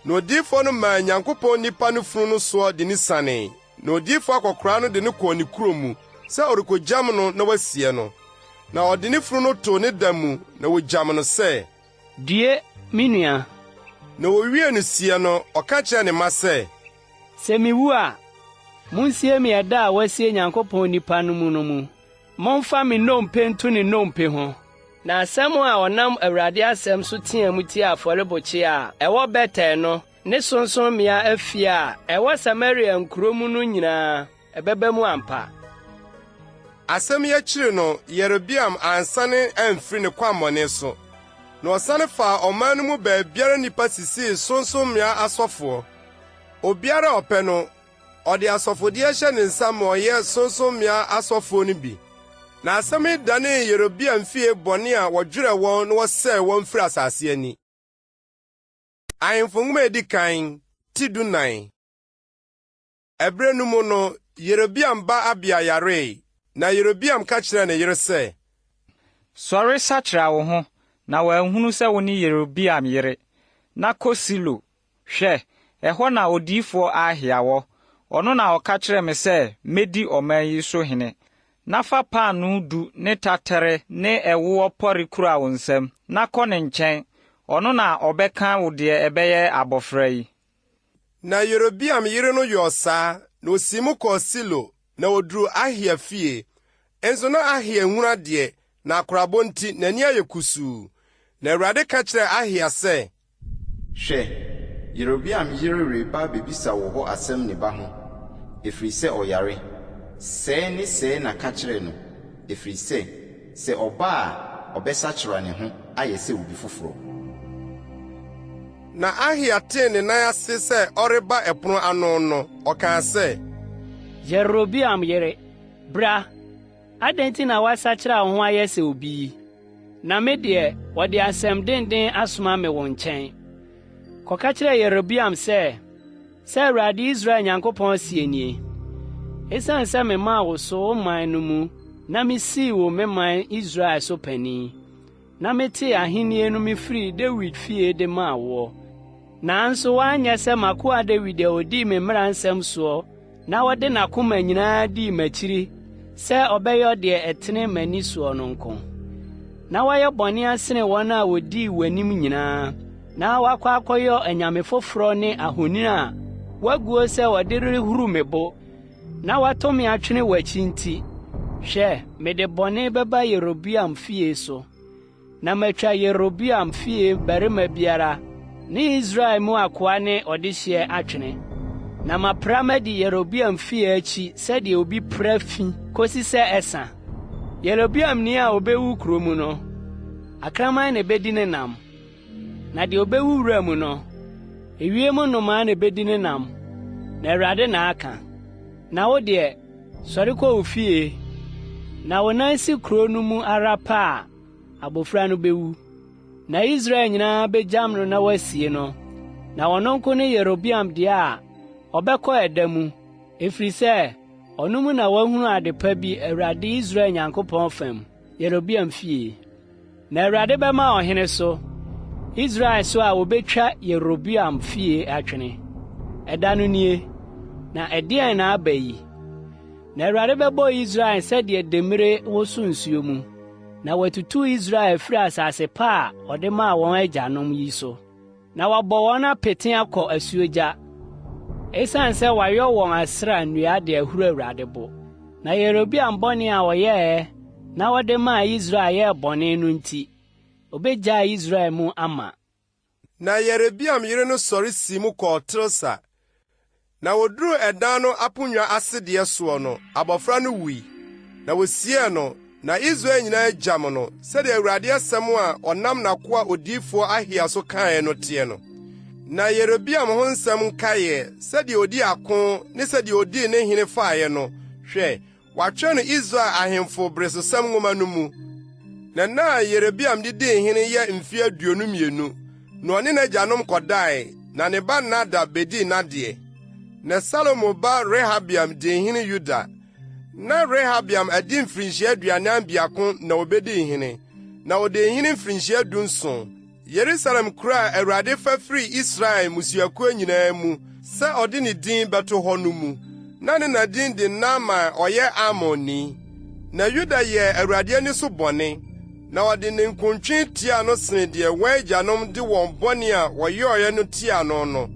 Na odiyifoɔ no maa Nyankopɔn nipa no funu no soɔ de no sianee, na odiyifoɔ akɔkoraa no de no kɔɔ ne kuro mu sɛ ɔrekɔgyam no na wasie no. Na ɔde ne funu no too ne da mu, na wɔgyam no sɛ. Due, me nua! Na wɔwiee no sie no, ɔka kyerɛɛ ne mma sɛ. Sɛ miwu a, munsie me ɛda a wɔasie Nyankopɔn nipa no mu no mu. Momfa me nnompe nto ne nnompe ho. Na asɛm a ɔnam Awurade asɛm so teɛɛ mu tiaa afɔrebukyia a ɛwɔ Betel no ne sorɔnsorɔmmea afie a ɛwɔ Samaria nkurow mu no nyinaa, ɛbɛba mu ampa. Asɛm yi akyiri no, Yerobeam ansane amfiri ne kwammɔne so, na ɔsane faa ɔman no mu baabiara nnipa sisii sorɔnsorɔmmea asɔfoɔ. Obiara a ɔpɛ no, Ɔde asɔfodie hyɛ ne nsa ma ɔyɛ sorɔnsorɔmmea asɔfoɔ no bi. Na asɛm yi danee Yerobeam fie bɔne a wɔdwerɛɛ wɔn na wɔsɛee wɔn firii asase ani. Ahemfo Nwoma a Edi Kan, ti 14. Ɛberɛ no mu no, Yerobeam ba Abia yaree, na Yerobeam ka kyerɛɛ ne yere sɛ, Sɔre sakyera wo ho, na wɔanhunu sɛ wone Yerobeam yere, na kɔ Silo, Hwɛ, ɛhɔ na odiyifoɔ Ahia wɔ, ɔno na ɔka kyerɛɛ me sɛ mɛdi ɔman yi so hene. Na fa paanoo du ne taterɛ ne ɛwoɔ pɔre kura wo nsam, na kɔ ne nkyɛn, ɔno na ɔbɛka wo deɛ ɛbɛyɛ abɔfra yi. Na Yerobeam yere no yɔɔ saa, na ɔsii mu kɔɔ Silo, na ɔduruu Ahia fie. Nso na Ahia nhunu adeɛ, na akorabɔ nti, n'ani ayɛ kusuu. Na Awurade ka kyerɛɛ Ahia sɛ, Hwɛ, Yerobeam yere reba abɛbisa wo hɔ asɛm ne ba ho, ɛfiri sɛ ɔyare. Sɛɛ ne sɛɛ na ka kyerɛ no, ɛfiri sɛ, sɛ ɔba a, ɔbɛsakyera ne ho ayɛ sɛ obi foforɔ. Na Ahia tee ne nan ase sɛ ɔreba ɛpono ano no, ɔkaa sɛ, Yerobeam yere, bra! Adɛn nti na woasakyera wo ho ayɛ sɛ obi yi? Na me deɛ, wɔde asɛm denden asoma me wo nkyɛn. Kɔka kyerɛ Yerobeam sɛ, 'Sɛ Awurade Israel Nyankopɔn seɛ nie, Esiane sɛ memaa wo so wo man no mu na misii wo me man Israel so panin, na metee ahenni no mifirii Dawid fie de maa woɔ, nanso woanyɛ sɛ m'akoa Dawid a odii me mmara nsɛm soɔ na ɔde n'akoma nyinaa dii m'akyiri sɛ ɔbɛyɔ deɛ ɛtene m'ani soɔ no nko. Na woayɛ bɔne asene wɔn a wɔdii w'anim nyinaa, na woakɔ akɔyɔ anyame foforɔ ne ahoni a wɔaguo sɛ wɔde rehuru me bo, na woato me atwene w'akyi nti, hwɛ, mede bɔne bɛba Yerobeam fie so. Na matwa Yerobeam fie barima biara ne Israel mu akoa ne ɔdehyeɛ atwene. Na mapra madi Yerobeam fie akyi sɛdeɛ obi pra fi kosi sɛ ɛsa. Yerobeamni a obewu kurow mu no, akraman na ebedi ne nam, na deɛ obewu wura mu no, ewiem nnomaa na ebedi ne nam, na Awurade na aka. Na wo deɛ, sɔre kɔ wo fie, na wo nan si kurow no mu ara pɛ a, abofra no bewu. Na Israel nyinaa begyam no na wɔasie no, na ɔno nko ne Yerobeam deɛ a ɔbɛkɔ ɛda mu, ɛfiri sɛ ɔno mu na wɔahunu ade pa bi Awurade Israel Nyankopɔn fam, Yerobeam fie. Na Awurade bɛma ɔhene so, Israel so a obetwa Yerobeam fie atwene. Ɛda no nie, na ɛdeɛn na aba yi? Na Awurade bɛbɔ Israel sɛdeɛ demmire woso nsuo mu, na watutu Israel afiri asase pa a ɔde maa wɔn agyanom yi so, na wabɔ wɔn apete akɔ asuogya, esiane sɛ wɔayɔ wɔn asra nnua de ahuru Awurade bo. Na Yerobeam bɔne a ɔyɛe na ɔde maa Israel yɛɛ bɔne no nti, obegyaa Israel mu ama. Na Yerobeam yere no sɔre sii mu kɔɔ Tirsa. Na woduruu ɛdan no aponnwa ase deɛ soɔ no, abɔfra no wui. Na wosiee no, na Israel nyinaa gyam no, sɛdeɛ Awurade asɛm a ɔnam n'akoa odiyifoɔ Ahia so kaeɛ no teɛ no. Na Yerobeam ho nsɛm nkaeɛ, sɛdeɛ odii ako ne sɛdeɛ odii ne hene faeɛ no, hwɛ, wɔatwerɛ no Israel ahemfo beresosɛm nwoma no mu. Na nna a Yerobeam de dii hene yɛ mfe 22, na ɔne n'agyanom kɔdae, na ne ba Nadab bedii n'adeɛ. Na Salomo ba Rehabeam dii hene Yuda. Na Rehabeam adi mfirinhyia 41 na obedii hene, na odii hene mfirinhyia 17. Yerusalem kuro a Awurade fa firii Israel mmusuakuo nyinaa mu sɛ ɔde ne din bɛto hɔ no mu. Na ne na din de Naama a ɔyɛ Amonni. Na Yuda yɛɛ Awurade ani so bɔne, na ɔde ninkuntwe tiaa no sene deɛ wɔn agyanom de wɔn bɔne a wɔyɔeɛ no tiaa no no.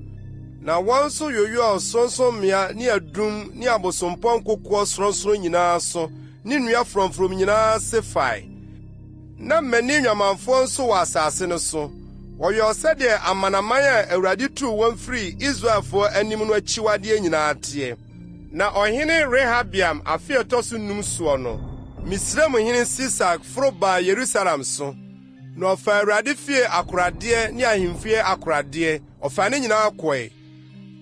Na wɔn nso yoyɔɔ sorɔnsorɔmmea ne adum ne abosompɔ nkokoɔ sorɔnsorɔn nyinaa so ne nnua frɔmfrɔm nyinaa ase fae. Na mmani nnwamanfoɔ nso wɔ asase no so. Wɔyɔɔ sɛdeɛ amanaman a Awurade tuu wɔn firii Israelfoɔ anim no akyiwadeɛ nyinaa teɛ. Na ɔhene Rehabeam afe a ɛtɔ so num soɔ no, Misraimhene Sisak foro baa Yerusalem so, na ɔfaa Awurade fie akoradeɛ ne ahemfie akoradeɛ, ɔfaa ne nyinaa kɔe.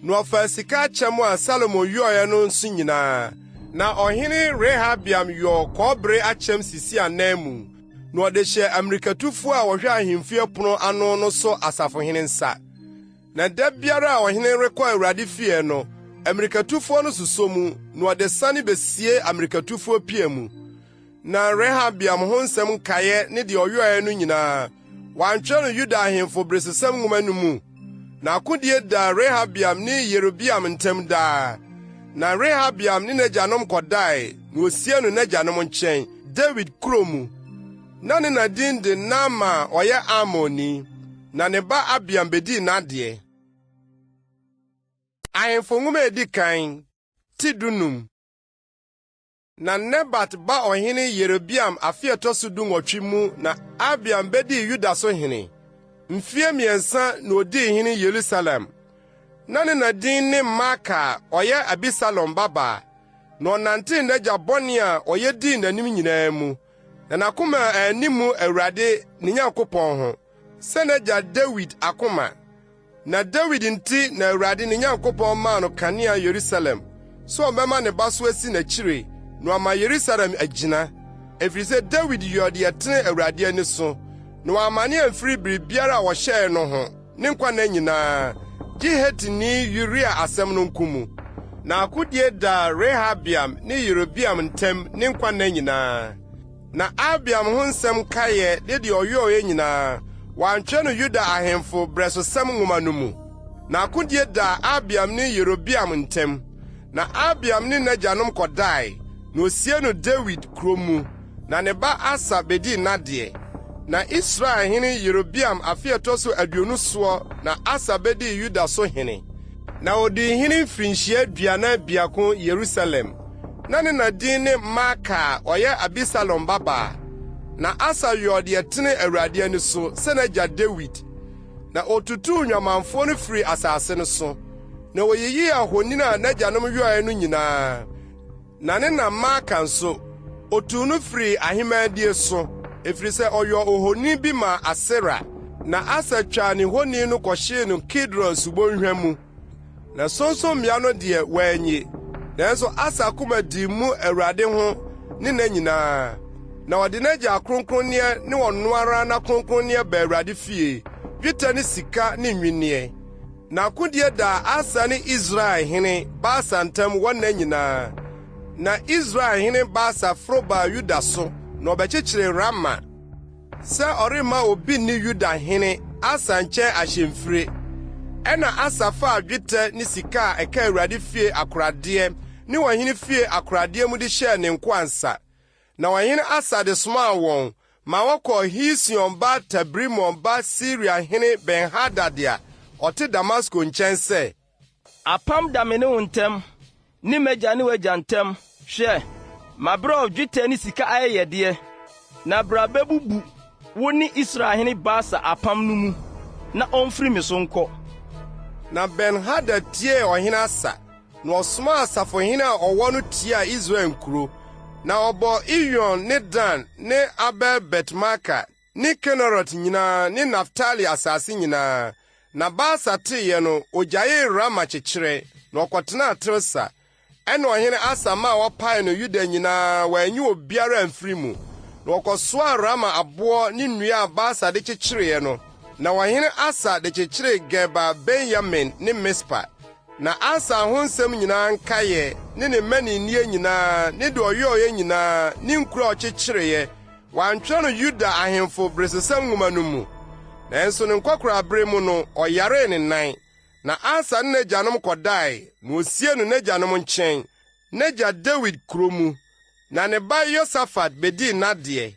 Na ɔfaa sika akyɛm a Salomo yɔeɛ no nso nyinaa. Na ɔhene Rehabeam yɔɔ kɔbere akyɛm sisii ananmu, na ɔde hyɛɛ ammirikatufoɔ a wɔhwɛ ahemfie pono ano no so asafohene nsa. Na da biara a ɔhene rekɔ Awurade fie no, ammirikatufoɔ no sosɔ mu, na wɔde sane besie ammirikatufoɔ pia mu. Na Rehabeam ho nsɛm nkaeɛ ne deɛ ɔyɔeɛ no nyinaa, wɔantwerɛ no Yuda ahemfo beresosɛm nwoma no mu? Na akodie daa Rehabeam ne Yerobeam ntam daa. Na Rehabeam ne n'agyanom kɔdae, na wɔsiee no n'agyanom nkyɛn, Dawid kuro mu. Na ne na din de Naama a ɔyɛ Amonni. Na ne ba Abiam bedii n'adeɛ. Ahemfo Nwoma a edi kan, ti 15. Na Nebat ba ɔhene Yerobeam afe a ɛtɔ so 18 mu na Abiam bedii Yuda so hene. Mfeɛ 3 na odii hene Yerusalem. Na ne na din ne Maaka a ɔyɛ Abisalom babaa. Na ɔnantee n'agya bɔne a ɔyɛ dii n'anim nyinaa mu, na n'akoma anni mu Awurade, ne Nyankopɔn ho, sɛ n'agya Dawid akoma. Na Dawid nti na Awurade ne Nyankopɔn maa no kanea Yerusalem, sɛ ɔbɛma ne ba so asi n'akyire na wama Yerusalem agyina, ɛfiri sɛ Dawid yɔɔ deɛ ɛtene Awurade ani so, na wammane amfiri biribiara a ɔhyɛe no ho ne nkwa nna nyinaa, gye Hetini Uria asɛm no nko mu. Na akodie daa Rehabeam ne Yerobeam ntam ne nkwa nna nyinaa. Na Abiam ho nsɛm nkaeɛ ne deɛ ɔyɔeɛ nyinaa, wɔantwerɛ no Yuda ahemfo berɛsosɛm nwoma no mu. Na akodie daa Abiam ne Yerobeam ntam. Na Abiam ne n'agyanom kɔdae, na wɔsiee no Dawid kuro mu, na ne ba Asa bɛdii n'adeɛ. Na Israel hene Yerobeam afe a ɛtɔ so 20 soɔ na Asa bɛdii Yuda so hene. Na ɔdii hene mfirinhyia 41 Yerusalem. Na ne na din ne Maaka a ɔyɛ Abisalom babaa. Na Asa yɔɔ deɛ ɛtene Awurade ani so sɛ n'agya Dawid. Na ɔtutuu nnwamanfoɔ no firii asase no so, na ɔyiyii ahoni a n'agyanom yɔeɛ no nyinaa. Na ne na Maaka nso, ɔtuu no firii ahemmaadie so, ɛfiri sɛ ɔyɔɔ ohoni bi maa Asera. Na Asa twaa ne honi no kɔhyee no Kidron subonhwa mu. Na sorɔnsorɔmmea no deɛ, wanyi. Nanso Asa koma dii mu Awurade ho ne nna nyinaa. Na ɔde n'agya akronkronneɛ ne ɔno ara n'akronkronneɛ baa Awurade fie, dwetɛ ne sika ne nnwinneɛ. Na akodie daa Asa ne Israel hene Baasa ntam wɔn nna nyinaa. Na Israel hene Baasa foro baa Yuda so na ɔbɛkyekyeree Rama, sɛ ɔremma obi nni Yuda hene Asa nkyɛn ahyɛmfire. Ɛnna Asa faa dwetɛ ne sika a ɛka Awurade fie akoradeɛ ne ɔhene fie akoradeɛ mu de hyɛɛ ne nkoa nsa. Na ɔhene Asa de somaa wɔn ma wɔkɔɔ Hesion ba Tabrimon ba Siriahene Ben-Hadad a ɔte Damasko nkyɛn sɛ. Apam da me ne wo ntam, ne m'agya ne w'agya ntam. Hwɛ, mabrɛ wo dwetɛ ne sika ayɛyɛdeɛ, na bra bɛbubu wo ne Israelhene Baasa apam no mu, na ɔmfiri me so nkɔ. Na Ben-Hadad tiee ɔhene Asa, Na ɔsomaa asafohene a ɔwɔ no tiaa Israel nkuro, na ɔbɔɔ Iyon ne Dan ne Abel-Bet-Maaka ne Kinerot nyinaa ne Naftali asase nyinaa. Na Baasa teeɛ no, ɔgyaee Rama kyekyerɛ, na ɔkɔtenaa Tirsa. Ɛnna ɔhene Asa maa wɔpaee no Yuda nyinaa, wɔanyi obiara amfiri mu. Na wɔkɔsoaa Rama aboɔ ne nnua a Baasa de kyekyereeɛ no, na ɔhene Asa de kyekyeree Geba Benyamin ne Mispa. Na Asa ho nsɛm nyinaa nkaeɛ, ne ne mmaninneɛ nyinaa, ne deɛ ɔyɔeɛ nyinaa, ne nkuro a ɔkyekyereeɛ, wɔantwerɛ no Yuda ahemfo beresosɛm nwoma no mu. Nanso ne nkwakoraabere mu no, ɔyaree ne nan. Na Asa ne n'agyanom kɔdae, na wɔsiee no n'agyanom nkyɛn, n'agya Dawid kuro mu. Na ne ba Yosafat bedii n'adeɛ.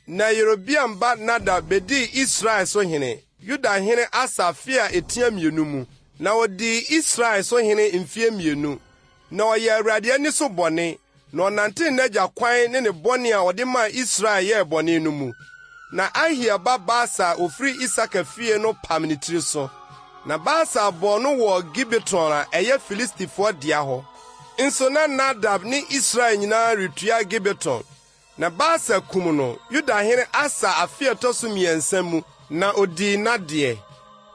Na Yerobeam ba Nadab bedii Israel so hene, Yuda hene Asa afe a etia mmienu mu. Na odii Israel so hene mfeɛ mmienu. Na ɔyɛɛ Awurade ani so bɔne, na ɔnantee n'agya kwan ne ne bɔne a ɔde maa Israel yɛɛ bɔne no mu. Na Ahia ba Baasa a ofiri Isakar fie no pam ne tiri so. Na Baasa bɔɔ no wɔ Gibeton a ɛyɛ Filistifoɔ dea hɔ. Nso na Nadab ne Israel nyinaa retua Gibeton. Na Baasa kum no Yudahene Asa afe a ɛtɔ so mmiɛnsa mu, na odii n'adeɛ.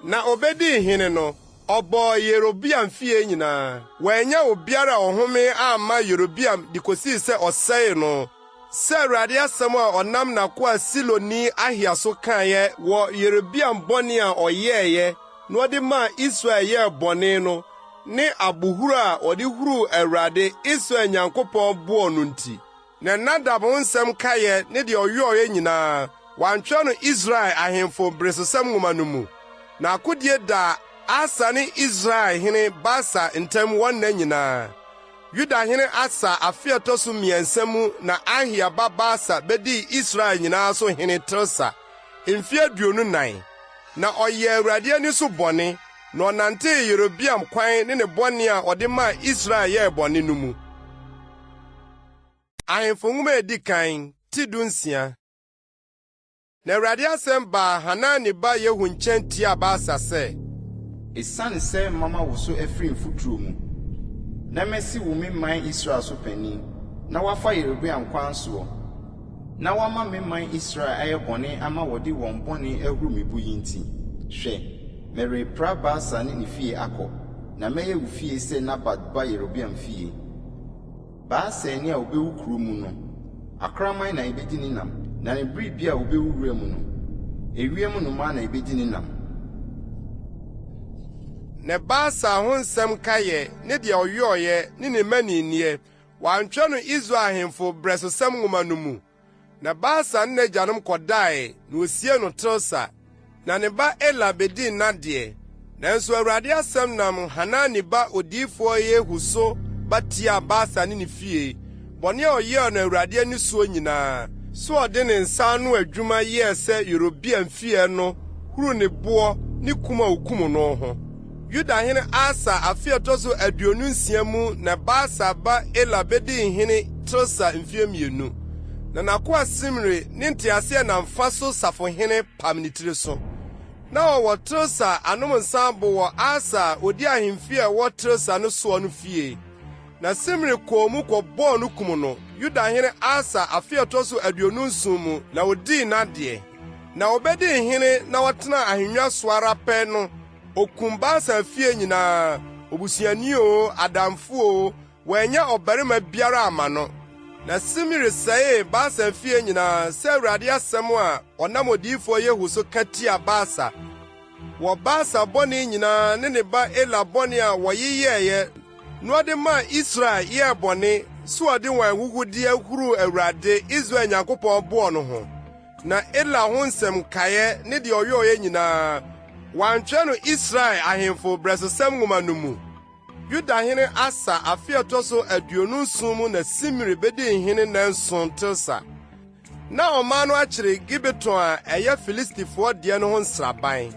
Na obedii hene no, ɔbɔɔ Yerobeam fie nyinaa. Wannya obiara a ɔhome amma Yerobeam de kosii sɛ ɔsɛee no, sɛ Awurade asɛm a ɔnam n'akoa Siloni Ahia so kaeɛ wɔ Yerobeam bɔne a ɔyɛeɛ na ɔde maa Israel yɛɛ bɔne no ne abohuru a ɔde huruu Awurade, Israel Nyankopɔn boɔ no nti. Na Nadab ho nsɛm nkaeɛ ne deɛ ɔyɔeɛ nyinaa, wɔantwerɛ no Israel ahemfo beresosɛm nwoma no mu. Na akodie daa Asa ne Israel hene Baasa ntam wɔn nna nyinaa. Yuda hene Asa afe a ɛtɔ so mmiɛnsa mu na Ahia ba Baasa bɛdii Israel nyinaa so hene Tirsa mfeɛ 24. Na ɔyɛɛ Awurade ani so bɔne, na ɔnantee Yerobeam kwan ne ne bɔne a ɔde maa Israel yɛɛ bɔne no mu. Ahemfo Nwoma a Edi Kan, ti 16. Na Awurade asɛm baa Hanani ba Yehu nkyɛn tiaa Baasa sɛ. Esiane sɛ mama wo so afiri mfuturo mu, na masi wo me man Israel so panin, na woafa Yerobeam kwan soɔ, na woama me man Israel ayɛ bɔne ama wɔde wɔn bɔne ahuru me bo yi nti, hwɛ! Merepra Baasa ne ne fie akɔ, na mɛyɛ wo fie sɛ Nabat ba Yerobeam fie. Baasani a obewu kurow mu no, akraman na ebedi ne nam, na ne biribi a obewu wuram no, ewiem nnomaa na ebedi ne nam. Na Baasa ho nsɛm nkaeɛ ne deɛ ɔyɔeɛ ne ne mmaninneɛ, wɔantwerɛ no Israel ahemfo berɛsosɛm nwoma no mu? Na Baasa ne n'agyanom kɔdae, na wosiee no Tirsa. Na ne ba Ela bedii n'adeɛ. Nanso Awurade asɛm nam Hanani ba odiyifoɔ Yehu so ba tiaa Baasa ne ne fie, bɔne a ɔyɛɛ no Awurade ani soɔ nyinaa, sɛ ɔde ne nsa ano adwuma yɛɛ sɛ Yerobeam fie no huruu ne boɔ ne kum a okum no ho. Yudahene Asa afe a ɛtɔ so 26 mu na Baasa ba Ela bedii hene Tirsa mfe mmienu. Na n'akoa Simri ne nteaseɛnam fa so safohene pam ne tiri so. Na ɔwɔ Tirsa anom nsa abo wɔ Arsa a odi ahemfi a ɛwɔ Tirsa no soɔ no fie. Na Simri kɔɔ mu kɔbɔɔ no kum no, Yudahene Asa afe a ɛtɔ so 27 mu na odii n'adeɛ. Na obedii hene na ɔtenaa ahennwa so ara pɛ no, Okum Baasa fie nyinaa, obusuani oo, adamfo oo, wannya ɔbarima biara amma no. Na Simri sɛee Baasa fie nyinaa sɛ Awurade asɛm a ɔnam odiyifo Yehu so ka tiaa Baasa wɔ Baasa bɔne nyinaa ne ne ba Ela bɔne a wɔyeyɛeɛ na ɔde maa Israel yɛɛ bɔne sɛ ɔde wɔn ahuhudeɛ huruu Awurade, Israel Nyankopɔn boɔ no ho. Na Ela ho nsɛm nkaeɛ ne deɛ ɔyɔeɛ nyinaa, wɔantwerɛ no Israel ahemfo berɛsosɛm nwoma no mu. Yudahene Asa afe a ɛtɔ so 27 mu na Simri bedii hene nnanson Tirsa. Na ɔman no akyere Gibeton a ɛyɛ Filistifoɔ deɛ no ho nsraban.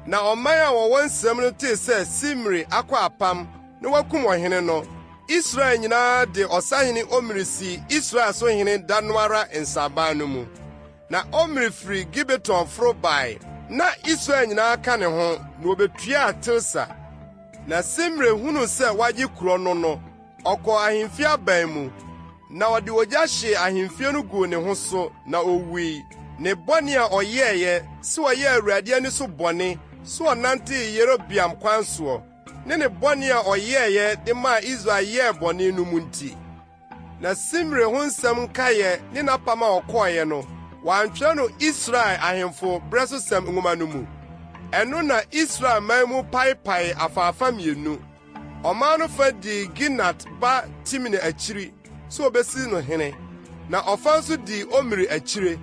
Na ɔman a wɔwɔ nsram no tee sɛ Simri akɔ apam na wakum ɔhene no, Israel nyinaa de ɔsahene Omri sii Israel so hene da no ara nsraban no mu. Na Omri firi Gibeton foro bae, na Israel nyinaa ka ne ho, na wobetuaa Tirsa. Na Simri hunuu sɛ wɔagye kurow no no, ɔkɔɔ ahemfie aban mu, na ɔde ogya hyee ahemfie no guu ne ho so, na owui. Ne bɔne a ɔyɛeɛ, sɛ ɔyɛɛ Awurade ani so bɔne, sɛ ɔnantee Yerobeam kwan soɔ, ne ne bɔne a ɔyɛeɛ de maa Israel yɛɛ bɔne no mu nti. Na Simri ho nsɛm nkaeɛ ne n'apam a ɔkɔeɛ no, wɔantwerɛ no Israel ahemfo berɛsosɛm nwoma no mu. Ɛno na Israel man mu paepaee afaafa mmienu. Ɔman no fa dii Ginat ba Tibni akyiri sɛ obesi no hene, na ɔfa nso dii Omri akyire.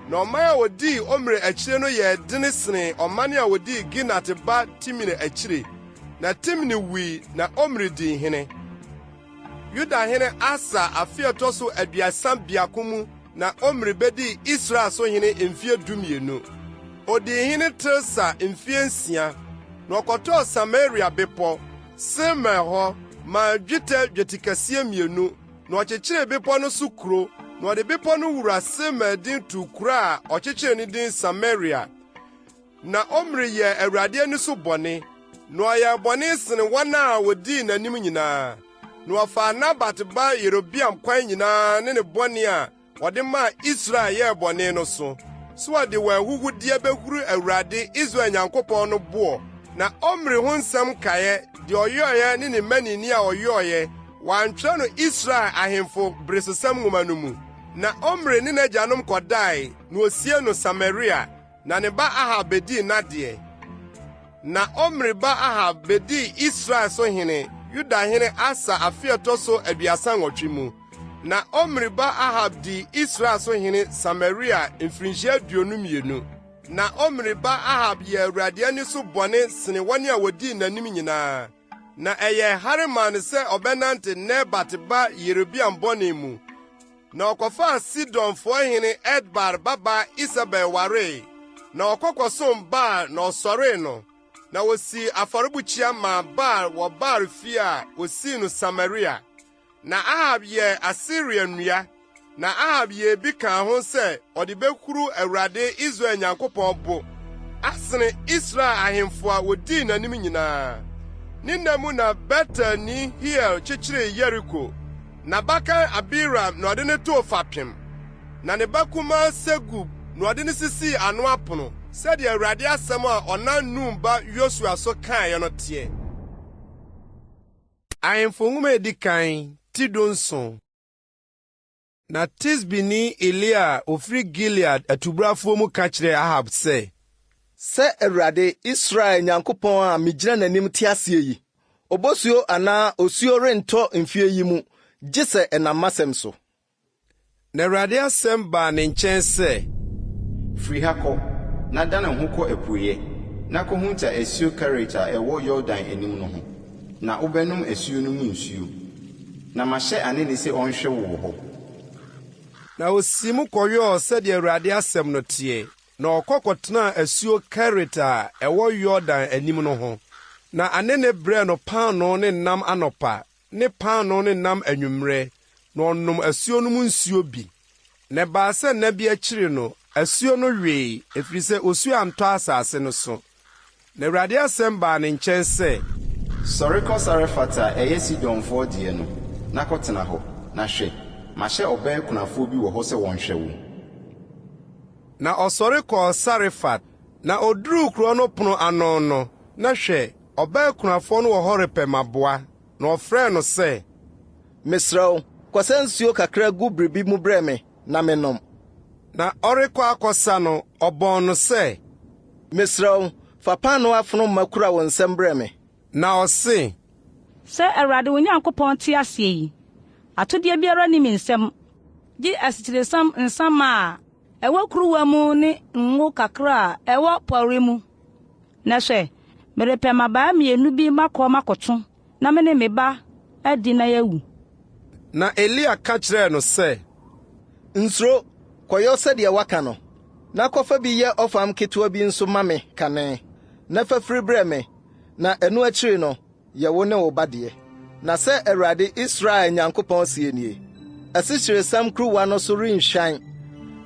Na ɔman a wodii Omri akyire no yɛɛ dene senee ɔman a wodii Ginat ba Tibni akyire. Na Tibni wui na Omri dii hene. Yudahene Asa afe a ɛtɔ so 31 mu na Omri bedii Israel so hene mfe 12. Odii hene Tirsa mfe nsia, na ɔkɔtɔɔ Samaria bepɔ, Semer hɔ, maa dwetɛ dwetikɛseɛ mmienu, na ɔkyekyeree bepɔ no so kuro, na ɔde bepɔ no wura Semer din too kuro a ɔkyekyeree no din Samaria. Na Omri yɛɛ Awurade ani so bɔne, na ɔyɛɛ bɔne sen wɔn a wodii n'anim nyinaa. Na ɔfaa Nabat ba Yerobeam kwan nyinaa ne ne bɔne a ɔde maa Israel yɛɛ bɔne no so, sɛ ɔde wɔn ahuhudeɛ behuru Awurade, Israel Nyankopɔn no boɔ. Na Omri ho nsɛm nkaeɛ, deɛ ɔyɔeɛ ne ne mmaninne a ɔyɔeɛ, wɔantwerɛ no Israel ahemfo beresosɛm nwoma no mu. Na Omri ne n'agyanom kɔdae, na wosiee no Samaria. Na ne ba Ahab bedii n'adeɛ. Na Omri ba Ahab bedii Israel so hene Yudahene Asa afe a ɛtɔ so 38 mu. Na Omri ba Ahab dii Israel so hene Samaria mfirinhyia 22. Na Omri ba Ahab yɛɛ Awurade ani so bɔne sene wɔn a wodii n'anim nyinaa. Na ɛyɛɛ hare maa no sɛ ɔbɛnante Nebat ba Yerobeam bɔne mu. Na ɔkɔfaa Sidonfoɔ hene Etbaal babaa Isebel waree, na ɔkɔ kɔsom Baal na ɔsɔree no. Na osii afɔrebukyia maa Baal wɔ Baal fie a osii no Samaria. Na Ahab yɛɛ Asera nnua, na Ahab yɛɛ bi kaa ho sɛ ɔde behuru Awurade Israel Nyankopɔn bo asene Israel ahemfo a wodii n'anim nyinaa. Ne nna mu na Betelni Hiel kyekyeree Yeriko. N'abakan Abiram na ɔde no too fapem, na ne ba kumaa Segub Na ɔde no sisii ano apono, sɛdeɛ Awurade asɛm a ɔnam Nun ba Yosua so kaeɛ no teɛ. Ahemfo Nwoma a Edi Kan, ti 17. Na Tisbini Elia a ɔfiri Gilead atubrafoɔ mu ka kyerɛɛ Ahab sɛ. Sɛ Awurade, Israel Nyankopɔn a migyina n'anim te aseɛ yi, obosuo anaa osuo rentɔ mfeɛ yi mu gye sɛ ɛnam m'asɛm so. Na Awurade asɛm baa ne nkyɛn sɛ. Firi ha kɔ, na dane wo ho kɔ apueeɛ, na kɔhunta asuo Kerit a ɛwɔ Yordan anim no ho, na wobɛnom asuo no mu nsuo. Na mahyɛ anene sɛ ɔnhwɛ wo wɔ hɔ. Na ɔsii mu kɔyɔɔ sɛdeɛ Awurade asɛm no teɛ, na ɔkɔ kɔtenaa asuo Kerit a ɛwɔ Yordan anim no ho. Na anene brɛɛ no paanoo ne nam anɔpa ne paanoo ne nam anwummerɛ, na ɔnom asuo no mu nsuo bi. Na ɛbaa sɛ nna bi akyiri no, asuo no wee, ɛfiri sɛ osuo antɔ asase no so. Na Awurade asɛm baa ne nkyɛn sɛ. Sɔre kɔ Sarefat a ɛyɛ Sidonfoɔ deɛ no, na kɔtena hɔ, na hwɛ, mahyɛ ɔbaa kunafoɔ bi wɔ hɔ sɛ ɔnhwɛ wo. Na ɔsɔre kɔɔ Sarefat. Na ɔduruu kuro no pono ano no, na hwɛ, ɔbaa kunafoɔ no wɔ hɔ repɛ mmaboa. Na ɔfrɛɛ no sɛ. Mesrɛ wo, kɔsa nsuo kakra gu biribi mu brɛ me na mennom. Na ɔrekɔ akɔsa no, ɔbɔɔ no sɛ. Mesrɛ wo, fa paanoo afono ma kura wo nsam brɛ me. Na ɔse. Sɛ Awurade wo Nyankopɔn te aseɛ yi, atodeɛ biara nni me nsam, gye asikyiresiam nsa ma a ɛwɔ kuruwa mu ne ngo kakra a ɛwɔ pɔre mu. Na hwɛ, merepɛ mmabaa mmienu bi makɔ makɔto, na me ne me ba adi na yɛawu. Na Elia ka kyerɛɛ no sɛ, Nsuro, kɔyɔ sɛdeɛ woaka no, na kɔfa bi yɛ ɔfam ketewa bi nso ma me kane, na fa firi brɛ me, na ɛno akyiri no, yɛ wo ne wo ba deɛ. Na sɛ Awurade, Israel Nyankopɔn seɛ nie, Asikyiresiam kuruwa no so renhwan,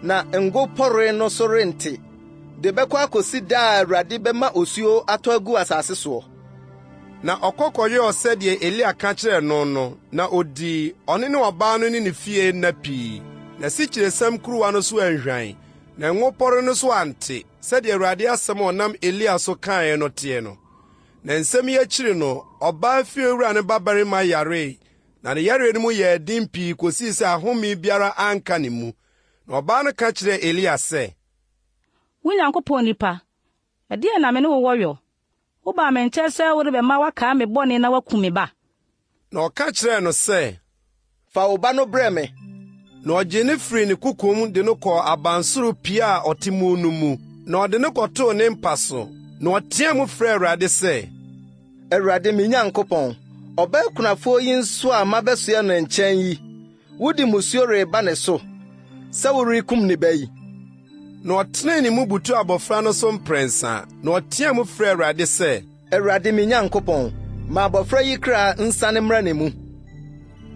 na ngo pɔre no so rente, de bɛkɔ akɔsi da a Awurade bɛma osuo atɔ agu asase soɔ. Na ɔkɔ kɔyɔɔ sɛdeɛ Elia ka kyerɛɛ no no, na ɔdii, ɔno ne ɔbaa no ne ne fie nna pii. Na asikyiresiam kuruwa no so anhwan, na ngo pɔre no so ante, sɛdeɛ Awurade asɛm a ɔnam Elia so kaeɛ no teɛ no. Na nsɛm yi akyiri no, ɔbaa fiewura no babarima yaree, na ne yareɛ no mu yɛɛ den pii kosii sɛ ahome biara anka ne mu. Na ɔbaa no ka kyerɛɛ Elia sɛ. Wo Nyankopɔn nipa, ɛdeɛn na me ne wo wɔ yɔ? Wobaa me nkyɛn sɛ worebɛma woakae me bɔne na woakum me ba? Na ɔka kyerɛɛ no sɛ, Fa wo ba no brɛ me. Na ɔgyee no firii ne kokom de no kɔɔ abansoro pia a ɔte mu no mu, na ɔde no kɔtoo ne mpa so. Na ɔteɛɛ mu frɛɛ Awurade sɛ. Awurade, me Nyankopɔn, ɔbaa kunafoɔ yi nso a mabɛsoɛ ne nkyɛn yi, wode mmusuo reba ne so sɛ worekum ne ba yi? Na ɔtenee ne mu butuu abofra no so mprɛnsa, na ɔteɛɛ mu frɛɛ Awurade sɛ. Awurade me Nyankopɔn, ma abɔfra yi kra nsane mmra ne mu.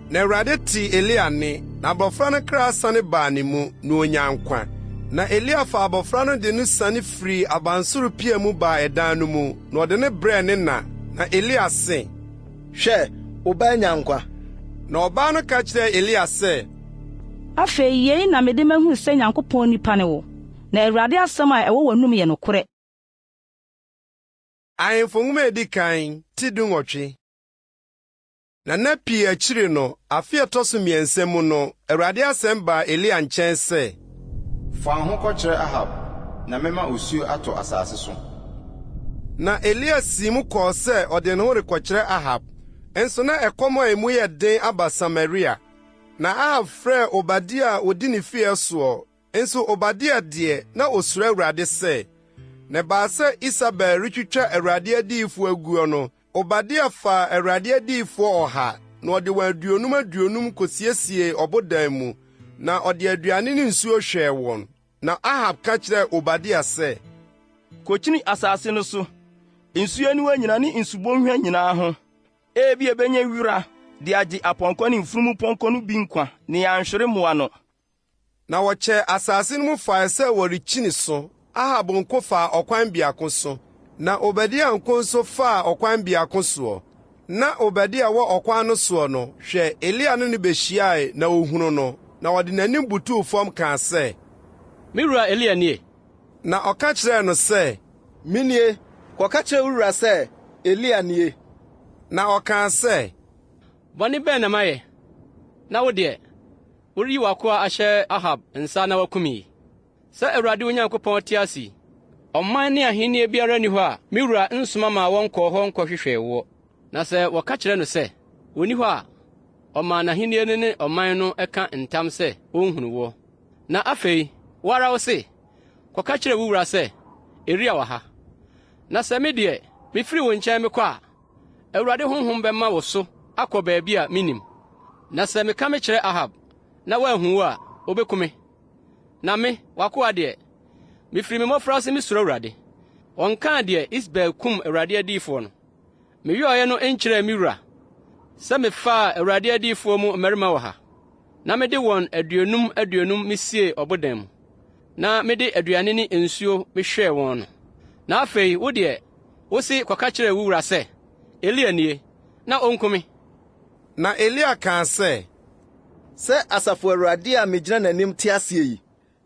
Na Awurade tee Elia nne, na abɔfra no kra sane baa ne mu, na onyaa nkwa. Na Elia faa abɔfra no de no siane firii abansoro pia mu baa ɛdan no mu, na ɔde no brɛɛ ne na. Na Elia se, Hwɛ, wo ba anya nkwa. Na ɔbaa no ka kyerɛɛ Elia sɛ. Afei yei na mede mahunu sɛ Nyankopɔn nipa ne wo, na Awurade asɛm a ɛwɔ w'anom yɛ nokorɛ. Ahemfo Nwoma a Edi Kan, ti 18. Na nna pii akyiri no, afe a ɛtɔ so mmiɛnsa mu no, Awurade asɛm baa Elia nkyɛn sɛ. Fa wo ho kɔkyerɛ Ahab, na mɛma osuo atɔ asase so. Na Elia sii mu kɔɔ sɛ ɔde ne ho rekɔkyerɛ Ahab. Nso na ɛkɔm a emu yɛ den aba Samaria. Na Ahab frɛɛ Obadia a odi ne fie soɔ, Nso Obadia deɛ, na osuro Awurade sɛ. Na ɛbaa sɛ Isabel retwitwa Awurade adiyifoɔ aguo no, Obadia faa Awurade adiyifoɔ ɔha, na ɔde wɔn aduonum aduonum kosiesiee ɔbodan mu, na ɔde aduane ne nsuo hwɛɛ wɔn. Na Ahab ka kyerɛɛ Obadia sɛ, Kokyini asase no so, nsuo aniwa nyinaa ne nsubɔnhwa nyinaa ho. Ebia ebenya wira de agye apɔnkɔ ne mfunumpɔnkɔ no bi nkwa na yɛanhwere mmoa no. Na wɔkyɛɛ asase no mu fae sɛ wɔrekyini so. Ahab nko faa ɔkwan biako so, na Obadia nko nso faa ɔkwan biako soɔ. Na Obadia wɔ ɔkwan no soɔ no, hwɛ, Elia ne no behyiae, na ohunuu no, na ɔde n'anim butuw fam kaa sɛ. Me wura Elia nie? Na ɔka kyerɛɛ no sɛ, Menie, kɔka kyerɛ wo wura sɛ, 'Elia nie. Na ɔkaa sɛ, Bɔne bɛn na mayɛ, na wo deɛ, woreyi w'akoa ahyɛ Ahab nsa na wakum yi? Sɛ Awurade wo Nyankopɔn te ase yi, ɔman ne ahenni biara nni hɔ a me wura nsoma maa wɔnkɔɔ hɔ nkɔhwehwɛɛ woɔ. Na sɛ wɔka kyerɛ no sɛ, 'Onni hɔ' a, ɔmaa n'ahenni no ne ɔman no ka ntam sɛ ɔrenhunu woɔ. Na afei, wo ara wose, 'Kɔka kyerɛ wo wura sɛ, Elia wɔ ha. Na sɛ me deɛ, mifiri wo nkyɛn mekɔ a, Awurade honhom bɛma wo so akɔ baabi a minnim. Na sɛ meka mekyerɛ Ahab na wanhu wo a, obeku me. Na me, w'akoa deɛ, mifiri me mmɔfraase misuro Awurade. Wɔnkaa deɛ Isebel kum Awurade adiyifoɔ no. Meyɔeɛ no nkyerɛɛ me wura sɛ mefaa Awurade adiyifoɔ mu mmarima ɔha, na mede wɔn aduonum aduonum misiee ɔbodan mu, na mede aduane ne nsuo mehwɛɛ wɔn no. Na afei wo deɛ, wose kɔka kyerɛ wo wura sɛ, 'Elia nie, na onku me. Na Elia kaa sɛ, Sɛ Asafo Awurade a migyina n'anim te aseɛ yi,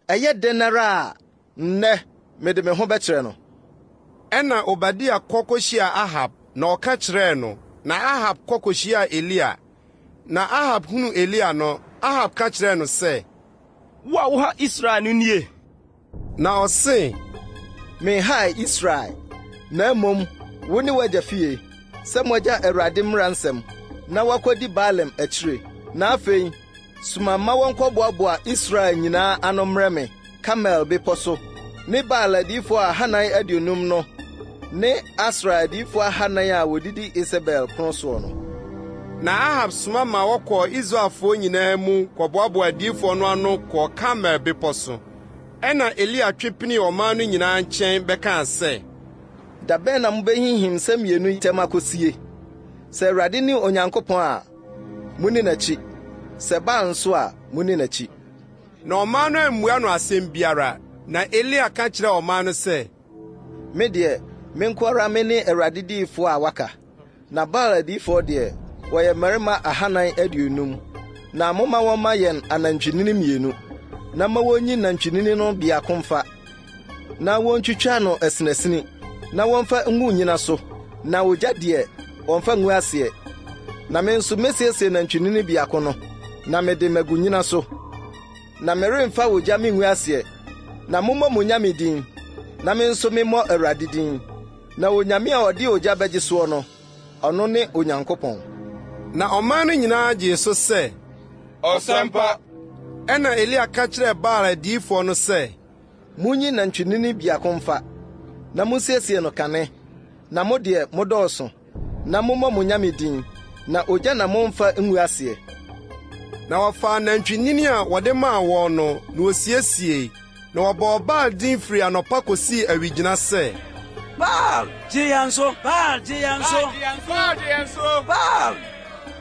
ɛyɛ dɛn ara a, nnɛ mede me ho bɛkyerɛ no. Ɛnna Obadia kɔ kohyiaa Ahab, na ɔka kyerɛɛ no. Na Ahab kɔ kohyiaa Elia. Na Ahab hunuu Elia no, Ahab ka kyerɛɛ no sɛ, Wo a woha Israel no nie? Na ɔse, Menhaa Israel, na mmom wo ne w'agya fie, sɛ moagya Awurade mmara nsɛm, na woakɔdi Baalim akyire. Na afei, soma ma wɔnkɔboaboa Israel nyinaa ano mmrɛ me Karmel bepɔ so, ne Baal adiyifoɔ ahanan aduonum no ne Asera adiyifoɔ ahanan a wɔdidi Isebel pono soɔ no. Na Ahab soma ma wɔkɔɔ Israelfoɔ nyinaa mu kɔboaboaa adiyifoɔ no ano kɔɔ Karmel bepɔ so. Ɛnna Elia twe pinii ɔman no nyinaa nkyɛn bɛkaa sɛ. Da bɛn na mubehinhim nsɛm mmienu yi ntam akosie? Sɛ Awurade ne Onyankopɔn a, munni n'akyi, sɛ Baal nso a, munni n'akyi. Na ɔman no ammua no asɛm biara. Na Elia ka kyerɛɛ ɔman no sɛ. Me deɛ, me nko ara mene Awurade diyifoɔ a waka, na Baal adiyifoɔ deɛ, wɔyɛ mmarima 450. Na momma wɔmma yɛn anantwinini mmienu, na ma wonyi nantwinini no biako mfa, na wontwitwa no asinasini, na wɔmfa ngu nnyina so, na ogya deɛ, wɔmfa ngu aseɛ. Na me nso mesiesie nantwinini biako no, na mede magu nnyina so. Na meremfa ogya mingu aseɛ. Na mommɔ mo nyame din, na me nso memmɔ Awurade din. Na onyame a ɔde ogya bɛgye soɔ no, ɔno ne Onyankopɔn. Na ɔman no nyinaa gyee so sɛ, Ɔsɛmpa! Ɛnna Elia ka kyerɛɛ Baal adiyifoɔ no sɛ, Munyi nantwinini biako mfa, na munsiesie no kane, na mo deɛ, modɔɔso. Na mommɔ mo nyame din, na ogya na mommfa ngu aseɛ. Na wɔfaa nantwinini a wɔde maa wɔn no, na wosiesiei, na wɔbɔɔ Baal din firi anɔpa kosii awigyina sɛ. Baal, gye yɛn so! Baal, gye yɛn so! Baal, gye yɛn so! Baal!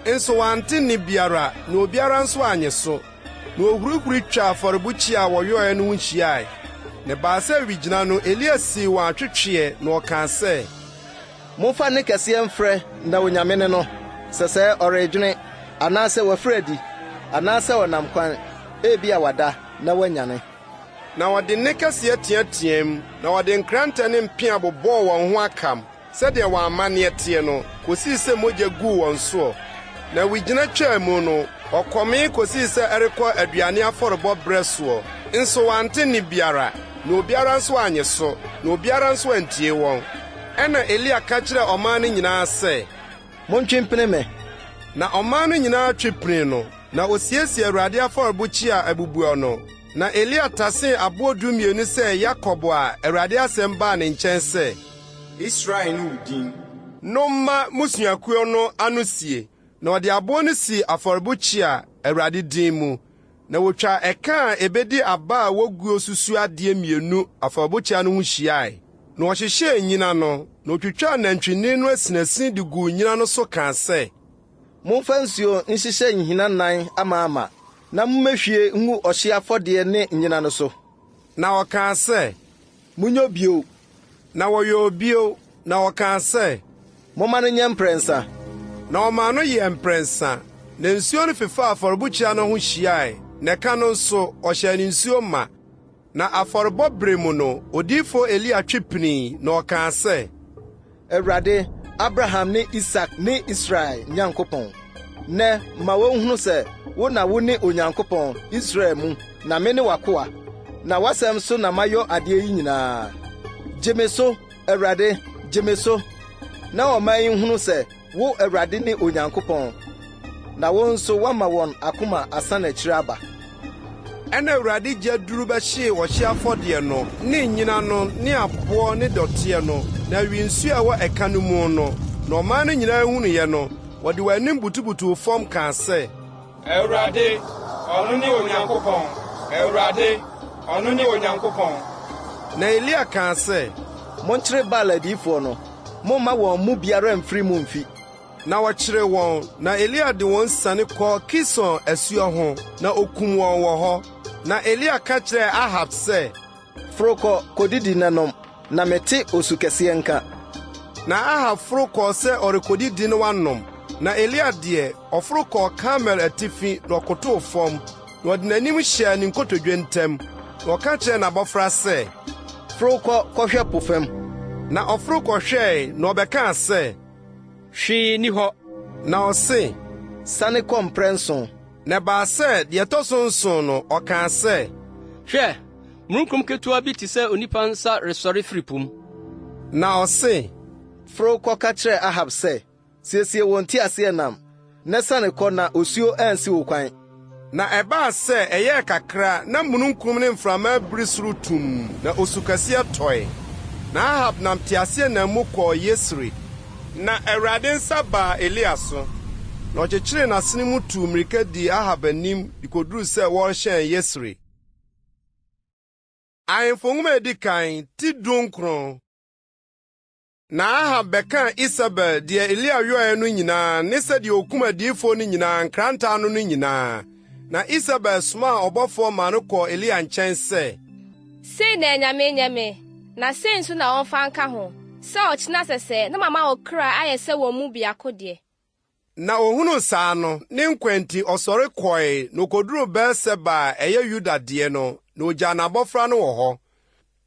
Nso wɔante nne biara, na obiara nso annye so. Na wohurihuri twaa afɔrebukyia a wɔyɔe no ho hyiae. Na ɛbaa sɛ awigyina no, Elia sii wɔn atwetweɛ, na ɔkaa sɛ. Momfa nne kɛseɛ mfrɛ na onyame ne no, sɛsɛɛ ɔredwene, anaasɛ wafiri adi, anaasɛ ɔnam kwan, ebia wada, na wanyane. Na wɔde nne kɛseɛ teateaam, na wɔde nkrantɛ ne mpea bobɔɔ wɔn ho akam, sɛdeɛ wɔn amanneɛ teɛ no, kɔsii sɛ mogya guu wɔn soɔ. Na wigyina twaa mu no, wɔkɔmee kɔsii sɛ ɛrekɔ aduane afɔrebɔ berɛ soɔ, nso wɔante nne biara, na obiara nso annye so, na obiara nso antie wɔn. Ɛnna Elia ka kyerɛɛ ɔman no nyinaa sɛ. Montwe mpene me. Na ɔman no nyinaa twe pinii no, na osiesiee Awurade afɔrebukyia a abubuo no. Na Elia tasee aboɔ dumienu sɛ Yakob a Awurade asɛm baa ne nkyɛn sɛ. Israel ne wo din. No mma mmusuakuo no ano sie. Na ɔde aboɔ no sii afɔrebukyia, Awurade din mu. Na wotwaa ɛka a ebedi aba a woguo susuoadeɛ mmienu afɔrebukyia no ho hyiae. Na ɔhyehyɛɛ nnyina no, na otwitwaa nantwinini no asinasini de guu nnyina no so kaa sɛ. Momfa nsuo nhyehyɛ nhina nnan amaama, na mommɛhwie ngu ɔhyeɛ afɔdeɛ ne nnyina no so. Na ɔkaa sɛ, Monyɔ bio. Na wɔyɔɔ bio, na ɔkaa sɛ, Momma no nyɛ mprɛnsa. Na ɔmaa no yɛɛ mprɛnsa. Na nsuo no fefaa afɔrebukyia no ho hyiae, na ɛka no nso, ɔhyɛɛ no nsuo ma. Na afɔrebɔ bere mu no, odiyifo Elia twe pinii, na ɔkaa sɛ, Awurade, Abraham ne Isak ne Israel Nyankopɔn, nnɛ ma wɔnhunu sɛ wo na wone Onyankopɔn, Israel mu, na mene w'akoa, na w'asɛm so na mayɔ adeɛ yi nyinaa. Gye me so, Awurade, gye me so, na ɔman yi nhunu sɛ wo Awurade ne Onyankopɔn, na wo nso woama wɔn akoma asan akyiri aba. Ɛnna Awurade gya duru bɛhyee ɔhyeɛ afɔdeɛ no ne nnyina no ne aboɔ ne dɔteɛ no, na ɛwee nsuo a ɛwɔ ɛka no mu no. Na ɔman no nyinaa hunuiɛ no, wɔde wɔn anim butubutuu fam kaa sɛ. Awurade, ɔno ne Onyankopɔn! Awurade, ɔno ne Onyankopɔn! Na Elia kaa sɛ. Monkyere Baal adiyifoɔ no, mommma wɔn mu biara mmfiri mu mmfi. Na wɔkyeree wɔn, na Elia de wɔn siane kɔɔ Kison asuo ho, na okum wɔn wɔ hɔ. Na Elia ka kyerɛɛ Ahab sɛ, Foro kɔ kodidi na nom, na mete osu kɛseɛ nka. Na Ahab foro kɔɔ sɛ ɔrekodidi na wanom. Na Elia deɛ, ɔforo kɔɔ Karmel atifi na ɔkotow fam, na ɔde n'anim hyɛɛ ne nkotodwe ntam, na ɔka kyerɛɛ n'abɔfra sɛ, Foro kɔ kɔhwɛ po fam. Na ɔforo kɔhwɛe, na ɔbɛkaa sɛ, Hwee nni hɔ. Na ɔse, Sane kɔ mprɛnson. Na ɛbaa sɛ, deɛ ɛtɔ so nson no, ɔkaa sɛ, Hwɛ, mununkum ketewa bi te sɛ onipa nsa resɔre firi po mu. Na ɔse, Foro kɔka kyerɛ Ahab sɛ, 'Siesie wo nteaseɛnam, na siane kɔ na osuo ansi wo kwan. Na ɛbaa sɛ ɛyɛɛ kakra na mununkum ne mframa abiri soro tumm, na osu kɛseɛ tɔe. Na Ahab nam teaseɛnam mu kɔɔ Yesreel. Na Awurade nsa baa Elia so, na ɔkyekyeree n'asene mu tuu mmirika dii Ahab anim de koduruu sɛ wɔrehyɛn Yesreel. Ahemfo Nwoma a Edi Kan, ti 19. Na Ahab bɛkaa Isebel deɛ Elia yɔeɛ no nyinaa ne sɛdeɛ okum adiyifoɔ no nyinaa nkrantɛ ano no nyinaa. Na Isebel somaa ɔbɔfoɔ maa no kɔɔ Elia nkyɛn sɛ. Sei na anyame nyɛ me, na sei nso na wɔmfa nka ho, sɛ ɔkyena sɛsɛɛ na mama wo kra ayɛ sɛ wɔn mu biako deɛ. Na ohunuu saa no, ne nkwa nti, ɔsɔre kɔe, na okoduruu Beer-Seba a ɛyɛ Yuda deɛ no, na ogyaa n'abɔfra no wɔ hɔ.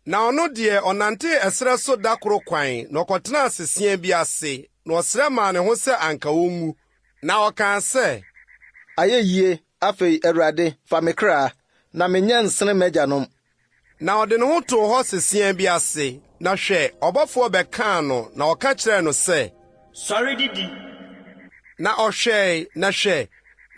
Na ɔno deɛ, ɔnantee ɛserɛ so da koro kwan, na ɔkɔtenaa seseɛ bi ase, na ɔsrɛ maa ne ho sɛ anka onwu. Na ɔkaa sɛ. Ayɛ yie, afei, Awurade, fa me kra, na menyɛ nsene m'agyanom. Na ɔde ne ho too hɔ seseɛ bi ase, na hwɛ, ɔbɔfoɔ bɛkaa no, na ɔka kyerɛɛ no sɛ. Sɔre didi! Na ɔhwɛe, na hwɛ,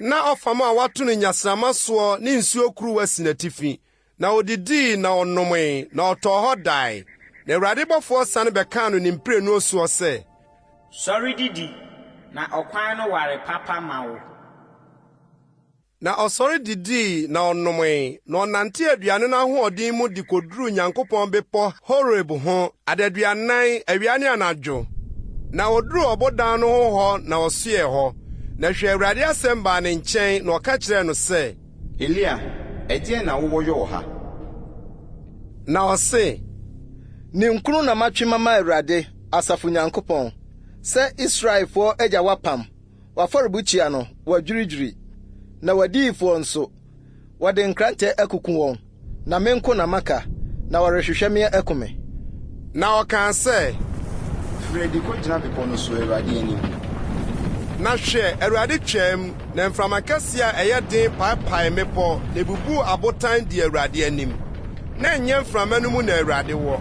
na ɔfam a wɔato no nnyasramma soɔ ne nsuo kuruwa si n'atifi. Na ɔdidii na ɔnomee, na ɔtɔɔ hɔ dae. Na Awurade bɔfoɔ sane bɛkaa no ne mprenu soɔ sɛ. Sɔre didi, na ɔkwan no ware papa ma wo. Na ɔsɔre didii na ɔnomee, na ɔnantee aduane no ahoɔden mu de koduruu Nyankopɔn bepɔ Horeb ho, adaduanan, awia ne anadwo. Na oduruu ɔbodan no ho hɔ na ɔsoɛɛ hɔ. Na hwɛ, Awurade asɛm baa ne nkyɛn, na ɔka kyerɛɛ no sɛ. Elia, ɛdeɛn na wowɔ yɔ wɔ ha? Na ɔse. Ninkunu na matwe mama Awurade, asafo Nyankopɔn, sɛ Israelfoɔ agya w'apam, W'afɔrebukyia no, wɔadwiridwiri, na w'adiyifoɔ nso, wɔde nkrantɛ akuku wɔn, na me nko na maka, na wɔrehwehwɛ me aku me. Na ɔkaa sɛ. Firi adi kɔgyina bepɔ no so, Awurade anim. Na hwɛ, Awurade twaam, na mframa kɛseɛ a ɛyɛ den paepaee mmepɔ, na ebubuu abotan dii Awurade anim. Na ɛnyɛ mframa no mu na Awurade wɔ,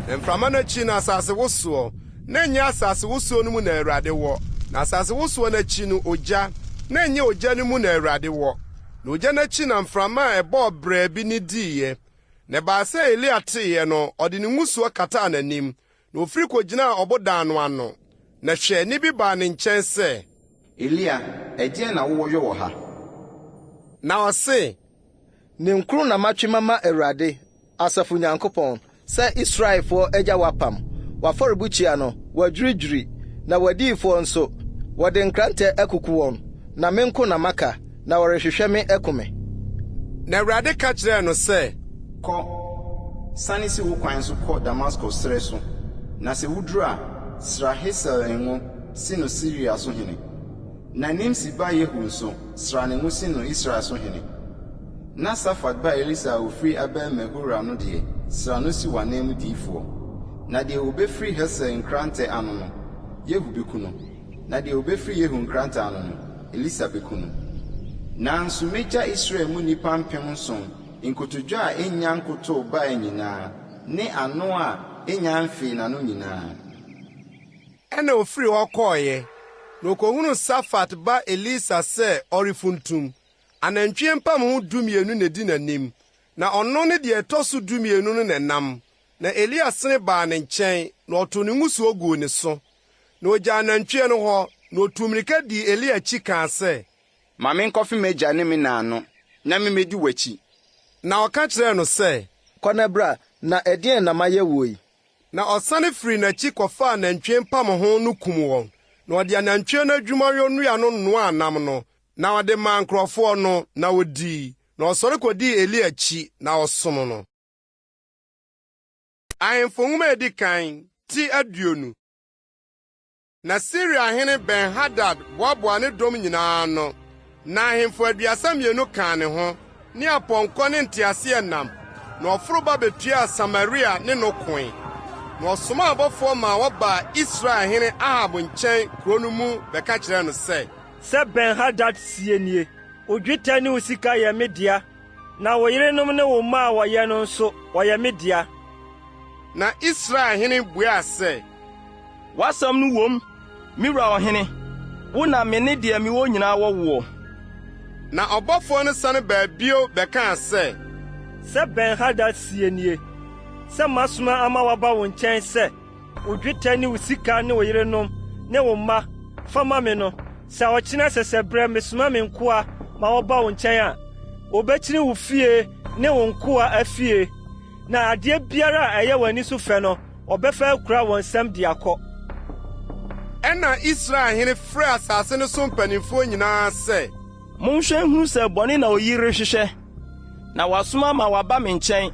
na mframa no akyi no asase wosoɔ. Na ɛnyɛ asasewosoɔ no mu na Awurade wɔ, na asasewosoɔ no akyi no, ogya, na ɛnyɛ ogya no mu na Awurade wɔ, na ogya no akyi na mframa a ɛbɔɔ brɛɛ bi nne diiɛ. Na ɛbaa sɛ Elia teeɛ no, ɔde ne ngusoɔ kataa n'anim, na ɔfiri kɔgyinaa ɔbodan no ano. Na hwɛ, nne bi baa ne nkyɛn sɛ. Elia, ɛdeɛn na wowɔ yɔ wɔ ha? Na ɔse. Ninkunu na matwe mama Awurade, asafo Nyankopɔn, sɛ Israelfoɔ agya w'apam, w'afɔrebukyia no, wɔadwiridwiri, na w'adiyifoɔ nso, wɔde nkrantɛ akuku wɔn, na me nko na maka, na wɔrehwehwɛ me aku me. Na Awurade ka kyerɛɛ no sɛ. Kɔ, sane si wo kwan so kɔ Damasko serɛ so, na sɛ wuduru a, sra Hasael ngo si no Siria so hene. Na Nimsi ba Yehu nso, sra no ngo si no Israel so hene. Na Safat ba Elisa a ɔfiri Abel-Mehora no deɛ, sra no si w'ananmu diyifoɔ. Na deɛ ɔbɛfiri Hasael nkrantɛ ano no, Yehu bɛku no, na deɛ ɔbɛfiri Yehu nkrantɛ ano no, Elisa bɛku no. Nanso mɛgya Israel mu nnipa 7000, nkotodwe a ɛnnya nkotoo Baal nyinaa, ne ano a ɛnnya mfee n'ano nyinaa. Ɛnna ɔfirii hɔ kɔeɛ, na ɔkɔhunuu Safat ba Elisa sɛ ɔrefuntum. Anantwie mpamho dumienu na ɛdi n'anim, na ɔno ne deɛ ɛtɔ so dumienu no na ɛnam. Na Elia sene baa ne nkyɛn, na ɔtoo ne ngusoɔ guu ne so. Na ɔgyaa anantwie no hɔ, na ɔtuu mmirika dii Elia akyi kaa sɛ. Ma menkɔfe m'agya ne me na ano, na mimmedi w'akyi. Na ɔka kyerɛɛ no sɛ. Kɔ na bra, na ɛdeɛn na mayɛ woɔ yi? Na ɔsane firii n'akyi kɔfaa anantwie mpamho no kum wɔn, na ɔde anantwie no adwumayɔ nnua no noaa nam no, na ɔde maa nkurɔfoɔ no, na wɔdii. Na ɔsɔre kɔdii Elia akyi, na ɔsom no. Ahemfo Nwoma a Edi Kan, ti 20. Na Siria hene Ben-Hadad boaboaa ne dɔm nyinaa ano, na ahemfo 32 kaa ne ho, ne apɔnkɔ ne nteaseɛnam, na ɔforo ba betuaa Samaria ne no koe. Na ɔsomaa abɔfoɔ maa wɔbaa Israel hene Ahab nkyɛn kurow no mu bɛka kyerɛɛ no sɛ. Sɛ Ben-Hadad seɛ nie, Wo dwetɛ ne wo sika yɛ me dea, na wo yerenom ne wo mma a wɔyɛ no nso, wɔyɛ me dea. Na Israel hene buaa sɛ, W'asɛm no wom, me wura ɔhene, wo na me ne deɛ mewɔ nyinaa wɔ woɔ. Na ɔbɔfoɔ no sane baa bio bɛkaa sɛ. Sɛ Ben-Hadad seɛ nie, sɛ masoma ama wɔaba wo nkyɛn sɛ, Wo dwetɛ ne wo sika ne wo yerenom ne wo mma, fa ma me no, sɛ ɔkyena sɛsɛberɛ mesoma me nkoa ma wɔba wo nkyɛn a, wɔbɛkyini wo fie ne wo nkoa afie, na adeɛ biara a ɛyɛ w'ani so fɛ no, wɔbɛfa akura wɔn nsam de akɔ. Ɛnna Israel hene frɛɛ asase no so mpanimfoɔ nyinaa sɛ. Monhwɛ nhunu sɛ bɔne na oyi rehwehwɛ, na wasoma ma wɔaba me nkyɛn,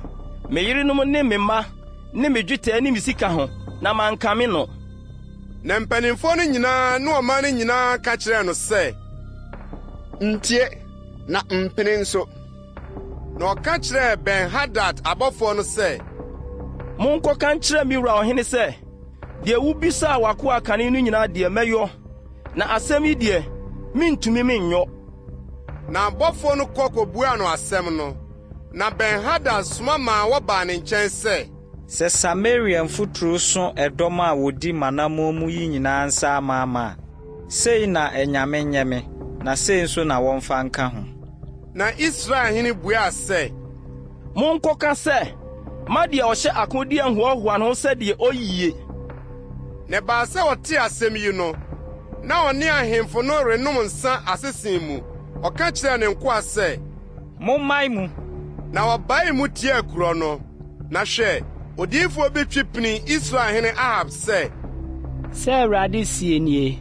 me yerenom ne me mma ne me dwetɛ ne me sika ho, na mankame no. Na mpanimfoɔ no nyinaa ne ɔman no nyinaa ka kyerɛɛ no sɛ. Ntie, na mpene nso. Na ɔka kyerɛɛ Ben-Hadad abɔfoɔ no sɛ. Monkɔka nkyerɛ me wura ɔhene sɛ, 'Deɛ wobisaa w'akoa kane no nyinaa deɛ, mɛyɔ, na asɛm yi deɛ, merentumi menyɔ. Na abɔfoɔ no kɔ kɔbuaa no asɛm no. Na Ben-Hadad soma maa wɔbaa ne nkyɛn sɛ. Sɛ Samaria mfuturu so ɛdɔm a wɔdi m'anammɔn mu yi nyinaa nsa amaama a, sei na anyame nyɛ me, na sei nso na wɔmfa nka ho. Na Israel hene buaa sɛ. Monkɔka sɛ, 'Mma deɛ ɔhyɛ akodeɛ nhoahoa ne ho sɛ deɛ ɔyie. Na ɛbaa sɛ ɔtee asɛm yi no, na ɔne ahemfo no renom nsã asese mu, ɔka kyerɛɛ ne nkoa sɛ. Mommae mu! Na wɔbaee mu tiaa kurow no. Na hwɛ, odiyifo bi twe pinii Israel hene Ahab sɛ. Sɛ Awurade seɛ nie,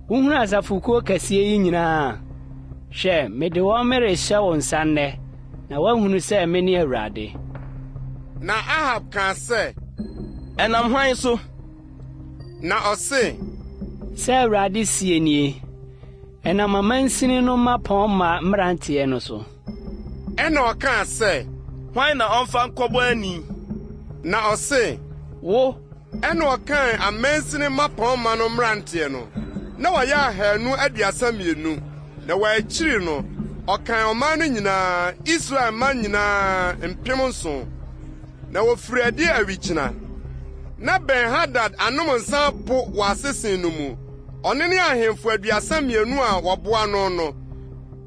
Wohunu asafokuo kɛseɛ yi nyinaa a? Hwɛ, mede wɔn merehyɛ wo nsa nnɛ, na woahunu sɛ mene Awurade. Na Ahab kaa sɛ. Ɛnam hwan so? Na ɔse. Sɛ Awurade seɛ nie, Ɛnam amansini no mmapɔmma mmeranteɛ no so. Ɛnna ɔkaa sɛ. Hwan na ɔmfa nkɔbɔ ani? Na ɔse. Wo. Ɛnna ɔkan amansini mmapɔmma no mmeranteɛ no, na wɔyɛ 232. Na wɔn akyiri no, ɔkan ɔman no nyinaa, Israel mma nyinaa, 7,000. Na wɔfirii adi awigyina. Na Ben-Hadad anom nsa apo wɔ asese no mu, ɔno ne ahemfo 32 a wɔboa no no.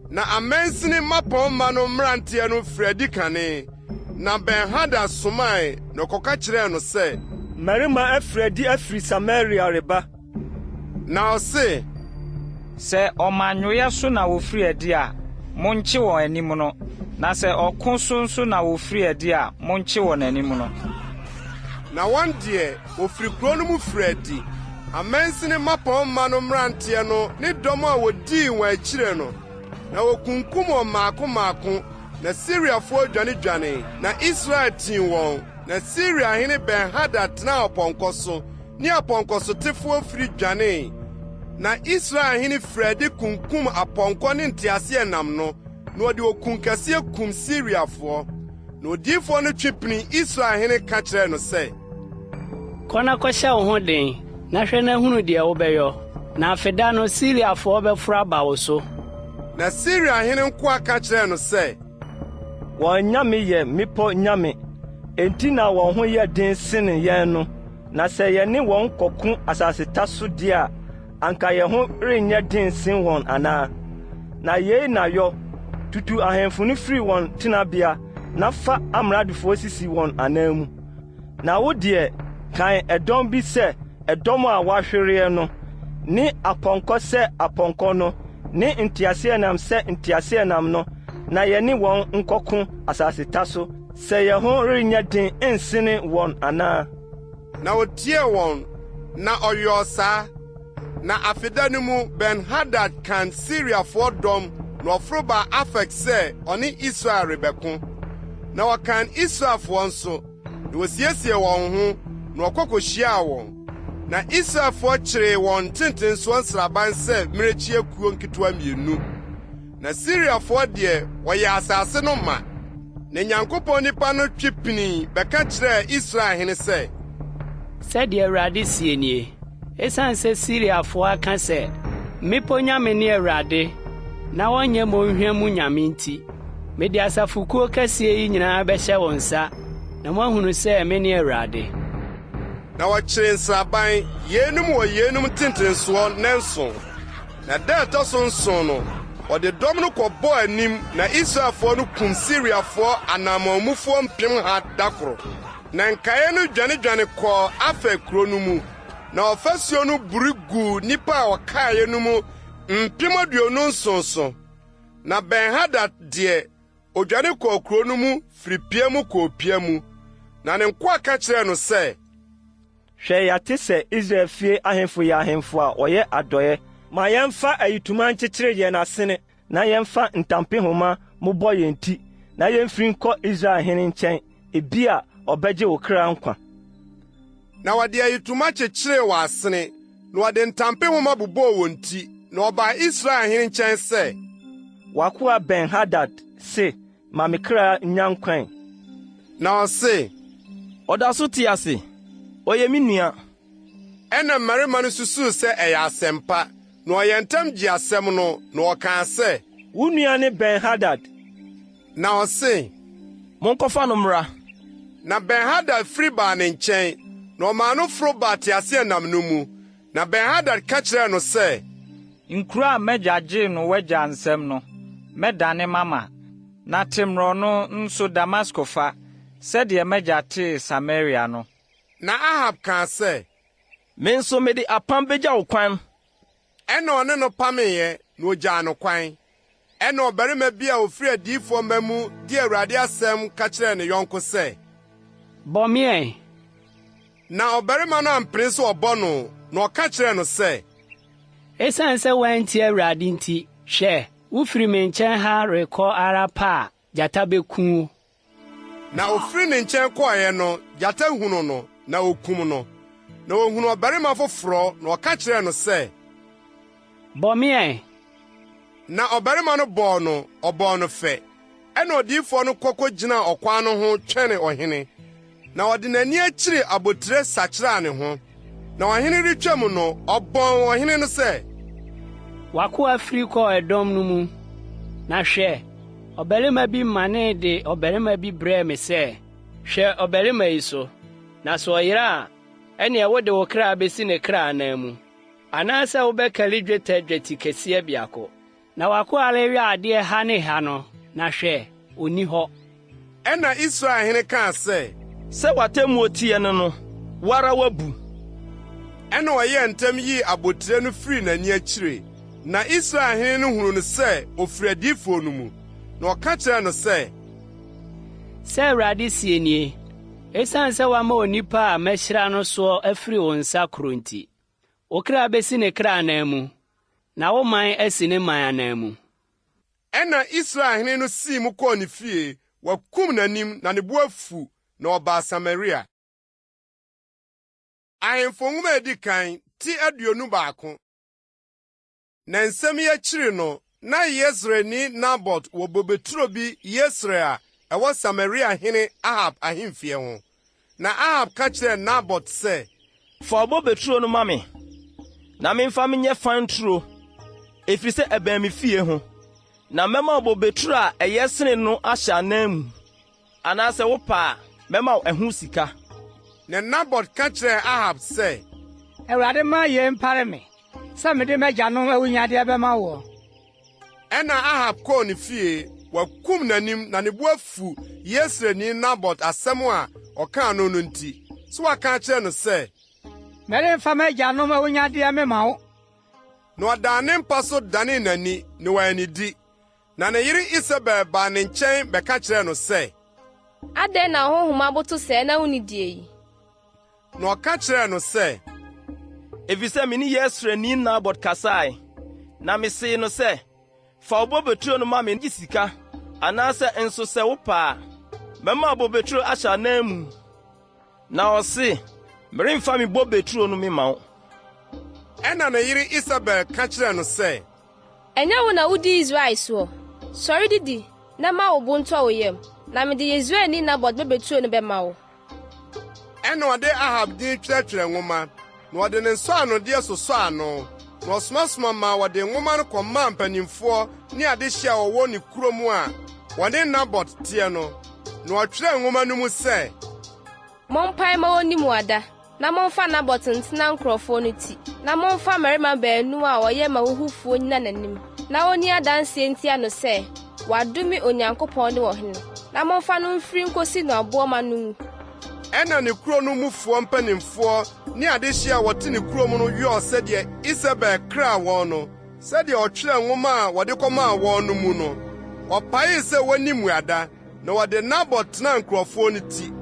Na amansini mmapɔmma no mmeranteɛ no firii adi kane, na Ben-Hadad somae na wɔkɔka kyerɛɛ no sɛ. Mmarima afiri adi afiri Samaria reba. Na ɔse. Sɛ ɔmannwoeɛ so na wɔfiri adi a, monkye wɔn animono, na sɛ ɔko so nso na wɔfiri adi a, monkye wɔn animono. Na wɔn deɛ, wɔfiri kuro no mu firii adi, amansini mmapɔmma no mmeranteɛ no ne dɔm a wɔdii wɔn akyire no, na wɔkunkum wɔn mmaako mmaako, na Siriafoɔ dwanedwanee, na Israel tii wɔn. Na Siriahene Ben-Hadad tenaa ɔpɔnkɔ so, ne apɔnkɔsotefoɔ firi dwanee. Na Israel hene firii adi kunkum apɔnkɔ ne nteaseɛnam no. Na ɔde okunkɛseɛ kum Siriafoɔ. Na odiyifoɔ no twe pinii Israel hene ka kyerɛɛ no sɛ, Kɔ na kɔhyɛ wo ho den, na hwɛ na hunu deɛ wobɛyɔ, na afeda no Siriafoɔ bɛforo aba wo so. Na Siria hene nkoa ka kyerɛɛ no sɛ, Wɔn anyame yɛ mmepɔ nyame, enti na wɔn ho yɛ den sene yɛn no, na sɛ yɛne wɔn kɔko asaseta so deɛ a, anka yɛn ho renyɛ den nsen wɔn anaa? Na yei na yɔ, tutu ahemfo no firi wɔn tenabea na fa amradofoɔ sisi wɔn ananmu. Na wo deɛ, kan ɛdɔm bi sɛ ɛdɔm a wɔahwereɛ no, ne apɔnkɔ sɛ apɔnkɔ no, ne nteaseɛnam sɛ nteaseɛnam no, na yɛne wɔn nkɔko asaseta so, sɛ yɛn ho renyɛ den nsene wɔn anaa. Na otiee wɔn, na ɔyɔɔ saa. Na afeda no mu Ben-Hadad kan Siriafoɔ dɔm na ɔforo baa Afek sɛ ɔne Israel rebɛko. Na wɔkan Israelfoɔ nso, na wosiesiee wɔn ho, na wɔkɔ kohyiaa wɔn. Na Israelfoɔ kyeree wɔn ntentensoɔ nsraban sɛ mmirekyie akuo nketewa mmienu. Na Siriafoɔ deɛ, wɔyɛɛ asase no ma. Na Nyankopɔn nipa no twe pinii bɛka kyerɛɛ Israel hene sɛ, Sɛdeɛ Awurade seɛ nie, Esiane sɛ Siriafoɔ aka sɛ, 'Mmepɔ nyame ne Awurade, na wɔnyɛ mmɔnhwa mu nyame nti, mede asafokuo kɛseɛ yi nyinaa bɛhyɛ wo nsa, na moahunu sɛ mene Awurade. Na wɔkyeree nsraban, yeinom wɔ yeinom ntentensoɔ nnanson. Na da a ɛtɔ so nson no, wɔde dɔm no kɔbɔɔ anim na Israelfoɔ no kum Siriafoɔ anammɔnmufoɔ mpemha da koro. Na nkaeɛ no dwanedwane kɔɔ Afek kuro no mu, na ɔfasuo no buri guu nnipa a wɔkaeɛ no mu 27 so. Na Ben-Hadad deɛ, odwane kɔɔ kuro no mu firi pia mu kɔɔ pia mu. Na ne nkoa ka kyerɛɛ no sɛ, Hwɛ, yɛate sɛ Israel fie ahemfo yɛ ahemfo a wɔyɛ adɔe. Ma yɛmfa ayitoma nkyekyere yɛn asene na yɛmfa ntampehoma mmobɔ yɛn ti na yemfiri nkɔ Israel hene nkyɛn, ebia ɔbɛgye wo kra nkwa. Na wɔde ayitoma kyekyeree wɔn asene, na wɔde ntampehoma bobɔɔ wɔn ti, na wɔbaa Israel hene nkyɛn sɛ, W'akoa Ben-Hadad se, Ma me kra nnya nkwa ɛ. Na ɔse, Ɔda so te ase? Ɔyɛ me nua. Ɛnna mmarima no susuw sɛ ɛyɛ asɛm pa, na wɔyɛɛ ntɛm gyee asɛm no, na wɔkaa sɛ. Wo nua ne Ben-Hadad. Na ɔse, Monkɔfa no mmra. Na Ben-Hadad firi baa ne nkyɛn, na ɔmaa no foro baa teaseɛnam no mu. Na Ben-Hadad ka kyerɛɛ no sɛ. Nkuro a m'agya gyee no w'agya nsam no, mɛdane mama, na te mmorɔno nso Damasko fa, sɛdeɛ m'agya tee Samaria no. Na Ahab kaa sɛ. Me nso mede apam begya wo kwan. Ɛnna ɔne no pameeɛ, na ɔgyaa no kwan. Ɛnna ɔbarima bi a ɔfiri adiyifoɔ mma mu de Awurade asɛm ka kyerɛɛ ne yɔnko sɛ. Bɔ me ɛ! Na ɔbarima no ampene sɛ ɔbɔ no, na ɔka kyerɛɛ no sɛ. Esiane sɛ woantie Awurade nti, hwɛ, wofiri me nkyɛn ha rekɔ ara pɛ a, gyata beku wo. Na ofiri ne nkyɛn kɔeɛ no, gyata hunuu no, na okum no. Na ohunuu ɔbarima foforɔ, na ɔka kyerɛɛ no sɛ. Bɔ me ɛ! Na ɔbarima no bɔɔ no, ɔbɔɔ no fɛ. Ɛnna odiyifoɔ no kɔ kɔgyinaa ɔkwan no ho twɛnee ɔhene. Na ɔde n'ani akyiri abotire sakyeraa ne ho. Na ɔhene retwam no, ɔbɔn ɔhene no sɛ. W'akoa firi kɔɔ ɛdɔm no mu, na hwɛ, ɔbarima bi manee de ɔbarima bi brɛɛ me sɛ, 'Hwɛ ɔbarima yi so, na sɛ ɔyera a, ɛnneɛ wode wo kra besi ne kra ananmu, anaasɛ wobɛkari dwetɛ dwetikɛseɛ biako. Na w'akoa rewɛn adeɛ ha ne ha no, na hwɛ, ɔnni hɔ. Ɛnna Israel hene kaa sɛ. Sɛ w'atemmuo teɛ ne no, wo ara woabu. Ɛnna ɔyɛɛ ntɛm yii abotire no firii n'ani akyire. Na Israel hene no hunuu no sɛ ɔfiri adiyifoɔ no mu, na ɔka kyerɛɛ no sɛ. Sɛ Awurade seɛ nie, Esiane sɛ woama onipa a mahyira no soɔ afiri wo nsa korɔ nti, wo kra bɛsi ne kra ananmu, na wo man asi ne man ananmu. Ɛnna Israel hene no sii mu kɔɔ ne fie, wakum n'anim na ne bo afu, na ɔbaa Samaria. Ahemfo Nwoma a Edi Kan, ti 21. Na nsɛm yi akyiri no, Na Yesreelni Nabot wɔ bobeturo bi Yesreel a ɛwɔ Samaria hene Ahab ahemfie ho. Na Ahab ka kyerɛɛ Nabot sɛ, Fa wo bobeturo no ma me, na memfa menyɛ fan turo, ɛfiri sɛ ɛbɛn me fie ho, na mɛma wo bobeturo a ɛyɛ sene no ahyɛ ananmu. Anaasɛ wopɛ a, mɛma wo ɛho sika. Na Nabot ka kyerɛɛ Ahab sɛ, Awurade mma yei mpare me, sɛ mede m'agyanom awunnyadeɛ bɛma woɔ. Ɛnna Ahab kɔɔ ne fie, wakum n'anim na ne bo afu Yesreelni Nabot asɛm a ɔkaa no no nti, sɛ waka akyerɛ no sɛ, Meremfa m'agyanom awunnyadeɛ memma wo. Na ɔdaa ne mpa so danee n'ani, na wannidi. Na ne yere Isebel baa ne nkyɛn bɛka kyerɛɛ no sɛ, Adɛn na wo honhom aboto sɛɛ na wunnidie yi? Na ɔka kyerɛɛ no sɛ, Efisɛ me ne Yesreelni Nabot kasae, na misee no sɛ, 'Fa wo bobeturo no ma me gye sika, anaasɛ nso sɛ wopɛ a, mɛma wo bobeturo ahyɛ ananmu.' Na ɔse, 'Meremfa me bobeturo no memma wo. Ɛnna ne yere Isebel ka kyerɛɛ no sɛ, Ɛnyɛ wo na wudi Israel soɔ? Sɔre didi na ma wo bo ntɔ wo yam, na mede Yesreelni Nabot bobeturo no bɛma wo. Ɛnna ɔde Ahab din twerɛtwerɛɛ nwoma, na ɔde ne nsɔanodeɛ sosɔɔ ano, na ɔsomasoma maa wɔde nwoma no kɔmaa mpanimfoɔ ne adehyeɛ a wɔwɔ ne kurom a wɔne Nabot teɛ no. Na ɔtwerɛɛ nwoma no mu sɛ. Mompae mma wɔnni mmuada, na momfa Nabot ntena nkurɔfoɔ no ti, na momfa mmarima baanu a wɔyɛ m'ahuhufoɔ nnyina n'anim, na wɔnni adanseɛ ntia no sɛ wadome Onyankopɔn ne ɔhene, na momfa no mfiri nkɔsi no aboɔ mma no nwu. Ɛnna ne kuro no mufoɔ mpanimfoɔ ne adehyeɛ a wɔte ne kurom no yɔɔ sɛdeɛ Isebel kraa wɔn no, sɛdeɛ ɔtwerɛɛ nwoma a wɔde kɔmaa wɔn no mu no. Wɔpaee sɛ wɔnni mmuada, Na wɔde Nabot tenaa nkurɔfoɔ no ti.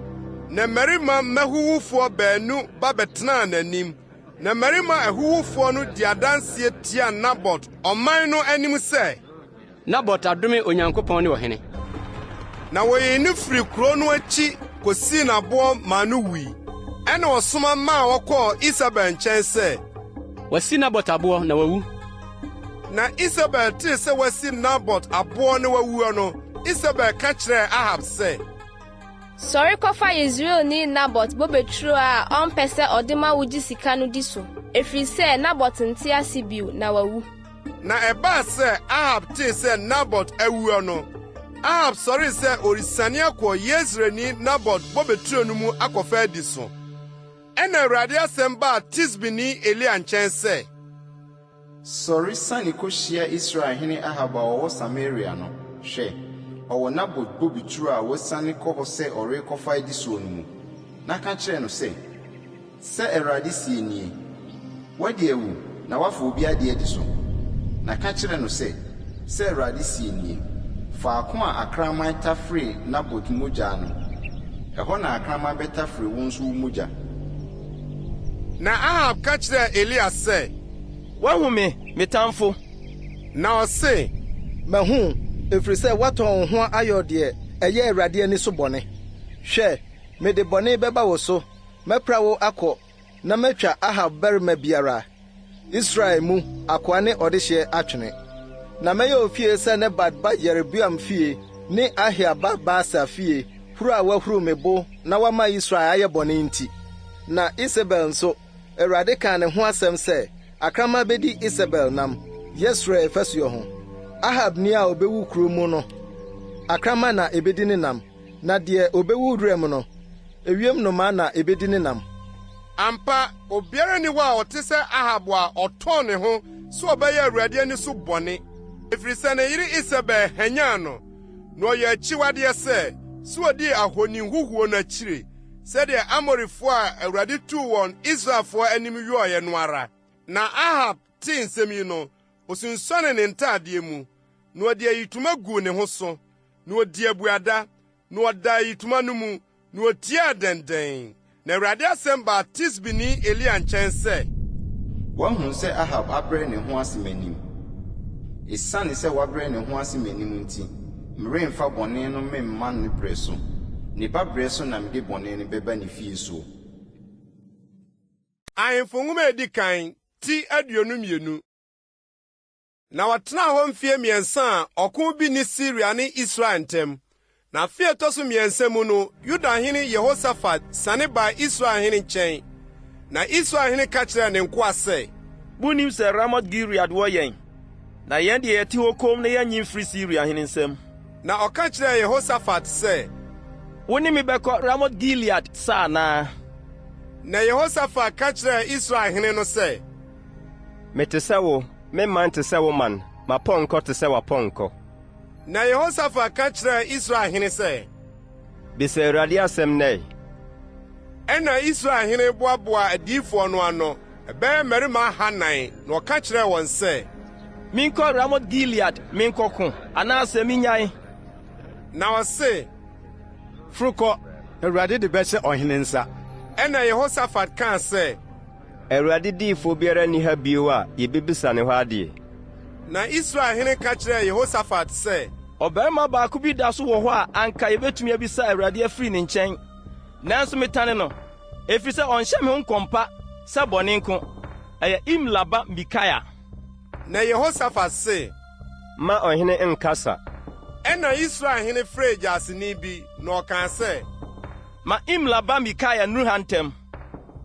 Na mmarima mmahuhufoɔ baanu ba bɛtenaa n'anim. Na mmarima ahuhufoɔ no dii adanseɛ tiaa Nabot ɔman no anim sɛ. Nabot adome Onyankopɔn ne ɔhene. Na wɔyii no firii kuro no akyi kɔsii no aboɔ maa no wui. Ɛnna ɔsoma maa wɔkɔɔ Isebel nkyɛn sɛ. Wɔasi Nabot aboɔ, na wawu. Na Isebel tee sɛ wɔasi Nabot aboɔ na wawuo no, Isebel ka kyerɛɛ Ahab sɛ, Sɔre kɔfa Yesreelni Nabot bobeturo a ɔmpɛ sɛ ɔde ma wo gye sika no di so, ɛfiri sɛ Nabot nte ase bio, na wawu. Na ɛbaa sɛ Ahab tee sɛ Nabot awuo no, Ahab sɔree sɛ ɔresiane akɔ Yesreelni Nabot bobeturo no mu akɔfa adi so. Ɛnna Awurade asɛm baa Tisbini Elia nkyɛn sɛ. Sɔre siane kohyia Israel hene Ahab a ɔwɔ Samaria no. Hwɛ, ɔwɔ Nabot bobeturo a wasiane kɔ hɔ sɛ ɔrekɔfa adi soɔ no mu. Na ka kyerɛ no sɛ, 'Sɛ Awurade seɛ nie, Woadi awu na woafa obi adeɛ adi so. Na ka kyerɛ no sɛ, 'Sɛ Awurade seɛ nie, Faako a akraman tafere Nabot mogya no, ɛhɔ na akraman bɛtafere wo nso wo mogya. Na Ahab ka kyerɛɛ Elia sɛ, Woahu me, me tamfo? Na ɔse, Mahu wo, ɛfiri sɛ woatɔn wo ho ayɔ deɛ ɛyɛ Awurade ani so bɔne. Hwɛ, mede bɔne bɛba wo so, mɛpra wo akɔ na matwa Ahab barima biara, Israel mu, akoa ne ɔdehyeɛ atwene. Na mɛyɛ wo fie sɛ Nebat ba Yeroboam fie ne Ahia ba Baasa fie huru a wɔahuru me bo na wɔama Israel ayɛ bɔne nti. Na Isebel nso, Awurade kaa ne ho asɛm sɛ, 'Akraman bedi Isebel nam Yesreel fasuo ho. Ahabni a obewu kurow mu no, akraman na ebedi ne nam, na deɛ obewu wuram no, ewiem nnomaa na ebedi ne nam. Ampa, obiara nni hɔ a ɔte sɛ Ahab a ɔtɔn ne ho sɛ ɔbɛyɛ Awurade ani so bɔne, ɛfiri sɛ ne yere Isebel hwanyan no, na ɔyɛɛ akyiwadeɛ sɛ, sɛ ɔdii ahoni huhuo no akyire, sɛdeɛ Amorifoɔ a Awurade tuu wɔn Israelfoɔ anim yɔeɛ no ara. Na Ahab tee nsɛm yi no, osunsuanee ne ntadeɛ mu, na ɔde ayitoma guu ne ho so, na ɔdii abuada, na ɔdaa ayitoma no mu, na otiaa dɛndɛn. Na Awurade asɛm baa Tisbini Elia nkyɛn sɛ. Woahu sɛ Ahab abrɛ ne ho ase m'anim? Esiane sɛ wabrɛ ne ho ase m'anim nti, meremfa bɔne no memma ne bere so. Ne ba bere so na mede bɔne no bɛba ne fie soɔ. Ahemfo Nwoma a Edi Kan, ti 22. Na wɔtenaa hɔ mfeɛ mmiɛnsa a ɔko bi nni Siria ne Israel ntam. Na afe a ɛtɔ so mmiɛnsa mu no, Yuda hene Yehosafat siane baa Israel hene nkyɛn. Na Israel hene ka kyerɛɛ ne nkoa sɛ, Munnim sɛ Ramot-Gilead wɔ yɛn, na yɛn deɛ yɛte hɔ komm na yɛnnye mfiri Siria hene nsam? Na ɔka kyerɛɛ Yehosafat sɛ, Wo ne me bɛkɔ Ramot-Gilead sa anaa? Na Yehosafat ka kyerɛɛ Israel hene no sɛ, Mete sɛ wo, me man te sɛ wo man, m'apɔnkɔ te sɛ w'apɔnkɔ. Na Yehosafat ka kyerɛɛ Israel hene sɛ, Bisa Awurade asɛm nnɛ. Ɛnna Israel hene boaboaa adiyifoɔ no ano, ɛbɛyɛ mmarima ahannan, na ɔka kyerɛɛ wɔn sɛ, Menkɔ Ramot-Gilead menkɔko, anaasɛ minnyae? Na ɔse, Foro kɔ, na Awurade de bɛhyɛ ɔhene nsa. Ɛnna Yehosafat kaa sɛ, Awurade diyifoɔ biara nni ha bio a yebebisa ne hɔ adeɛ? Na Israel hene ka kyerɛɛ Yehosafat sɛ, Ɔbarima baako bi da so wɔ hɔ a anka yebetumi abisa Awurade afiri ne nkyɛn, nanso metane no, efisɛ ɔnhyɛ me ho nkɔm pa sɛ bɔne nko. Ɛyɛ Imla ba Mikaia. Na Yehosafat se, Mma ɔhene nnkasa. Ɛnna Israel hene frɛɛ gyaseni bi, na ɔkaa sɛ, Ma Imla ba Mikaia nnuru ha ntɛm.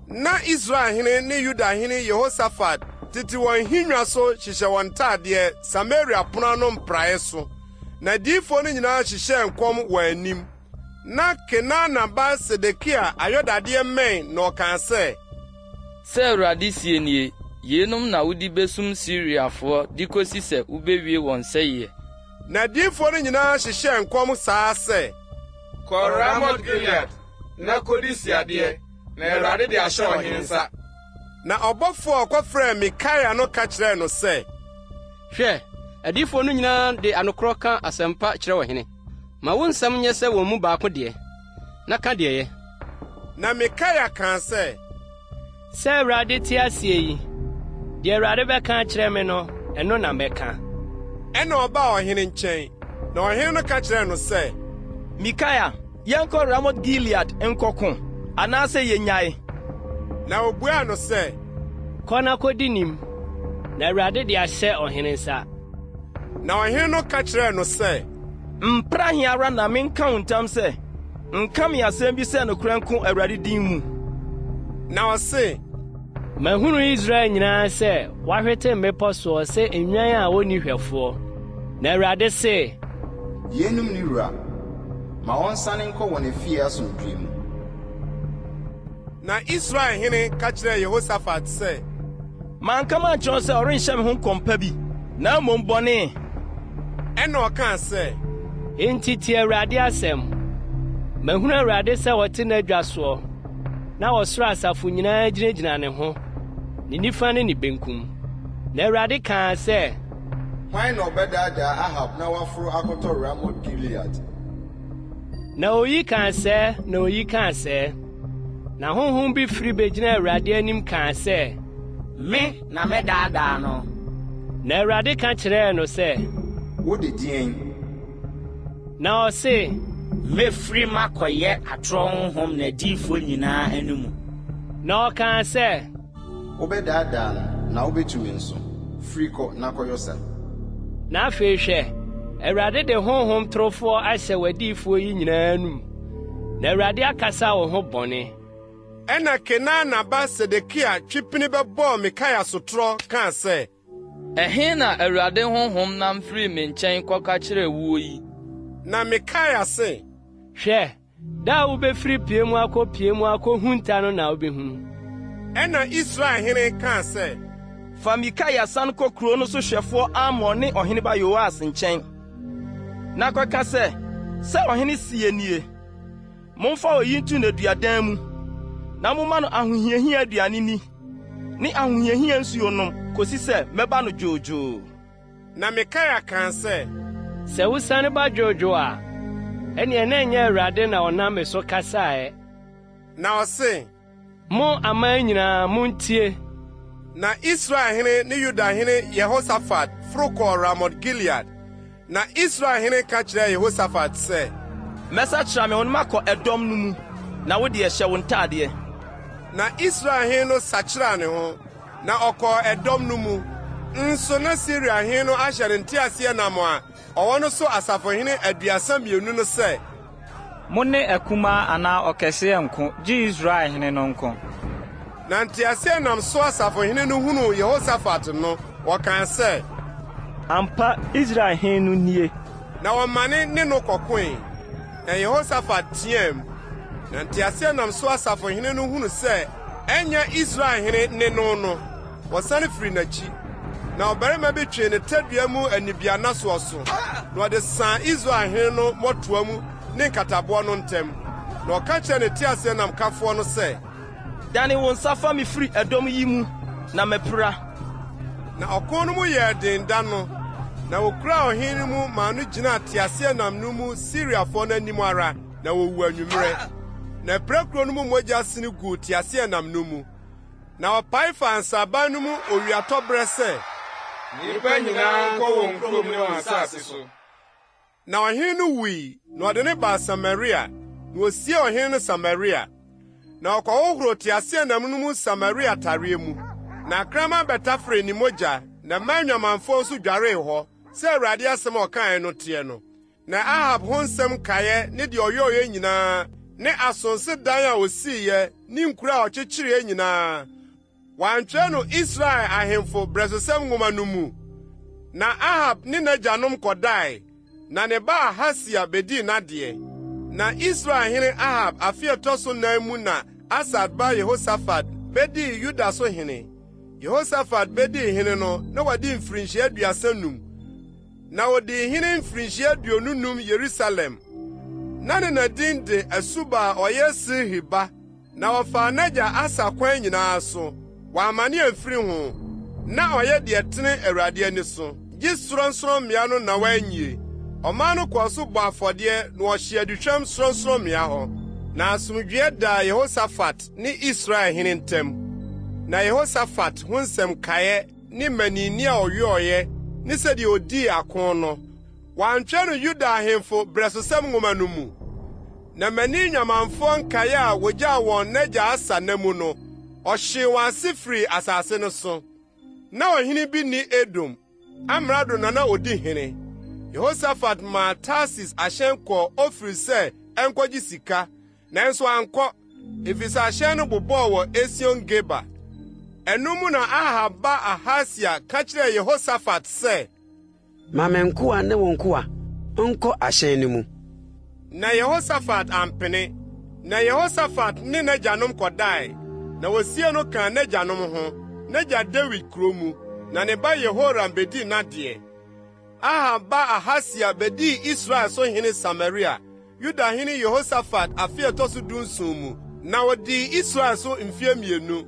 Ná Israel hene ne Yuda hene Yehosafat tete wɔn nhennwa so hyehyɛ wɔn ntadeɛ Samaria pono ano mpraeɛ so, na adiyifoɔ no nyinaa hyehyɛɛ nkɔm wɔn anim. Ná Kenaana ba Sedekia ayɔdadeɛ mmɛn na ɔkaa sɛ. Sɛ Awurade seɛ nie, 'Yeinom na wode bɛsum Siriafoɔ de kɔsi sɛ wobɛwie wɔn sɛeɛ. Na adiyifoɔ no nyinaa hyehyɛɛ nkɔm saa ara sɛ. Kɔ Ramot-Gilead na kodi siadeɛ, na Awurade de ahyɛ ɔhene nsa. Na ɔbɔfoɔ a ɔkɔfrɛɛ Mikaia no ka kyerɛɛ no sɛ. Hwɛ, adiyifoɔ no nyinaa de anokorɔ ka asɛmpa kyerɛ ɔhene. Ma wo nsɛm nyɛ sɛ wɔn mu baako deɛ, na ka deɛ ɛyɛ. Na Mikaia kaa sɛ. Sɛ Awurade te aseɛ yi, deɛ Awurade bɛka akyerɛ me no, ɛno na mɛka. Ɛnna ɔbaa ɔhene nkyɛn, na ɔhene no ka kyerɛɛ no sɛ. Mikaia, yɛnkɔ Ramot-Gilead nkɔko, anaasɛ yennyae? Na obuaa no sɛ. Kɔ na kodi nim, na Awurade de ahyɛ ɔhene nsa. Na ɔhene no ka kyerɛɛ no sɛ. Mpra he ara na menka wo ntam sɛ, nka me asɛm bi sɛ nokorɛ nko Awurade din mu. Na ɔse. Mahunu Israel nyinaa sɛ wɔahwete mmepɔ soɔ sɛ nnwan a wɔnni hwɛfoɔ. Na Awurade se. Yeinom nni wura. Ma wɔnsane nkɔ wɔn afie asomdwoeɛ mu. Na Israel hene ka kyerɛɛ Yehosafat sɛ. Manka mankyerɛ wo sɛ ɔrenhyɛ me ho nkɔm pa bi, na mmom bɔne? Ɛnna ɔkaa sɛ. Enti tie Awurade asɛm. Mahunu Awurade sɛ ɔte n'adwa soɔ, na ɔsoro asafo nyinaa gyinagyina ne ho, ne nifa ne ne benkum. Na Awurade kaa sɛ. Hwan na ɔbɛdaadaa Ahab na waforo akɔtɔ Ramot-Gilead? Na oyi kaa sɛɛ, na oyi kaa sɛɛ. Na honhom bi firi begyinaa Awurade anim kaa sɛ. Me na mɛdaadaa no. Na Awurade ka kyerɛɛ no sɛ. Wode deɛn? Na ɔse. Mɛfiri makɔyɛ atorɔ honhom n'adiyifoɔ nyinaa anomu. Na ɔkaa sɛ. Wobɛdaadaa no, na wobɛtumi nso. Firi kɔ na kɔyɔ sa. Na afei hwɛ, Awurade de honhom torofoɔ ahyɛ w'adiyifoɔ yi nyinaa anom, na Awurade akasa wo ho bɔne. Ɛnna Kenaana ba Sedekia twe pini bɛbɔɔ Mikaia sotorɔ kaa sɛ. Ɛhe na Awurade honhom nam firii me nkyɛn kɔka kyerɛɛ woɔ yi? Na Mikaia se. Hwɛ, Da a wubefiri pie mu akɔ pie mu akohunta no na wubehunu. Ɛnna Israel hene kaa sɛ. Fa Mikaia san kɔ kurow no so hwɛfoɔ Amon ne ɔheneba Yoas nkyɛn, na kɔka sɛ, 'Sɛ ɔhene seɛ nie, Momfa oyi nto nneduadan mu, na momma no ahohiahia aduane nni ne ahohiahia nsuo nnom kosi sɛ mɛba no dwoodwoo. Na Mikaia kaa sɛ. Sɛ wosiane ba dwoodwoo a, ɛnneɛ na ɛnyɛ Awurade na ɔnam me so kasaeɛ. Na ɔse. Mo aman nyinaa, montie! Na Israel hene ne Yuda hene Yehosafat foro kɔɔ Ramot-Gilead. Na Israel hene ka kyerɛɛ Yehosafat sɛ. Mɛsakyera me ho na makɔ ɛdɔm no mu, na wo deɛ, hyɛ wo ntadeɛ. Na Israel hene no sakyeraa ne ho, Na ɔkɔɔ ɛdɔm no mu. Nso na Siria hene no ahyɛ ne nteaseɛnam a ɔwɔ no so asafohene 32 no sɛ, Mo ne akumaa anaa ɔkɛseɛ nnko, gye Israel hene no nko. Na nteaseɛnam so asafohene no hunuu Yehosafat no, wɔkaa sɛ, Ampa, Israel hene no nie! Na wɔmane ne no kɔkoe. Na Yehosafat teɛɛm. Na nteaseɛnam so asafohene no hunu sɛ ɛnyɛ Israel hene ne no no, wɔsane firii n'akyi. Na ɔbarima bi twee ne tadua mu anibiannasoɔ so, na ɔde saa Israel hene no mmɔtoam ne nkataboɔ no ntam. Na ɔka kyerɛɛ ne teaseɛnamkafoɔ no sɛ, Dane wo nsa fa me firi ɛdɔm yi mu, na mapira. Na ɔko no mu yɛɛ den da no, na wokuraa ɔhene no mu maa no gyinaa teaseɛnam no mu Siriafoɔ no anim ara, na wɔwuu anwummerɛ. Na apirakuro no mu mogya sene guu teaseɛnam no mu. Na ɔpae faa nsraban no mu owiatɔberɛ sɛ. Nnipa nyinaa nkɔ wɔn kurom ne wɔn asase so. Na ɔhene no wui, na wɔde no baa Samaria, na wosiee ɔhene no Samaria. Na ɔkɔhohoroo teaseɛnam no mu Samaria tareɛ mu. Na akraman bɛtaferee ne mogya, na mmaa nnwamanfoɔ nso dwaree hɔ, sɛ Awurade asɛm a ɔkaeɛ no teɛ no. Na Ahab ho nsɛm nkaeɛ ne deɛ ɔyɔeɛ nyinaa, ne asonse dan a ɔsiiɛ ne nkuro a ɔkyekyereeɛ nyinaa, Wɔantwerɛ no Israel ahemfo berɛsosɛm nwoma no mu? Na Ahab ne n'agyanom kɔdae, na ne ba Ahasia bedii n'adeɛ. Na Israel hene Ahab afe a ɛtɔ so nan mu na Asa ba Yehosafat bedii Yuda so hene. Yehosafat bedii hene no, na wadi mfirinhyia 35, na odii hene mfirinhyia 25 Yerusalem. Na ne na din de Asuba a ɔyɛ Silhi ba. Na ɔfaa n'agya Asa kwan nyinaa so, wammane amfiri ho. Ná ɔyɛ deɛ ɛtene Awurade ani so, gye sorɔnsorɔmmea no na wanyie. Ɔman no kɔɔ so bɔɔ afɔdeɛ na wɔhyee aduhwam sorɔnsorɔmmea hɔ. Na asomdwoeɛ daa Yehosafat ne Israel hene ntam. Na Yehosafat ho nsɛm nkaeɛ ne mmaninne a ɔyɔeɛ ne sɛdeɛ ɔdii ako no, wɔantwerɛ no Yuda ahemfo berɛsosɛm nwoma no mu? Na mmani nnwamanfoɔ nkaeɛ a wɔgyaa wɔn n'agya Asa nna mu no, ɔhyee wɔn ase firii asase no so. Na ɔhene bi nni Edom, amrado na na ɔdi hene. Yehosafat maa Tarsis ahyɛn kɔɔ Ofir sɛ ɛnkɔgye sika, nanso ankɔ, efisɛ ahyɛn no bobɔɔ wɔ Esion-Geber. Ɛno mu na Ahab ba Ahasia ka kyerɛɛ Yehosafat sɛ, Ma me nkoa ne wo nkoa nkɔ ahyɛn no mu. Na Yehosafat ampene. Na Yehosafat ne n'agyanom kɔdae, na wosiee no kaa n'agyanom ho, n'agya Dawid kurow mu, na ne ba Yehoram bedii n'adeɛ. Ahab ba Ahasia bedii Israel so hene Samaria, Yuda hene Yehosafat afe a ɛtɔ so dunson mu, na odii Israel so mfe mmienu.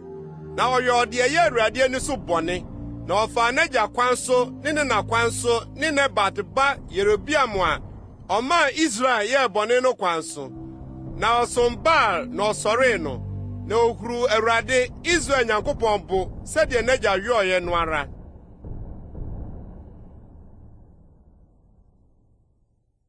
Na ɔyɔɔ deɛ ɛyɛ Awurade ani so bɔne, na ɔfaa n'agya kwan so ne ne na kwan so ne Nebat ba Yerobeam a ɔmaa Israel yɛɛ bɔne no kwan so. Na ɔsom Baal na ɔsɔree no, na ohuruu Awurade, Israel Nyankopɔn bo sɛdeɛ n'agya yɔeɛ no ara.